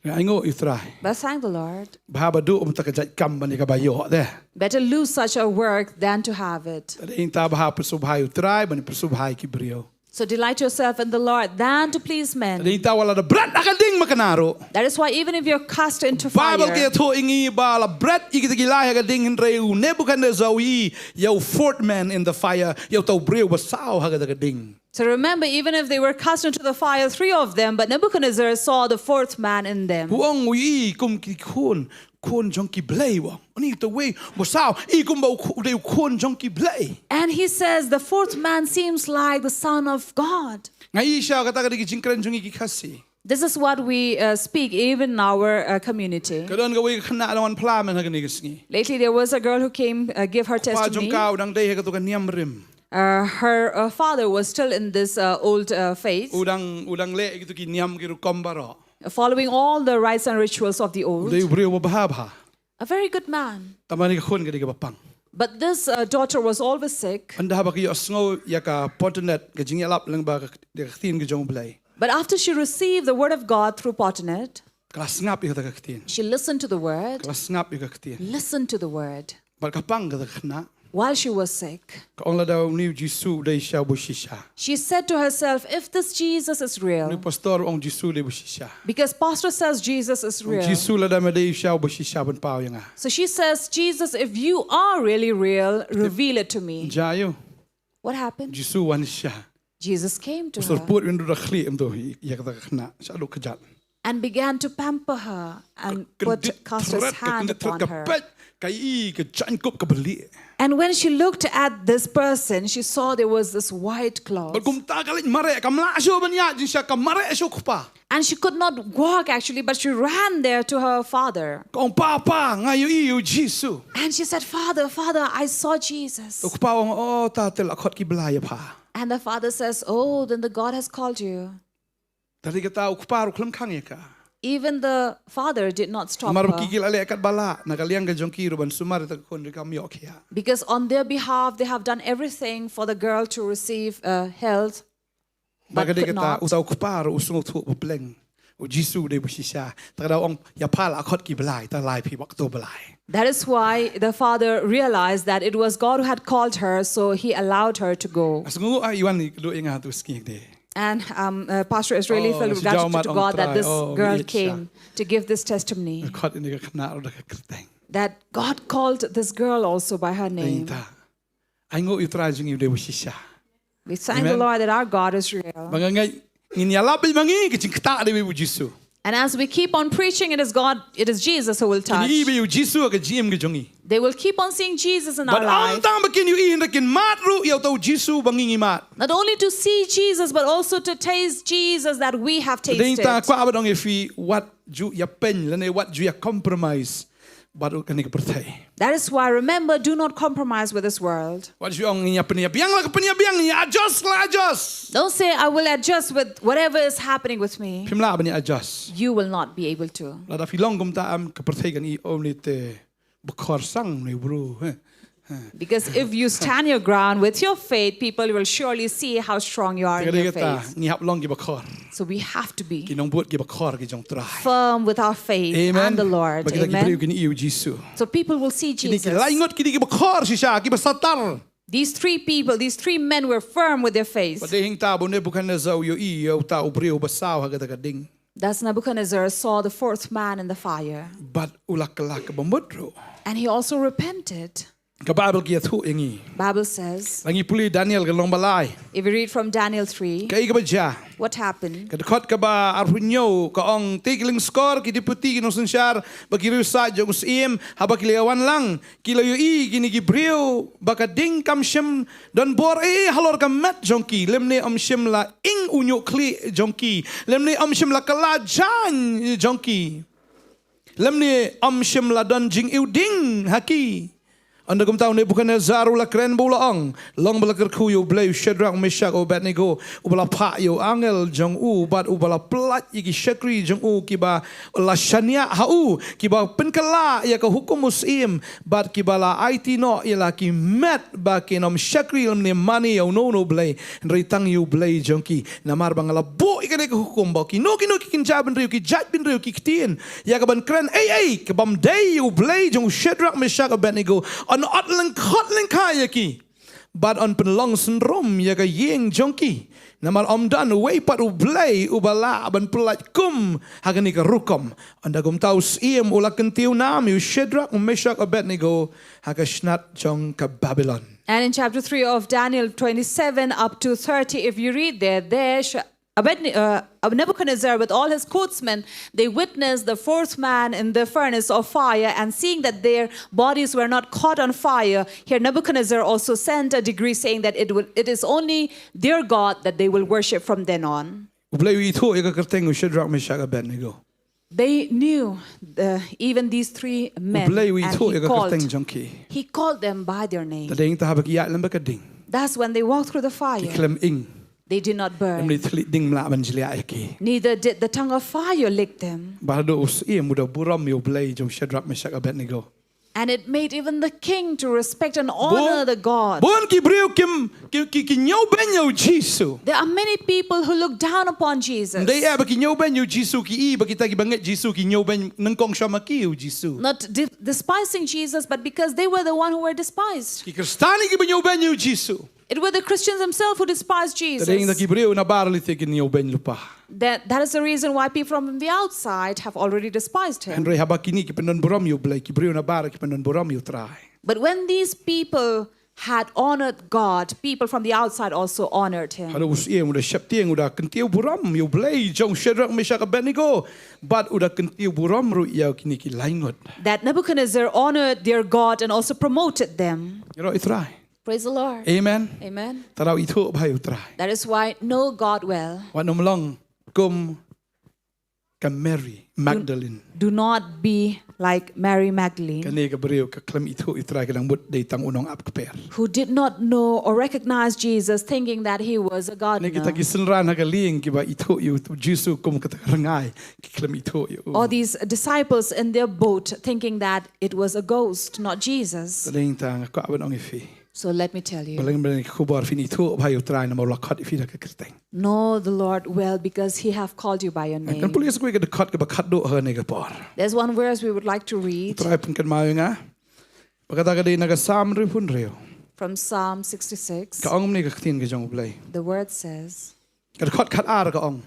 Ai nguh ïa u Trai. But thank the Lord. Bha ba duh um ta ka jait kam ban ïa ka ba ïoh te. Better lose such a work than to have it. Te dei ta bha pyrshah bha ïa u Trai ban pyrshah bha ïa ki briew. So delight yourself in the Lord than to please men. Dei ta wat la da bret ha ka ding ma ka na ruh. That is why even if you're cast into fire, Bible ka ïathuh ïa ngi ba la bret ïa kita ki lai ha ka ding hynrei u Nebuchadnezzar u i ïa u fourth man in the fire, ïa uta u briew ba saw ha kata ka ding. So remember, even if they were cast into the fire, three of them, but Nebuchadnezzar saw the fourth man in them. U ong u i kum ki khun, khun jong ki blei u ong. Ani ta wei ba saw i kum ba u khu-, dei u khun jong ki blei. And he says, "The fourth man seems like the son of God." Nga i sha kata ka dei ki jingkren jong ngi ki Khasi. This is what we uh, speak even in our uh, community. Ka don ka wei ka khynnah la wan phla mynta ha kane ka sngi. Lately, there was a girl who came uh, give her testimony. Ka pa jong ka u dang dei ha kato ka niam rim. Uh, her uh, father was still in this uh, old uh, faith, u dang, u dang leh kito ki niam ki rukom baroh, following all the rites and rituals of the old. U dei u briew ba bha bha. A very good man. Tangba kane ka khun ka dei kaba pang. But this uh, daughter was always sick. Ynda haba ka ïohsngew ïa ka Potternet ka jingïalap lyngba ka, ka ktien ka jong U Blei. But after she received the word of God through Potternet, ka la sngap ïa kata ka ktien. She listened to the word. Ka la sngap ïa ka ktien. Listened to the word. Bad ka pang kata ka khynnah. While she was sick, ka ong, lada une U Jisu u dei shisha uba shisha, she said to herself, "If this Jesus is real," une pastor u ong Jisu u dei uba shisha, because pastor says Jesus is real. Jisu, lada me dei shisha uba shisha, pynpaw ïa nga. So she says, "Jesus, if you are really real, reveal it to me." Jia ïa u. What happened? Jisu u wan shisha. Jesus came to her. U syrpud, u ïndrud da khlieh, em to, ïa kata ka khynnah, sha u kjat, and began to pamper her and put, cast his hand upon her. Ka peit, ka ïohi ka jaiñkup kaba lieh. And when she looked at this person, she saw there was this white cloth. Bad kumta ka leit mareh, kam lah shuh ban ïaid jingshisha, ka mareh sha u kpa. And she could not walk actually, but she ran there to her father. Ka ong, "Pa, pa, nga ïohi ïa U Jisu." And she said, "Father, Father, I saw Jesus." U kpa u ong, "Oh, ta te la khot ki blai ïa pha." And the father says, "Oh, then the God has called you." Te dei kata u kpa ruh u khlem khang ïa ka. Even the father did not stop her. Namar ba ki, ki la leh katba lah na ka liang ka jong ki ruh ban sumar ïa kata ka khun, hynrei kam ïoh khiah. Because on their behalf, they have done everything for the girl to receive uh, health, but could not. Bad ka dei kata, uta u kpa ruh u sngewthuh baphleng, U Jisu u dei uba shisha. Te ka daw ong, "Ïa pha la khot ki blai, te lai phi bad kato u blai." That is why the father realized that it was God who had called her, so he allowed her to go. Nga sngewnguh, ah, Iwan, i kduh ïa nga ha tu sngi de. And um, uh, Pastor is really filled with gratitude to God that this girl came to give this testimony. Khot ïa kane ka khynnah ruh da ka kyrteng. That God called this girl also by her name. Ai nguh ïa U Trai jong ngi u dei uba shisha. We thank the Lord that our God is real. Ba nga ngeit ngin ïalap beit ma ngi, ka jingktah dei beit U Jisu. And as we keep on preaching, it is God, it is Jesus who will touch. Kin ïohi beit U Jisu ha ka jingim ka jong ngi. They will keep on seeing Jesus in our life. Bad ym tang ba kin ïohi, hynrei kin mad ruh ïa uta U Jisu ba ngi ngi mad. Not only to see Jesus, but also to taste Jesus that we have tasted. Te dei tang kwah ban ong ïa phi, wat ju ïa peit lane wat ju ïa compromise bad kane ka pyrthei. That is why, remember, do not compromise with this world. Wat ju ong, "Ngin ïa pynïabiang la ka pynïabiang, ngin ïa adjust la adjust." Don't say, "I will adjust with whatever is happening with me." Phim lah ban ïa adjust. You will not be able to. Lada phi long kumta, em, ka pyrthei kan ïohi, "Oh, une te bakhor sang, une u bru." Because if you stand your ground with your faith, people will surely see how strong you are in your faith. Te ka dei kata, ngi hap long ki bakhor. So we have to be, ki nongbud ki bakhor ki jong U Trai, firm with our faith and the Lord. Amen. Ba kita ki briew kin ïohi U Jisu. So people will see Jesus. Kine ki lai ngut ki dei ki bakhor shisha, kiba sah tar. These three people, these three men were firm with their faith. Bad dei hi ngta ba u Nebuchadnezzar u ïohi ïa uta u briew ba saw ha kata ka ding. Thus Nebuchadnezzar saw the fourth man in the fire. Bad u la kylla kaba mut ruh. And he also repented. Ka Baibl ka ïathuh ïa ngi. Bible says, lada ngi pule Daniel ka lynnong ba lai, if we read from Daniel three, kaei kaba jia? What happened? Ka dkhot kaba arphew hynñiew ka ong, "Te ki lyngskor, ki dipiti, ki nongsynshar bad ki riewsaid jong u syiem, haba ki la ïa wan lang, ki la ïohi kine ki briew ba ka ding kam shym don bor ei ei halor ka met jong ki, lymne ym shym la ing u ñiuh khlieh jong ki, lymne ym shym la kylla jaiñ jong ki, lymne ym shym la don jingiwding ha ki." Ynda kumta u Nebuchadnezzar u la kren bad u la ong, "Long ba la kyrkhu ïa U Blei u Shadrak, Meshak, Abednego, uba la phah ïa u angel jong u, bad uba la pyllait ïa ki shakri jong u kiba la shaniah ha u, kiba pynkylla ïa ka hukum u syiem, bad kiba la aiti noh ïa la ki met ba kin ym shakri lymne mane ïa uno uno u blei, hynrei tang ïa U Blei jong ki. Namar ba nga la buh ïa kane ka hukum ba kino kino ki kynja bynriew, ki jait bynriew, ki ktien ïa kaban kren ei ei kaba ym dei ïa U Blei jong u Shadrak, Meshak, Abednego, yn ot lyngkhot lyngkhai ïa ki, bad yn pynlong synrum ïa ka ïing jong ki. Namar ym don uwei pat u blei uba lah ban pyllait kum ha kane ka rukom." Ynda kumta u syiem u la kyntiew nam ïa u Shadrak, u Meshak, Abednego ha ka snat jong ka Babilon. And in chapter three of Daniel twenty-seven up to thirty, if you read there, there sh- Abedne- uh, Nebuchadnezzar with all his courtsmen, they witnessed the fourth man in the furnace of fire, and seeing that their bodies were not caught on fire, here Nebuchadnezzar also sent a decree saying that it, will, it is only their God that they will worship from then on. U Blei u ithuh ïa ka kyrteng u Shadrak, Meshak, Abednego. They knew the, even these three men, and he called, he called them by their name. U Blei u ithuh ïa ka kyrteng jong ki. Te dei ngta haba ki ïaid lem bad ka ding. Thus, when they walked through the fire, ki khlem ing. They did not burn. Lymne i thylliej ding ym lah ban jliah ïa ki. Neither did the tongue of fire lick them. Bad haduh u syiem u da burom ïa U Blei jong u Shadrak, Meshak, Abednego. And it made even the king to respect and honor the God. Bun ki briew kim ki ki ki ñiew beiñ ïa u Jisu. There are many people who look down upon Jesus. Ym dei eh ba ki ñiew beiñ ïa u Jisu, ki i ba kita kiba ngeit Jisu ki ñiew beiñ nyngkong shwa ma ki ïa u Jisu. Not de- despising Jesus, but because they were the one who were despised. Ki Khristan kiba ñiew beiñ ïa u Jisu. It were the Christians themselves who despised Jesus. Te dei da ki briew na bar lei te ki ñiew beiñ lypa. That, that is the reason why people from the outside have already despised him. Hynrei haba kine ki pyndon burom ïa u Blei, ki briew na bar ki pyndon burom ïa u Trai. But when these people had honored God, people from the outside also honored him. Haduh u syiem u da sheptieng, u da kyntiew burom ïa u Blei jong Shadrak, Meshak, Abednego, bad u da kyntiew burom ruh ïa kine ki laingut. That Nebuchadnezzar honored their God and also promoted them. Ïaroh ïa u Trai. Praise the Lord. Amen. Amen. Te rah ithuh bha ïa u Trai. That is why know God well. Wat nym long kum ka Mary Magdalene. Do not be like Mary Magdalene. Kane ka briew ka khlem ithuh ïa u Trai, ka dang mut dei tang u nongap kper. Who did not know or recognize Jesus, thinking that he was a gardener. Kane kita ki synran ha ka lieng kiba ithuh ïa u Jisu kum kata ka ryngai, ki khlem ithuh ïa u. Or these disciples in their boat, thinking that it was a ghost, not Jesus. Te dei tang kwah ban ong ïa phi. So let me tell you. Balei, balei ka khubor phin ithuh bha ïa u Trai namar u la khot ïa phi da ka kyrteng. Know the Lord well because he have called you by your name. Kan pule sa kawei ka dkhot kaba khatduh ha kane ka por. There's one verse we would like to read. U Trai pynkynmaw ïa nga. Ba kata ka dei na ka Salm hynriewphew hynriew. From Psalm sixty-six. Ka ong kumne ka ktien ka jong u Blei. The word says, Ka dkhot khatar ka ong.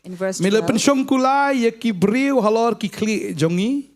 In verse twelve. Me la pynshongkular ïa ki briew halor ki khlieh jong ngi.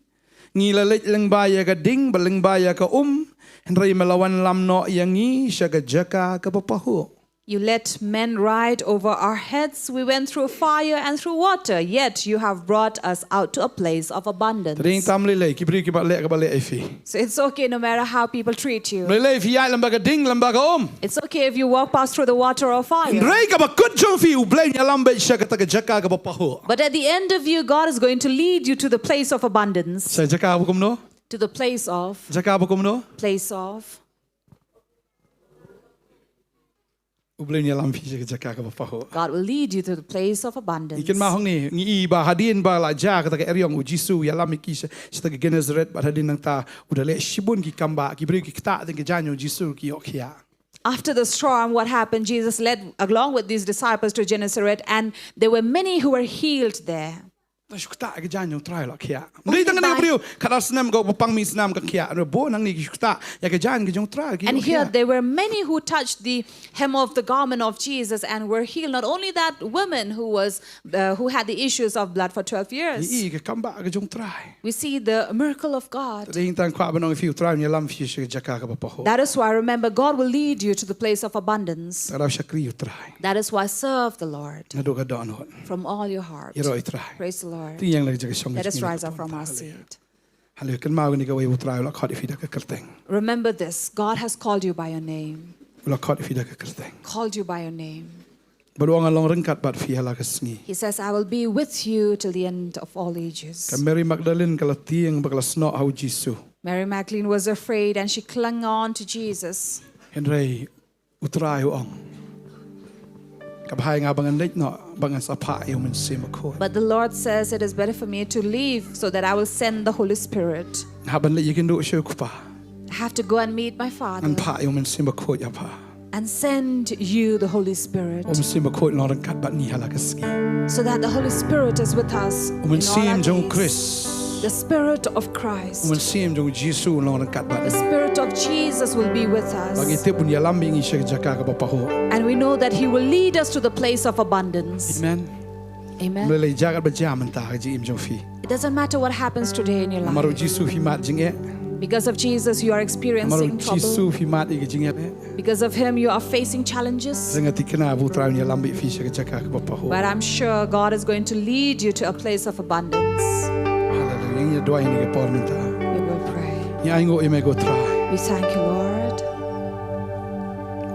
Ngi la leit lyngba ïa ka ding bad lyngba ïa ka um, hynrei me la wanlam noh ïa ngi sha ka jaka kaba pahuh. You let men ride over our heads. We went through fire and through water, yet you have brought us out to a place of abundance. Te dei tang lei lei, ki briew kiba leh kaba leh ïa phi. So it's okay no matter how people treat you. Lei lei phi ïaid lyngba ka ding, lyngba ka um. It's okay if you walk past through the water or fire. Hynrei kaba kut jong phi, u Blei un ïalam beit sha kata ka jaka kaba pahuh. But at the end of you, God is going to lead you to the place of abundance. Sha jaka ba kumno? To the place of. Jaka ba kumno? Place of. U Blei un ïalam phi sha ka jaka kaba pahuh. God will lead you to the place of abundance. Ngi kynmaw hangne, ngi i ba hadien ba la jia kata ka eriong, u Jisu u ïalam ïa ki sha, sha ta ka Gennesaret, bad hadien nangta u da leh shibun ki kam ba, ki briew ki ktah tang ka jaiñ u Jisu ki ïoh khiah. After the storm, what happened? Jesus led along with these disciples to Gennesaret, and there were many who were healed there. Te shu ktah ïa ka jaiñ jong u Trai la khiah. Ym dei tang kane ka briew khatar snem, ka ba pang mih snam ka khiah. Bun hangne ki shu ktah ïa ka jaiñ ka jong u Trai ki khiah. And here there were many who touched the hem of the garment of Jesus and were healed. Not only that, woman who was, uh, who had the issues of blood for twelve years. Ngi i ka kam ba ka jong u Trai. We see the miracle of God. Te dei tang kwah ban ong ïa phi, u Trai un ïalam phi sha ka jaka kaba pahuh. That is why, remember, God will lead you to the place of abundance. Te rah shakri ïa u Trai. That is why serve the Lord. Naduh ka dohnud. From all your heart. Ïaroh ïa u Trai. Praise the Lord. Tieng ïa la ka jaka shong. Let us rise up from our seat. Haleluia. Kynmaw kane kawei, u Trai u la khot ïa phi da ka kyrteng. Remember this, God has called you by your name. U la khot ïa phi da ka kyrteng. Called you by your name. Bad u ong, ngan long ryngkat bad phi ha la ka sngi. He says, "I will be with you till the end of all ages." Ka Mary Magdalene ka la tieng bad ka la snoh ha u Jisu. Mary Magdalene was afraid and she clung on to Jesus. Hynrei u Trai u ong, ka bha ïa nga ba ngan leit noh, ba ngan sa phah ïa u Mynsiem Bakhuid. But the Lord says, "It is better for me to leave so that I will send the Holy Spirit." Nga hap ban leit ïakynduh sha u Kpa. I have to go and meet my Father. Ngan phah ïa u Mynsiem Bakhuid ïa pha. And send you the Holy Spirit. U Mynsiem Bakhuid un long ryngkat bad ngi ha la ka sngi. So that the Holy Spirit is with us in all our days. U Mynsiem jong u Khrist. The Spirit of Christ. U Mynsiem jong u Jisu un long ryngkat bad ngi. The Spirit of Jesus will be with us. Bad ngi tip un ïalam ïa ngi sha ka jaka kaba pahuh. And we know that he will lead us to the place of abundance. Amen. Amen. Ym lei lei jaka ba jia mynta ha ka jingim jong phi. It doesn't matter what happens today in your life. Namar u Jisu phi mad jingeh. Because of Jesus, you are experiencing trouble. Namar u Jisu phi mad ïa ka jingeh. Because of him, you are facing challenges. Te nga thikna ba u Trai un ïalam beit ïa phi sha ka jaka kaba pahuh. But I'm sure God is going to lead you to a place of abundance. Haleluia. Ngin ïa duwai ha kane ka por mynta. We will pray. Ngi ainguh ïa me ko Trai. We thank you, Lord.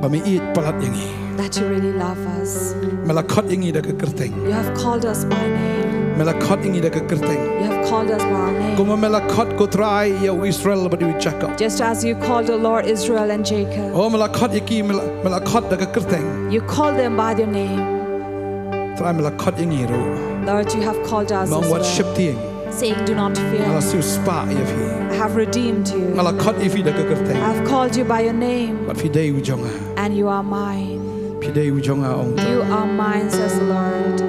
Ba me ïeit palat ïa ngi. That you really love us. Me la khot ïa ngi da ka kyrteng. You have called us by name. Me la khot ïa ngi da ka kyrteng. You have called us by our name. Kumba me la khot ko Trai ïa u Israel bad ïa u Jakob. Just as you called the Lord Israel and Jacob. Oh, me la khot ïa ki, me la, me la khot da ka kyrteng. You called them by their name. Trai, me la khot ïa ngi ruh. Lord, you have called us as well. Me ong wat sheptieng. saying, "Do not fear. Nga la siewspah ïa phi. I have redeemed you. Nga la khot ïa phi da ka kyrteng. I have called you by your name. Bad phi dei u jong nga. And you are mine." Phi dei u jong nga, ong. "You are mine," says the Lord.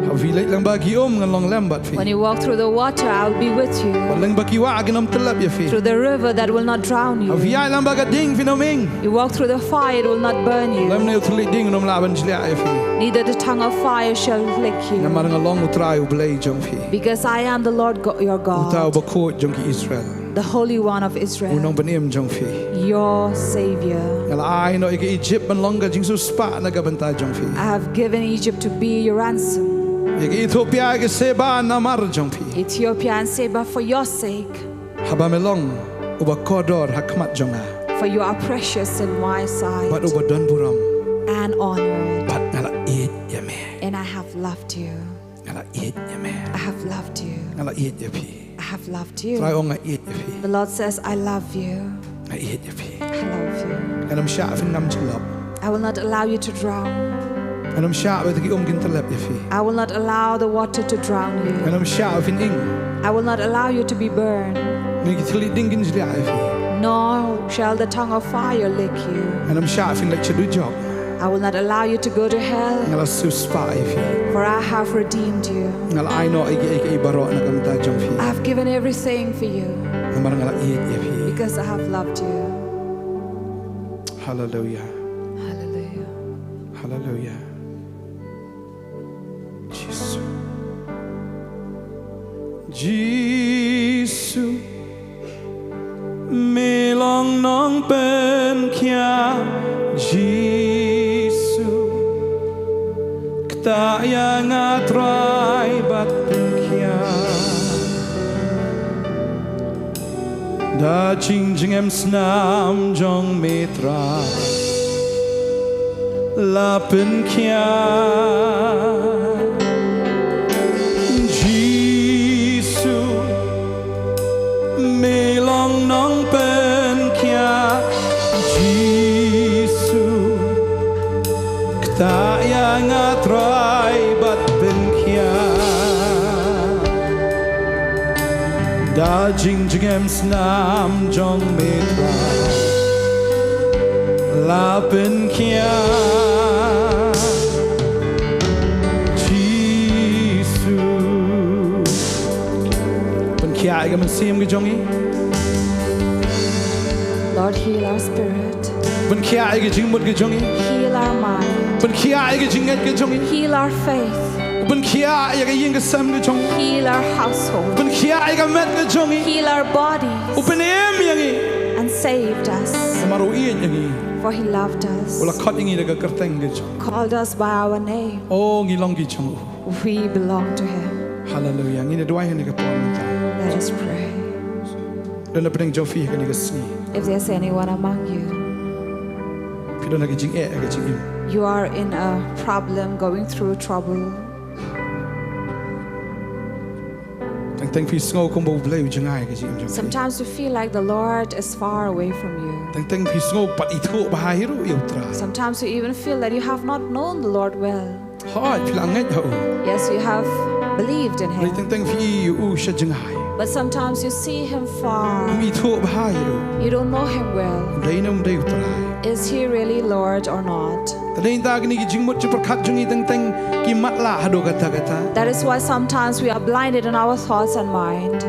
Haba phi leit lyngba ki um, ngan long lem bad phi. When you walk through the water, I will be with you. Bad lyngba ki wah kiba ym tyllep ïa phi. Through the river that will not drown you. Haba phi ïaid lyngba ka ding, phin ym ing. You walk through the fire, it will not burn you. Lymne u thylliej ding um lah ban jliah ïa phi. Neither the tongue of fire shall lick you. Namar nga long U Trai U Blei jong phi. Because I am the Lord God, your God. Uta u Bakhuid jong ki Israel. The Holy One of Israel. U Nongpynim jong phi. Your Savior. Nga la ai noh ïa ka Egypt ban long ka jingsiewspah na ka bynta jong phi. I have given Egypt to be your ransom. Ïa ka Ethiopia, ïa ka Seba namar jong phi. Ethiopia and Seba for your sake. Haba me long uba kordor ha khmat jong nga. For you are precious in my sight. Bad uba don burom. And honored. Bad nga la ïeit ïa me. And I have loved you. Nga la ïeit ïa me. I have loved you. Nga la ïeit ïa phi. I have loved you. Trai ong, nga ïeit ïa phi. The Lord says, "I love you." Nga ïeit ïa phi. I love you. Ngan ym shah phin ngam jyllop. I will not allow you to drown. Ngan ym shah ba ki um kin tyllep ïa phi. I will not allow the water to drown you. Ngan ym shah phin ing. I will not allow you to be burned. Ne ki thylliej ding kin jliah ïa phi. Nor shall the tongue of fire lick you. Ngan ym shah phin leit sha dujok. I will not allow you to go to hell. Nga la siewspah ïa phi. For I have redeemed you. Nga la ai noh ïa ki, ïa ki baroh na ka bynta jong phi. I have given everything for you. Namar nga la ïeit ïa phi. Because I have loved you. Hallelujah. Hallelujah. Hallelujah. Jisu. Jisu. Me long nongpynkhiah, Jisu. Ktah ïa nga Trai bad pynkhiah. Da jingjngem snam jong me Trai la pynkhiah. Jisu, me long nongpynkhiah, Jisu. Ktah ïa nga Trai bad pynkhiah. Da jingjngem snam jong me Trai la pynkhiah. Jisu. Pynkhiah ïa ka mynsiem ka jong ngi. Lord, heal our spirit. Pynkhiah ïa ka jingmut ka jong ngi. Heal our mind. Pynkhiah ïa ka jingngeit ka jong ngi. Heal our faith. Pynkhiah ïa ka ïing ka sem ka jong ngi. Heal our household. Pynkhiah ïa ka met ka jong ngi. Heal our bodies. U pynim ïa ngi. And saved us. Namar u ïeit ïa ngi. For he loved us. U la khot ïa ngi da ka kyrteng ka jong. Called us by our name. Oh, ngi long ki jong u. We belong to him. Hallelujah. Ngin ïa duwai ha kane ka por mynta. Let us pray. Don na pdeng jong phi ha kane ka sngi. If there's anyone among you, phi don ha ka jingeh ha ka jingim. You are in a problem, going through trouble. Teng teng phi sngew kumba U Blei u jngai ha ka jingim jong phi. Sometimes you feel like the Lord is far away from you. Teng teng phi sngew pat ithuh bha hi ruh ïa U Trai. Sometimes you even feel that you have not known the Lord well. Hooid, phi la ngeit ha u. Yes, you have believed in him. Hynrei teng teng phi i ïa u sha jngai. But sometimes you see him far. Phim ithuh bha ïa u. You don't know him well. Dei ne ym dei U Trai. Is he really Lord or not? Te dei na kine ki jingmut jingpyrkhat jong ngi teng teng ki matlah haduh katta katta. That is why sometimes we are blinded in our thoughts and mind.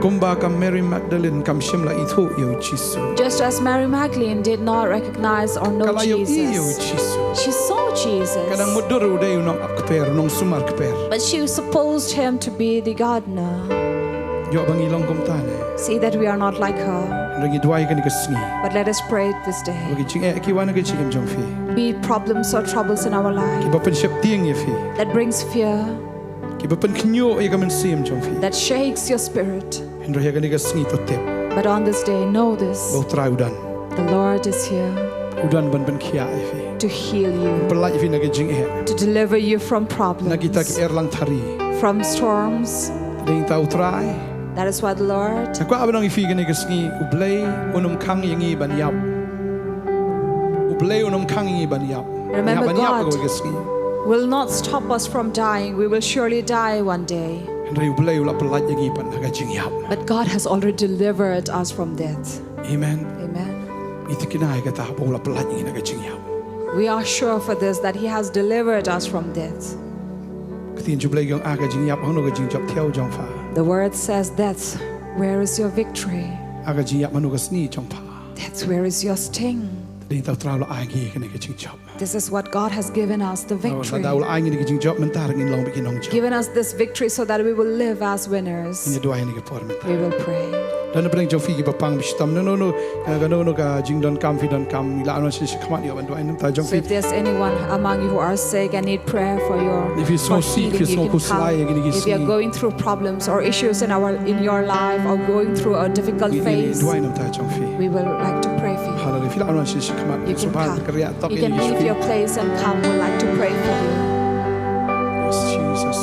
Kumba ka Mary Magdalene kam shym la ithuh ïa u Jisu. Just as Mary Magdalene did not recognize or know Jesus. Ka la ïohi ïa u Jisu. She saw Jesus. Ka dang mutdur u dei u nongap kper, u nongsumar kper. But she supposed him to be the gardener. Ïoh ba ngi long kumta ne. See that we are not like her. Hynrei ngi duwai ha kane ka sngi. But let us pray this day. Ba ki jingeh ki wan ha ka jingim jong phi. Be problems or troubles in our life. Kiba pynsheptieng ïa phi. That brings fear. Kiba pynkhynñiuh ïa ka mynsiem jong phi. That shakes your spirit. Hynrei ha kane ka sngi to tip. But on this day, know this. Ba U Trai u don. The Lord is here. U don ban pynkhiah ïa phi. To heal you. Pyllait ïa phi na ki jingeh. To deliver you from problems. Na kita ki erlang thari. From storms. Dei na kata U Trai. That is why the Lord. Nga kwah ban ong ïa phi ha kane ka sngi, U Blei un ym khang ïa ngi ban ïap. U Blei un ym khang ïa ngi ban ïap. Remember, God will not stop us from dying. We will surely die one day. Hynrei U Blei u la pyllait ïa ngi pat na ka jingïap. But God has already delivered us from death. Amen. Amen. Ngi thikna ïa kata ba u la pyllait ïa ngi na ka jingïap. We are sure for this, that He has delivered us from death. Ka ktien U Blei ka ong, ah ka jingïap, hangno ka jingjop thiaw jong pha? The word says, "Death, where is your victory?" Ah ka jingïap, hangno ka sngi jong pha? Death, where is your sting? Te dei ta U Trai u la ai ngi kane ka jingjop. This is what God has given us, the victory. Lada u la ai ngi kane ka jingjop mynta, ngin long bad ki nongjop. Given us this victory so that we will live as winners. Ngin ïa duwai ha kane ka por mynta. We will pray. Don na pdeng jong phi kiba pang ba shitom, no, no, no, ka, ka, no, no, ka jingdonkam phi donkam, la, no, shi, shi, khmat ïa ban duwai namar ta jong phi. So if there's anyone among you who are sick and need prayer for your, for healing, you can come. If you're going through problems or issues in our, in your life, or going through a difficult phase, duwai namar ta jong phi. We will like to pray for you. Hallelujah. Phi lah ban wan sha khmat. You can come. You can leave your place and come. We'd like to pray for you. Yes, Jesus.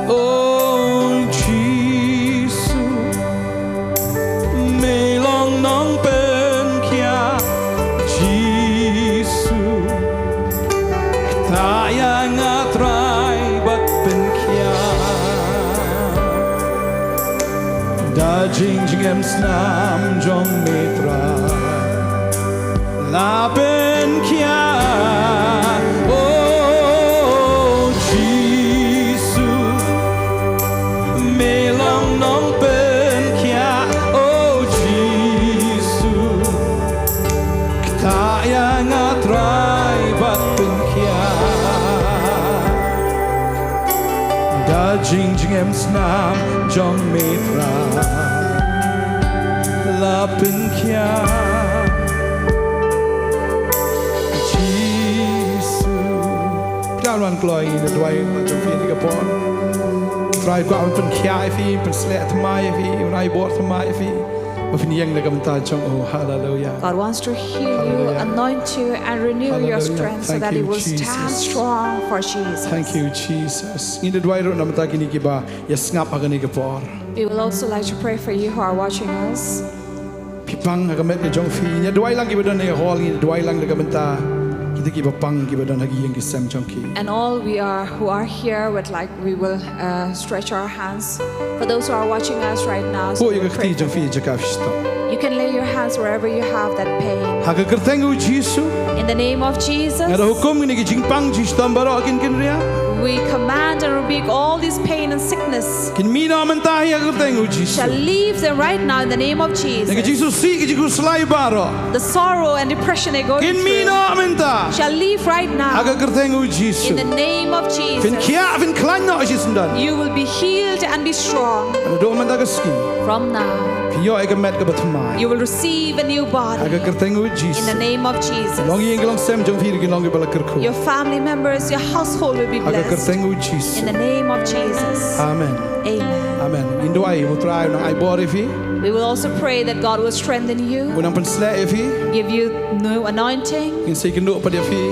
Oh Jisu, me long nongpynkhiah. Jisu, ktah ïa nga Trai bad pynkhiah. Da jingjngem snam jong me Trai la pynkhiah. Oh Jisu, me long nongpynkhiah. Oh Jisu, ktah ïa nga Trai bad pynkhiah. Da jingjngem snam jong me Trai la pynkhiah. Jisu. Phi lah ban wan kloi, ngin duwai namar jong phi ha kane ka por. Trai u kwah ban pynkhiah ïa phi, pynshlur thymmai ïa phi, un ai bor thymmai ïa phi. Ba phin ïeng na ka bynta jong u. Hallelujah. God wants to heal you, anoint you, and renew your strength so that you will stand strong for Jesus. Thank you, Jesus. Ngin duwai ruh na ka bynta kine kiba ïa sngap ha kane ka por. We will also like to pray for you who are watching us. Phi pang ha ka met ka jong phi. Ngin duwai lang kiba don ha hall, ngin duwai lang na ka bynta kita kiba pang kiba don ha ki ïing ki sem jong ki. And all we are, who are here, would like, we will, uh, stretch our hands. For those who are watching us right now, so we will pray for them. Buh ïa ka kti jong phi ha jaka phi shitom. You can lay your hands wherever you have that pain. Ha ka kyrteng u Jisu. In the name of Jesus. Nga da hukum ïa kine ki jingpang jingshitom baroh kin kynriah. We command and rebuke all this pain and sickness. Kin mih noh mynta ha ka kyrteng u Jisu. Shall leave them right now in the name of Jesus. Ïa ka jingsngewsih ka jingkhuslai baroh. The sorrow and depression they're going through. Kin mih noh mynta. Shall leave right now. Ha ka kyrteng u Jisu. In the name of Jesus. Phin khiah, phin khlaiñ noh shisyndon. You will be healed and be strong. Naduh mynta ka sngi. From now. Phin ïoh ïa ka met kaba thymmai. You will receive a new body. Ha ka kyrteng u Jisu. In the name of Jesus. Long ïing long sem jong phi ruh kin long kiba la kyrkhu. Your family members, your household will be blessed. Ha ka kyrteng u Jisu. In the name of Jesus. Amen. Amen. Amen. Ngin duwai ba u Trai un nang ai bor ïa phi. We will also pray that God will strengthen you. Un nang pynshlur ïa phi. Give you new anointing. Ngin sa ïakynduh pat ïa phi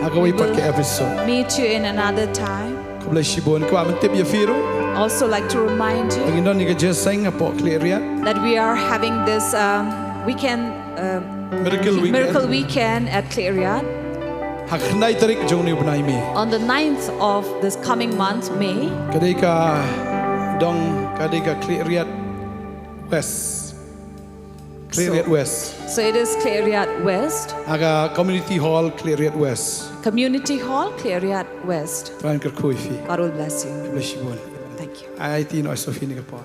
ha kawei pat ka episode. We will meet you in another time. Khublei shibun, kwah ban tip ïa phi ruh. Also like to remind you. Ba ngin don ïa ka jingïaseng hapoh Khliehriat. That we are having this, um, weekend, um, Miracle Weekend. Miracle Weekend at Khliehriat. Ha ka khyndai tarik jong une u bnai May. On the ninth of this coming month, May. Ka dei ka dong, ka dei ka Khliehriat West. Khliehriat West. So, so it is Khliehriat West. Ha ka Community Hall Khliehriat West. Community Hall, Khliehriat West. Trai un kyrkhu ïa phi. God will bless you. Khublei shibun. Thank you. Ai ti noh ïa Sophie ha kane ka por.